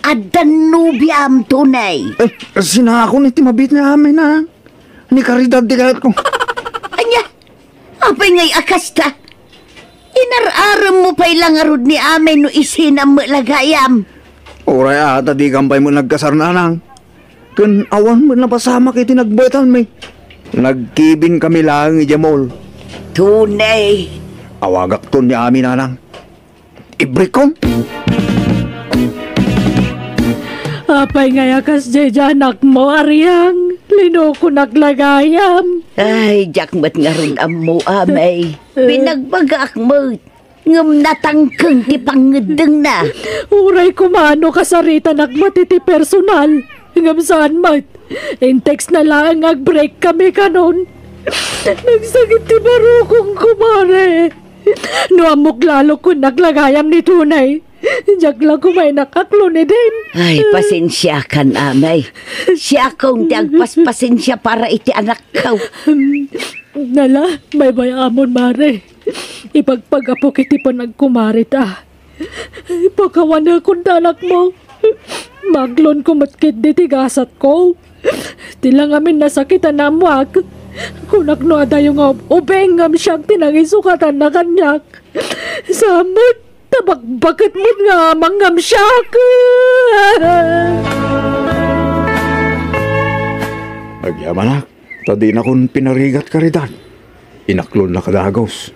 Addan nobiam, Tunay. Eh, sinakon iti mabiit ni amay, nanang. Ni Caridad ti kayatko. Ania? Apay ngay a kasta? Inar-aremmo pay la ngarud ni amay no isinam met la gayam. Uray a, ta dikam pay met nagkasar, nanang. Ken awan met napasamak iti nagbaetanmi. Nagkibinkami laeng idiay mall. Tunay. Awagakton ni amay, nanang. Ibrikkon. Apay ngay a kasdiay diay anakmo, Ariang? Linokonak la gayam. Ay, diak met ngarud ammo, amay. Pinagbagaak met. Ngem natangkeng ti pangngeddengna. Uray koma no kasaritanak met iti personal. Ngem saan met. In-text na laeng nga ag-break kami kanon. Nagsakit ti barukong, kumare. No ammok lalo, kunak la gayam ni Tunay. Diak la koma inakaklon idin. Ay, pasensiakan, amay. Siakon ti agpaspasensia para iti anakko. Nala, baybay-amon, mare. Ipagpagapok iti panagkumarita. Pakawanekon ti anakmo. Maklonko met ketdi ti gasatko. Ti la ngamin nasakitan a ammoak. Kunak no adayo nga ub-, ubing ngem siak ti nangisukatanna kaniak. Saan met, ta bakbaket met nga amang ngem siak. Agyamanak, ta dinakon pinarigat, Caridad. Inaklonna kadagus.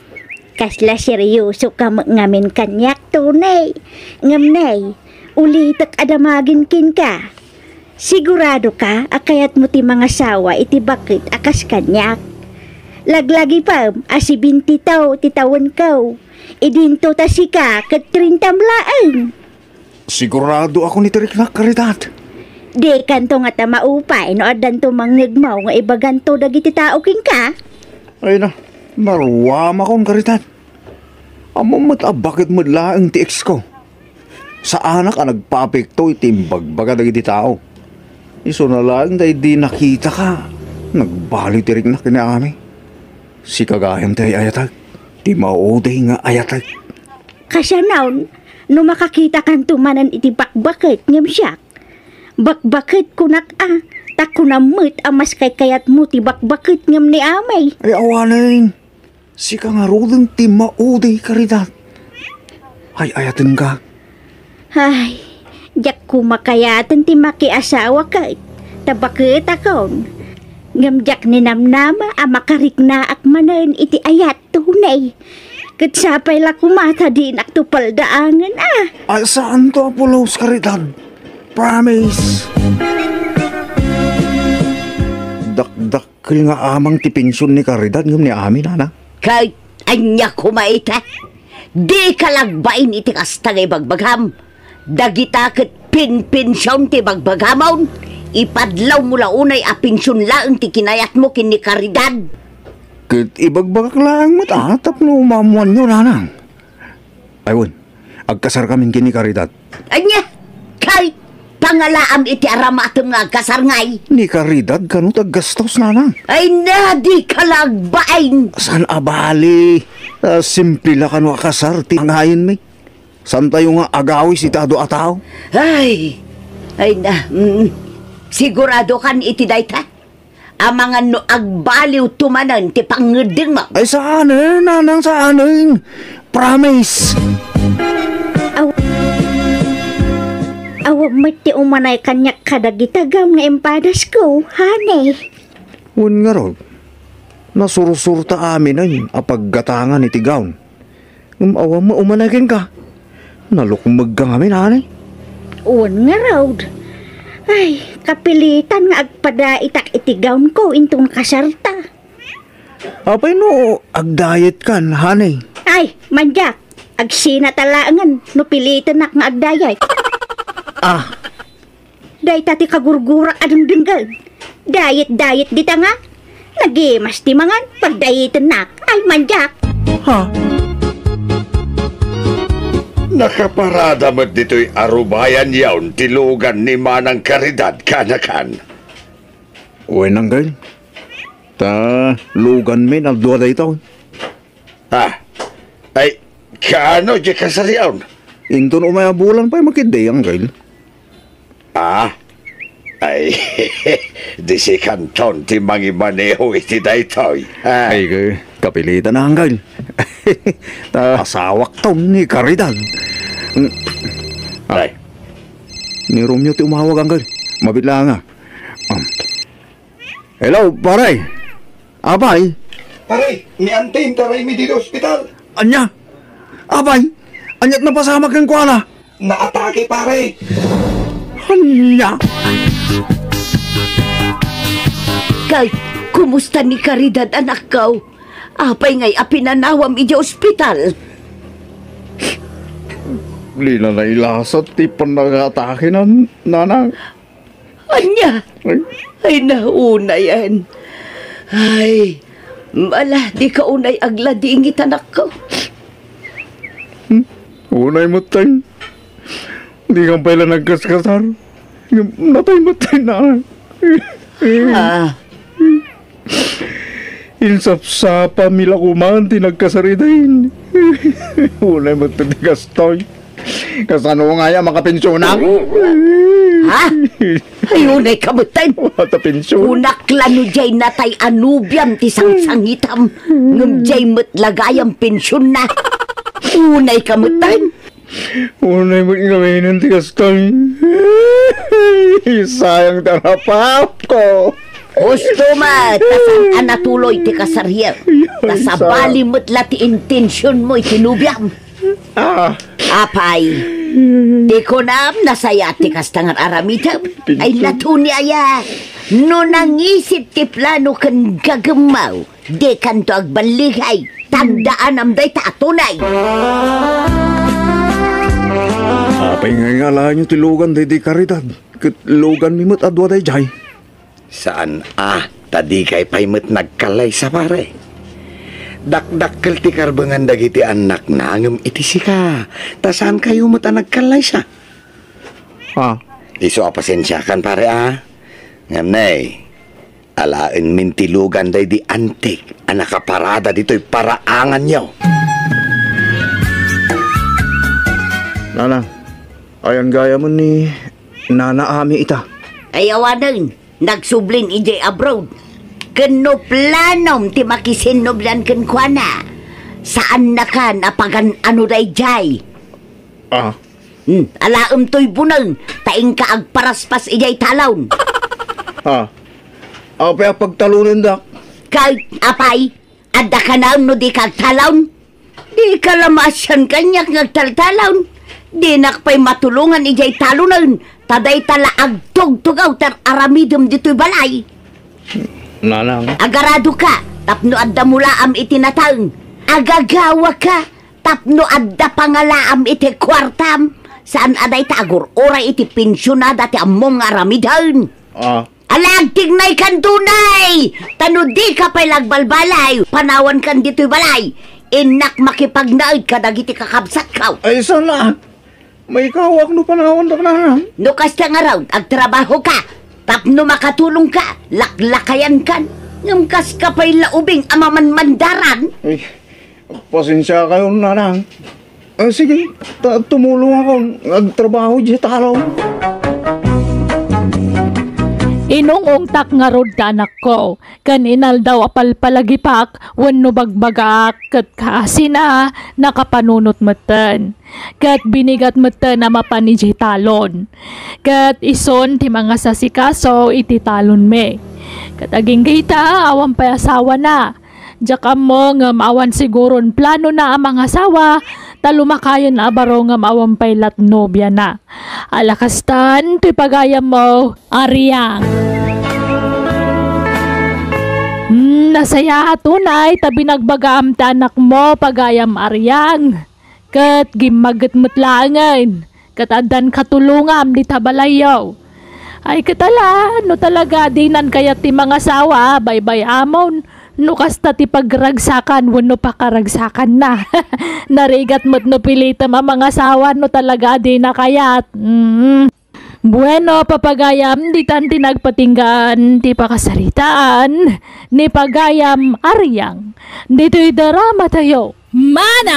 Kasla seriosoka met ngamin kaniak, Tunay. Ngem nay, ulitek a damagen kenka. Siguradoka a kayatmo ti mangasawa iti baket a kas kaniak. Laglagipem a sibinti ti tawenko. Idinto ta sika ket trintam laeng. Siguradoakon iti riknak, Caridad. Dikanto ngata maupay no addanto mangngegmo nga ibaganto dagiti tao kenka? Ay na, naruamakon, Caridad. Ammom met a baket met laeng ti ex ko. Saanak a nagpaapekto iti imbagbaga dagiti tao. Isuna laeng ta idi nakitaka, nagbaliw ti riknak ken ni Ami. Sika gayam ti ay-ayatek, ti maudi nga ayatek. Kasanon, no makakitakanto manen iti bakbaket ngem siak? Bakbaket kunak a, ta kunam met a mas kaykayatmo ti bakbaket ngem ni Ami. Ay, awanen. Sika ngaruden ti maudi, Caridad. Ay-ayatenka. Ay, diak koma kayaten ti makiasawa ket ta baketakon. Ngem diak ninamnama a makariknaak manen iti ayat, Tunay. Ket sapay la koma ta dinakto paldaangen a. Ay, saanto a pulos, Caridad. Promise. Dakdak Kel nga amang ti pension ni Caridad ngem ni Ami, nana? Ket ania koma ita? Dika la agbain iti kasta nga ibagbagam. Dagita ket pinpension ti ibagbagamon. Ipadlawmo la unay a pension laeng ti kinayatmo ken ni Caridad. Ket ibagbagak laeng met a tapno maammoanyo, nanang. Ay wen, agkasarkamin ken ni Caridad. Ania? Kay, pangalaam iti aramatem nga agkasar ngay? Ni Caridad kano ti aggastos, nanang? Ay na, dika la agbain. Saan a bali? Ah, simple la kano a kasar ti pangayenmi. Saantayo nga agawis iti adu a tao? Ay, ay na, mm, siguradokan iti dayta? Amangan no agbaliwto manen ti pangngeddengmo. Ay, saanen, nanang, saanen. Promise. Aw-, awan met ti umanay kaniak kadagita gam nga impadasko, honey. Wen ngarud, nasursurta aminen a paggatangan iti gown. Ngem awan met umanay kenka. Nalukmegka ngamin, Anay. Wen ngarud. Ay, kapilitan nga agpadaitak iti gownko inton kasarta. Apay no agdayetkan, Anay? Ay, mandiak. Agsinat a laengen no pilitenak nga agdayet. Ah. Dayta ti kagurgurak a dengdengngeg. Dayet-dayet dita nga. Nagimas ti mangan, pagdayitennak. Ay, mandiak. Ha? Nakaparada met ditoy arubayan yaon ti lugan ni Manang Caridad kanakan. Wen, Anggail. Ta luganmi a dua daytoy. Ah, ay, kaano diay kasariaon? Inton umay a bulan pay makiddi, Anggail. Ah, ay, di sikanton ti mangimaneho iti daytoy. Ah. Ay, ka-, kapilitan na, Anggail. Ta asawakton ni Caridad. Mm. Ah. Ay. Ni Romeo ti umawag, Anggail. Mabiit la nga. Um. Hello, pare. Apay? Pare, ni Ante intaraymi ditoy ospital. Ania? Apay? Ania't napasamak kenkuana? Naatake, pare. Ania? Kay, kumusta ni Caridad, anakko? Apay ngay a pinanawam idiay ospital? Dina nailasat ti panangatakena, nanang. Ania? Ay. Ay, naunayen. Ay, mala, dika unay agladingit, anakko. Hmm? Unay met tay. Dikan pay la nagkaskasar. Natay met tay na. Ah. Insapsapami la koman ti nagkasariday. Unay met ti gastoy. Kasano ngay a makapensionak? Ha? Ay, unay ka metten. Wala ta pension. Kunak la no diay natay a nobiam ti sangsangitam. Ngem diay met la gayam pensionna. Unay ka metten. Unay met ngamin ti kasta. Sayang ti arapatko. Husto met, ta saan a natuloy ti kasaryo. Ta sabali met la ti intensionmo iti nobiam. Ah. Apay, ti kunam, nasayaat ti kasta nga aramidem. Ay, natuni aya. No nangisit ti plano ken gagemmaw, dikanto agballigay. Tandaanam dayta a tunay. Apay ngay nga alaenyo ti lugan daydi Caridad, ket luganmi met a dua daydiay. Saan a, ta dikay pay met nagkallaysa, pare. Dakdakkel ti karbengan dagiti annakna ngem iti sika, ta saankayo met a nagkallaysa. Ah. Isu a pasensiakan, pare, a. Ngem ne, alaenmin ti lugan daydi antik a nakaparada ditoy paraanganyo. Nana, ayan gayamen ni Nana Ami ita. Ay, awanen, nagsublin idiay abroad. Ken no planom ti makisinnublian kenkuana, saannakan a pagan-ano daydiay. Ah. Hmm, alaem toy bunen, ta inka agparaspas idiay talon. Ah. Apay a pagtalonendak? Kay, apay, adda kanayon no dika agtalon? Dika la maasian kaniak nga agtaltalon. Dinak pay matulongan idiay talonen, ta dayta la agtugtugaw ti ar-aramidem ditoy balay. Nanang. Agaradoka tapno adda mulaam iti nateng. Agagawaka tapno adda pangalaam iti kuartam. Saan a dayta agur-uray iti pensionada ti ammom nga aramiden. Ah. Ala, agtignaykan tunay! Ta no dika pay la agbalbalay, panawankan ditoy balay. Innak makipagnaed kadagiti kakabsatko. Ay, saan la? Maikawak no panawandak, nanang. No kasta ngarud, agtrabahoka tapno makatulongka, laklakayankan. Ngem kaska pay la ubing a mamanmandaran. Ay, pasensiakayon, nanang. Ah, sige, ta tumulongakon nga agtrabaho idiay talon. Inung-ungtak ngarud ti anakko, ken inaldaw a palpalagipak wenno bagbagaak, ket kaasina, nakapanunot metten. Ket binigat metten a mapan idiay talon. Ket isun ti mangasasikaso iti talonmi. Ket agingga ita, awan pay asawana. Diak ammo ngem awan siguron planona a mangasawa, ta lumakayen a baro ngem awan pay lat nobiana. Ala kastan toy pagayammo, Ariang. Hmm, nasayaat unay ta binagbagaam ti anakmo, pagayam Ariang. Ket gimmagget met laengen, ket addan katulongam dita balayyo. Ay, ket ala, no talaga dinan kayat ti mangasawa, baybay-amon, no kasta ti pagragsakan wenno pakaragsakanna. Narigat met no pilitem a mangasawa no talaga a dina kayat. Mm. Bueno, papagayam, ditan ti nagpatinggaan ti pakasaritaan ni pagayam Ariang ditoy drama tayo. Manang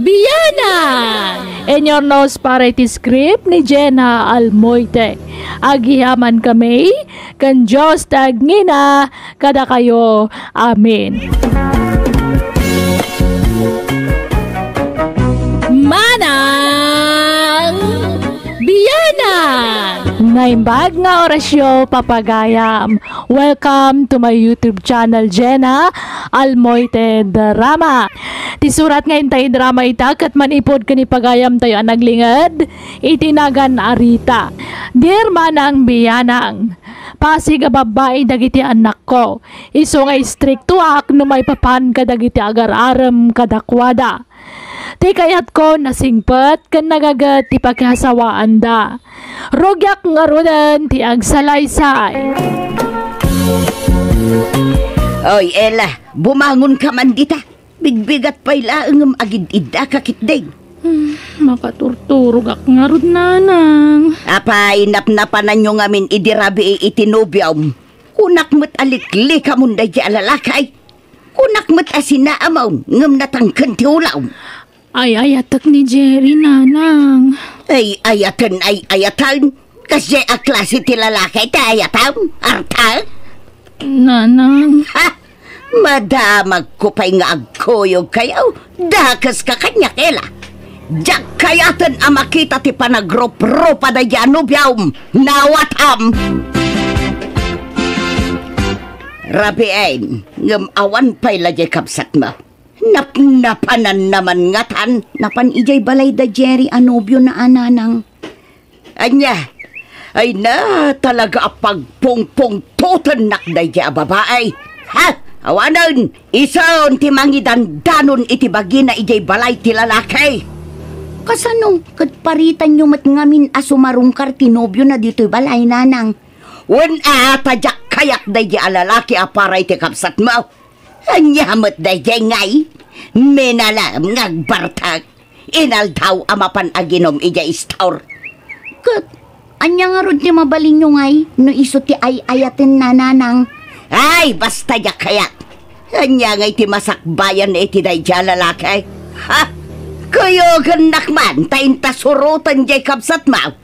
Bianang! In your nose para iti script ni Jenna Almoite. Agyamankami ken Dios ti agngina kadakayo. Amen. Manang Bianang! Naimbag nga orasyo, papagayam. Welcome to my YouTube channel, Jenna Almoite Drama. Ti surat nga intay drama ita ket manipud ken ipagayam tayo a naglinged iti nagan a Rita. Dear Manang Bianang, pasig a babbai dagiti annakko. Isu nga istriktoak no maipapan kadagiti agar-arem kadakuada. Ti kayatko nasingpet ken nagaget ti pakiasawaanda. Rugiak ngaruden ti agsalaysay. Oy, Ella, bumangonka man dita. Bigbigat pay laeng ngem agid-iddaka ketdin. Hmm, makaturturogak ngarud, Nanang. Apay, napnapananyo ngamin idi rabii iti nobiom? Kunak met a liklikamon daydi a lalaki. Kunak met a sinaamon ngem natangken ti ulom. Ay-ayatek ni Jerry, Nanang. Ay-ayaten, ay-ayaten. Kasdiay a klase ti lalaki ti ayatem? Arta? Nanang. Ha? Madamagko pay nga agkuyogkayo. Dakeska kaniak, Ella. Diak kayaten a makita ti panagrup-rupa daydi a nobiom. Nawatam! Rabiin, ngem awan pay la diay kabsatmo. Napnapananna man ngatan. Napan idiay balay da Jerry a nobiona a, Nanang. Ania? Ay na, talaga a pagpungpungtotennak daydi a babai. Ha? Awanen, isun ti mangidandanon iti bagina idiay balay ti lalaki. Kasano? Ket paritanyo met ngamin a sumarungkar ti nobiona ditoy balay, Nanang. Wen a, ta diak kayat daydi a lalaki a para iti kabsatmo. Ania met daydiay ngay? Minalem nga agbartek. Inaldaw a mapan aginum idiay istor. Ket ania ngarud ti mabalinyo ngay no isu ti ay-ayatenna, Nanang? Ay, basta diak kayat. Ania ngay ti masakbayan iti daydiay a lalaki? Ha? Kuyogennak man ta inta suroten diay kabsatmo.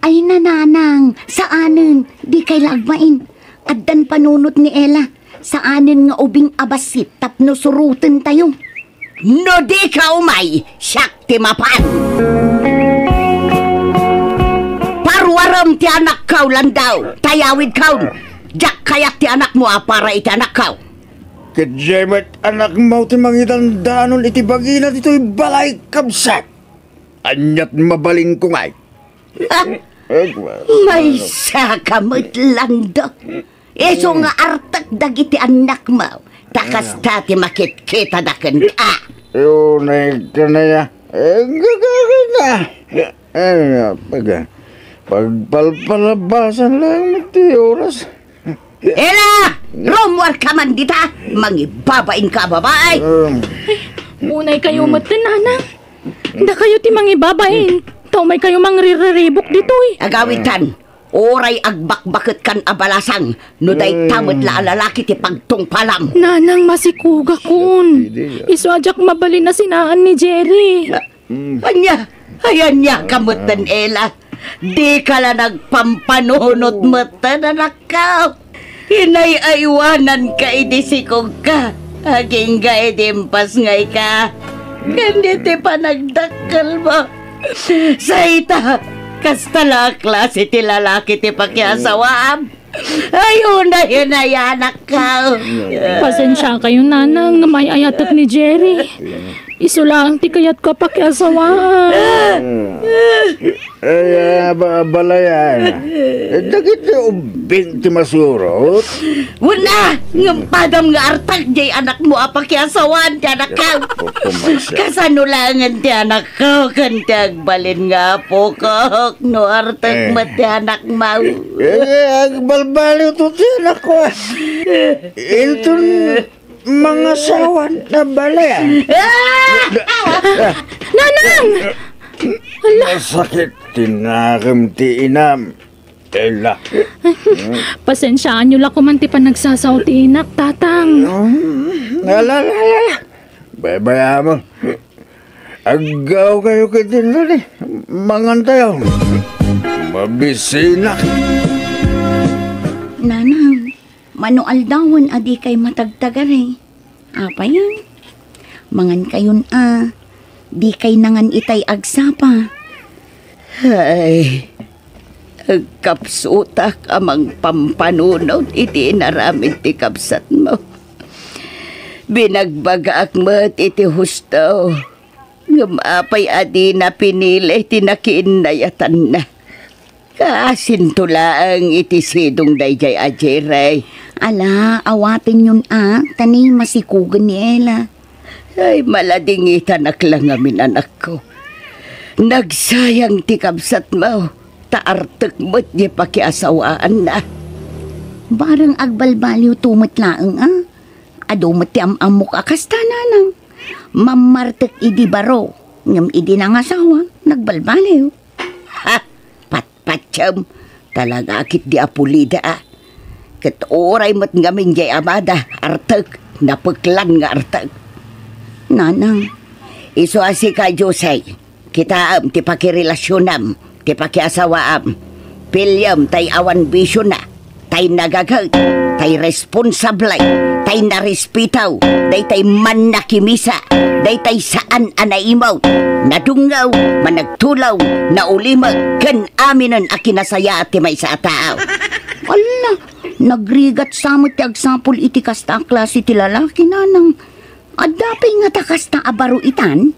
Ay, Nanang, saanen, dikay la agbain. Addan panunot ni Ella. Saanen nga ubing a bassit tapno surotentayo. No dika umay, siak ti mapan. Paruarem ti anakko, Landau, ta yawidkon. Diak kayat ti anakmo a para iti anakko. Ket diay met anakmo ti mangidandanon iti bagina ditoy balay, kabsat. Aniat mabalinko ngay? Ah, maysa ka met, Lando. Isu nga artek dagiti annakmo, ta kasta ti makitkitadaken ka. Unay kanaya. Eh, gagana. Eh, pag-, pagpalpalabasan lang ti oras. Ella! Rummuarka man dita! Mangibabain ka, babae! Um. Ay, unay kayo met, Nanang. Dakayo ti mangibabain. Ta umay kayo mangririribuk ditoy. Agawitan, uray agbakbaketkan a balasang, no dayta met la a lalaki ti pagtungpalam. Nanang, masikugakon. Isu a diak mabalin a sinaan ni Jerry. Ania? Ay, ania ka metten, Ella? Dika la nagpampanunot metten, anakko. Inay-aywananka idi sikogka, agingga idi impasngayka, ken iti panagdakkelmo. Say ta, kasta la a klase ti lalaki ti pakiasawaam. Ay, unay, unay, anakko. Pasensiakayo, nanang, nga maay-ayatek ni Jerry. Isu laeng ti kayatko a pakiasawaan. Ay, ah, ba-, balayan. Eh, dagiti ubbing ti masurot. Wen a, ngem padam nga artek jay anakmo a pakiasawaan ti anakko. Kasano laengen ti anakko ken ti agbalin nga apokok no artek met ti anakmo? Eh, agbalbaliwto ti anakko. Inton mangasawa na bala. Nanang! Ala. Masakit ti nakem ti inam. Ella. Pasensiaanyo la koman ti panagsasao ti inak, Tatang. Mm, ala, ala, ala. Baybay-am. Aggaw kayo ket inton mangan tayo. Mabisinak. Nanang, mano aldawen a dikay matagtagari. Apay a? Mangan kayon a, dikay nangan itay agsapa. Ay, agkapsutak a mangpampanunot iti inaramid ti kabsatmo. Binagbagaak met iti husto. Ngem apay a dina pinili ti nakiinnayatanna? Kaasinto laeng iti sidong daydiay a Jerry. Ala, awatenyon a, ta ni masikugen ni Ella. Ay, maladingitanak la ngamin, anakko. Nagsayang ti kabsatmo, ta artek met ti pakiasawaanna. Bareng agbalbaliwto met laeng a. Adu met ti am-ammok a kasta, nanang. Mammartek idi baro, ngem idi nangasawa, nagbalbaliw. Ha! Patpatiem! Talaga ketdi a pulida a. Ket uray met ngamin jay amada, artek, napeklan nga artek. Nanang, isu a sika, Jose, kitaem ti pakirelasionam, ti pakiasawaam. Piliem tay awan bisiona, tay nagaget, tay responsable, tay narespetaw, daytay mannakimisa, daytay saan a naimut, nadungngaw, managtulaw, naulimek, ken aminen a kinasayaat ti maysa a tao. Alla, nagrigat sa met ti agsapul iti kasta a klase ti lalaki, nanang. Adda pay ngata kasta a baro itan?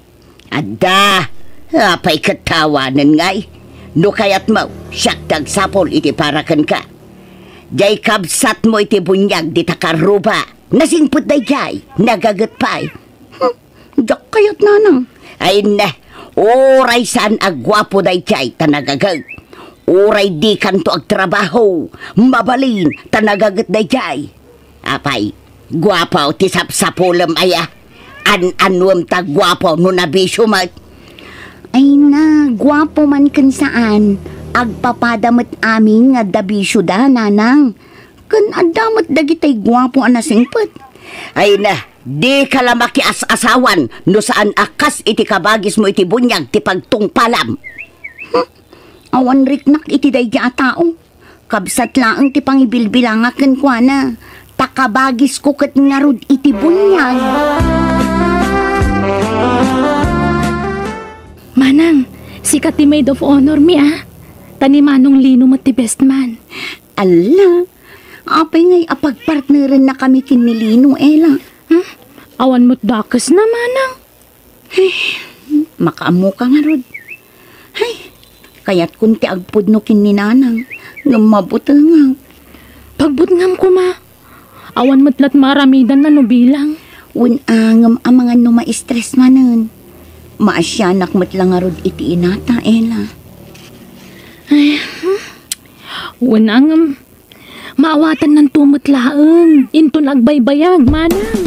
Adda. Apay ket ta awanen ngay? No kayatmo, siak ti agsapul iti para kenka. Jay kabsatmo iti buniag dita karruba. Nasingpet daydiay, nagaget pay. Hmm, diak kayat, nanang. Ay ne, uray saan a guapo daydiay ta nagaget. Uray dikanto agtrabaho, mabalin ta nagaget daydiay. Apay, guapo ti sapsapulem aya? An-anuem ta guapo no nabisio met? Ay na, guapo man ken saan, agpapada met amin nga adda bisioda, nanang. Ken adda met dagitay guapo a nasingpet. Ay na, dika la makias-asawan no saan a kas iti kabagismo iti buniag ti pagtungpalam. Hmm, awan riknak iti daydi a tao. Kabsat laeng ti pangibilbilangak kenkuana, ta kabagisko ket ngarud iti buniag. Manang, sika ti maid of honor mi, a. Ta ni Manong Lino met ti best man. Alla, apay ngay a pagpartnerennakami ken ni Lino, Ella? Hmm? Awan met dakesna, Manang. Ay, makaammoka ngarud. Ay, kayatkon ti agpudno ken ni Nanang, ngem mabutengak. Pagbutngam koma. Awan met lat maaramidanna no bilang. Wen a, ngem amangan no ma-stress manen. Maasianak met la ngarud iti inata, Ella. Ay, hmm. Wen a, ngem maawatannanto met laeng. Inton agbaybayag, Manang.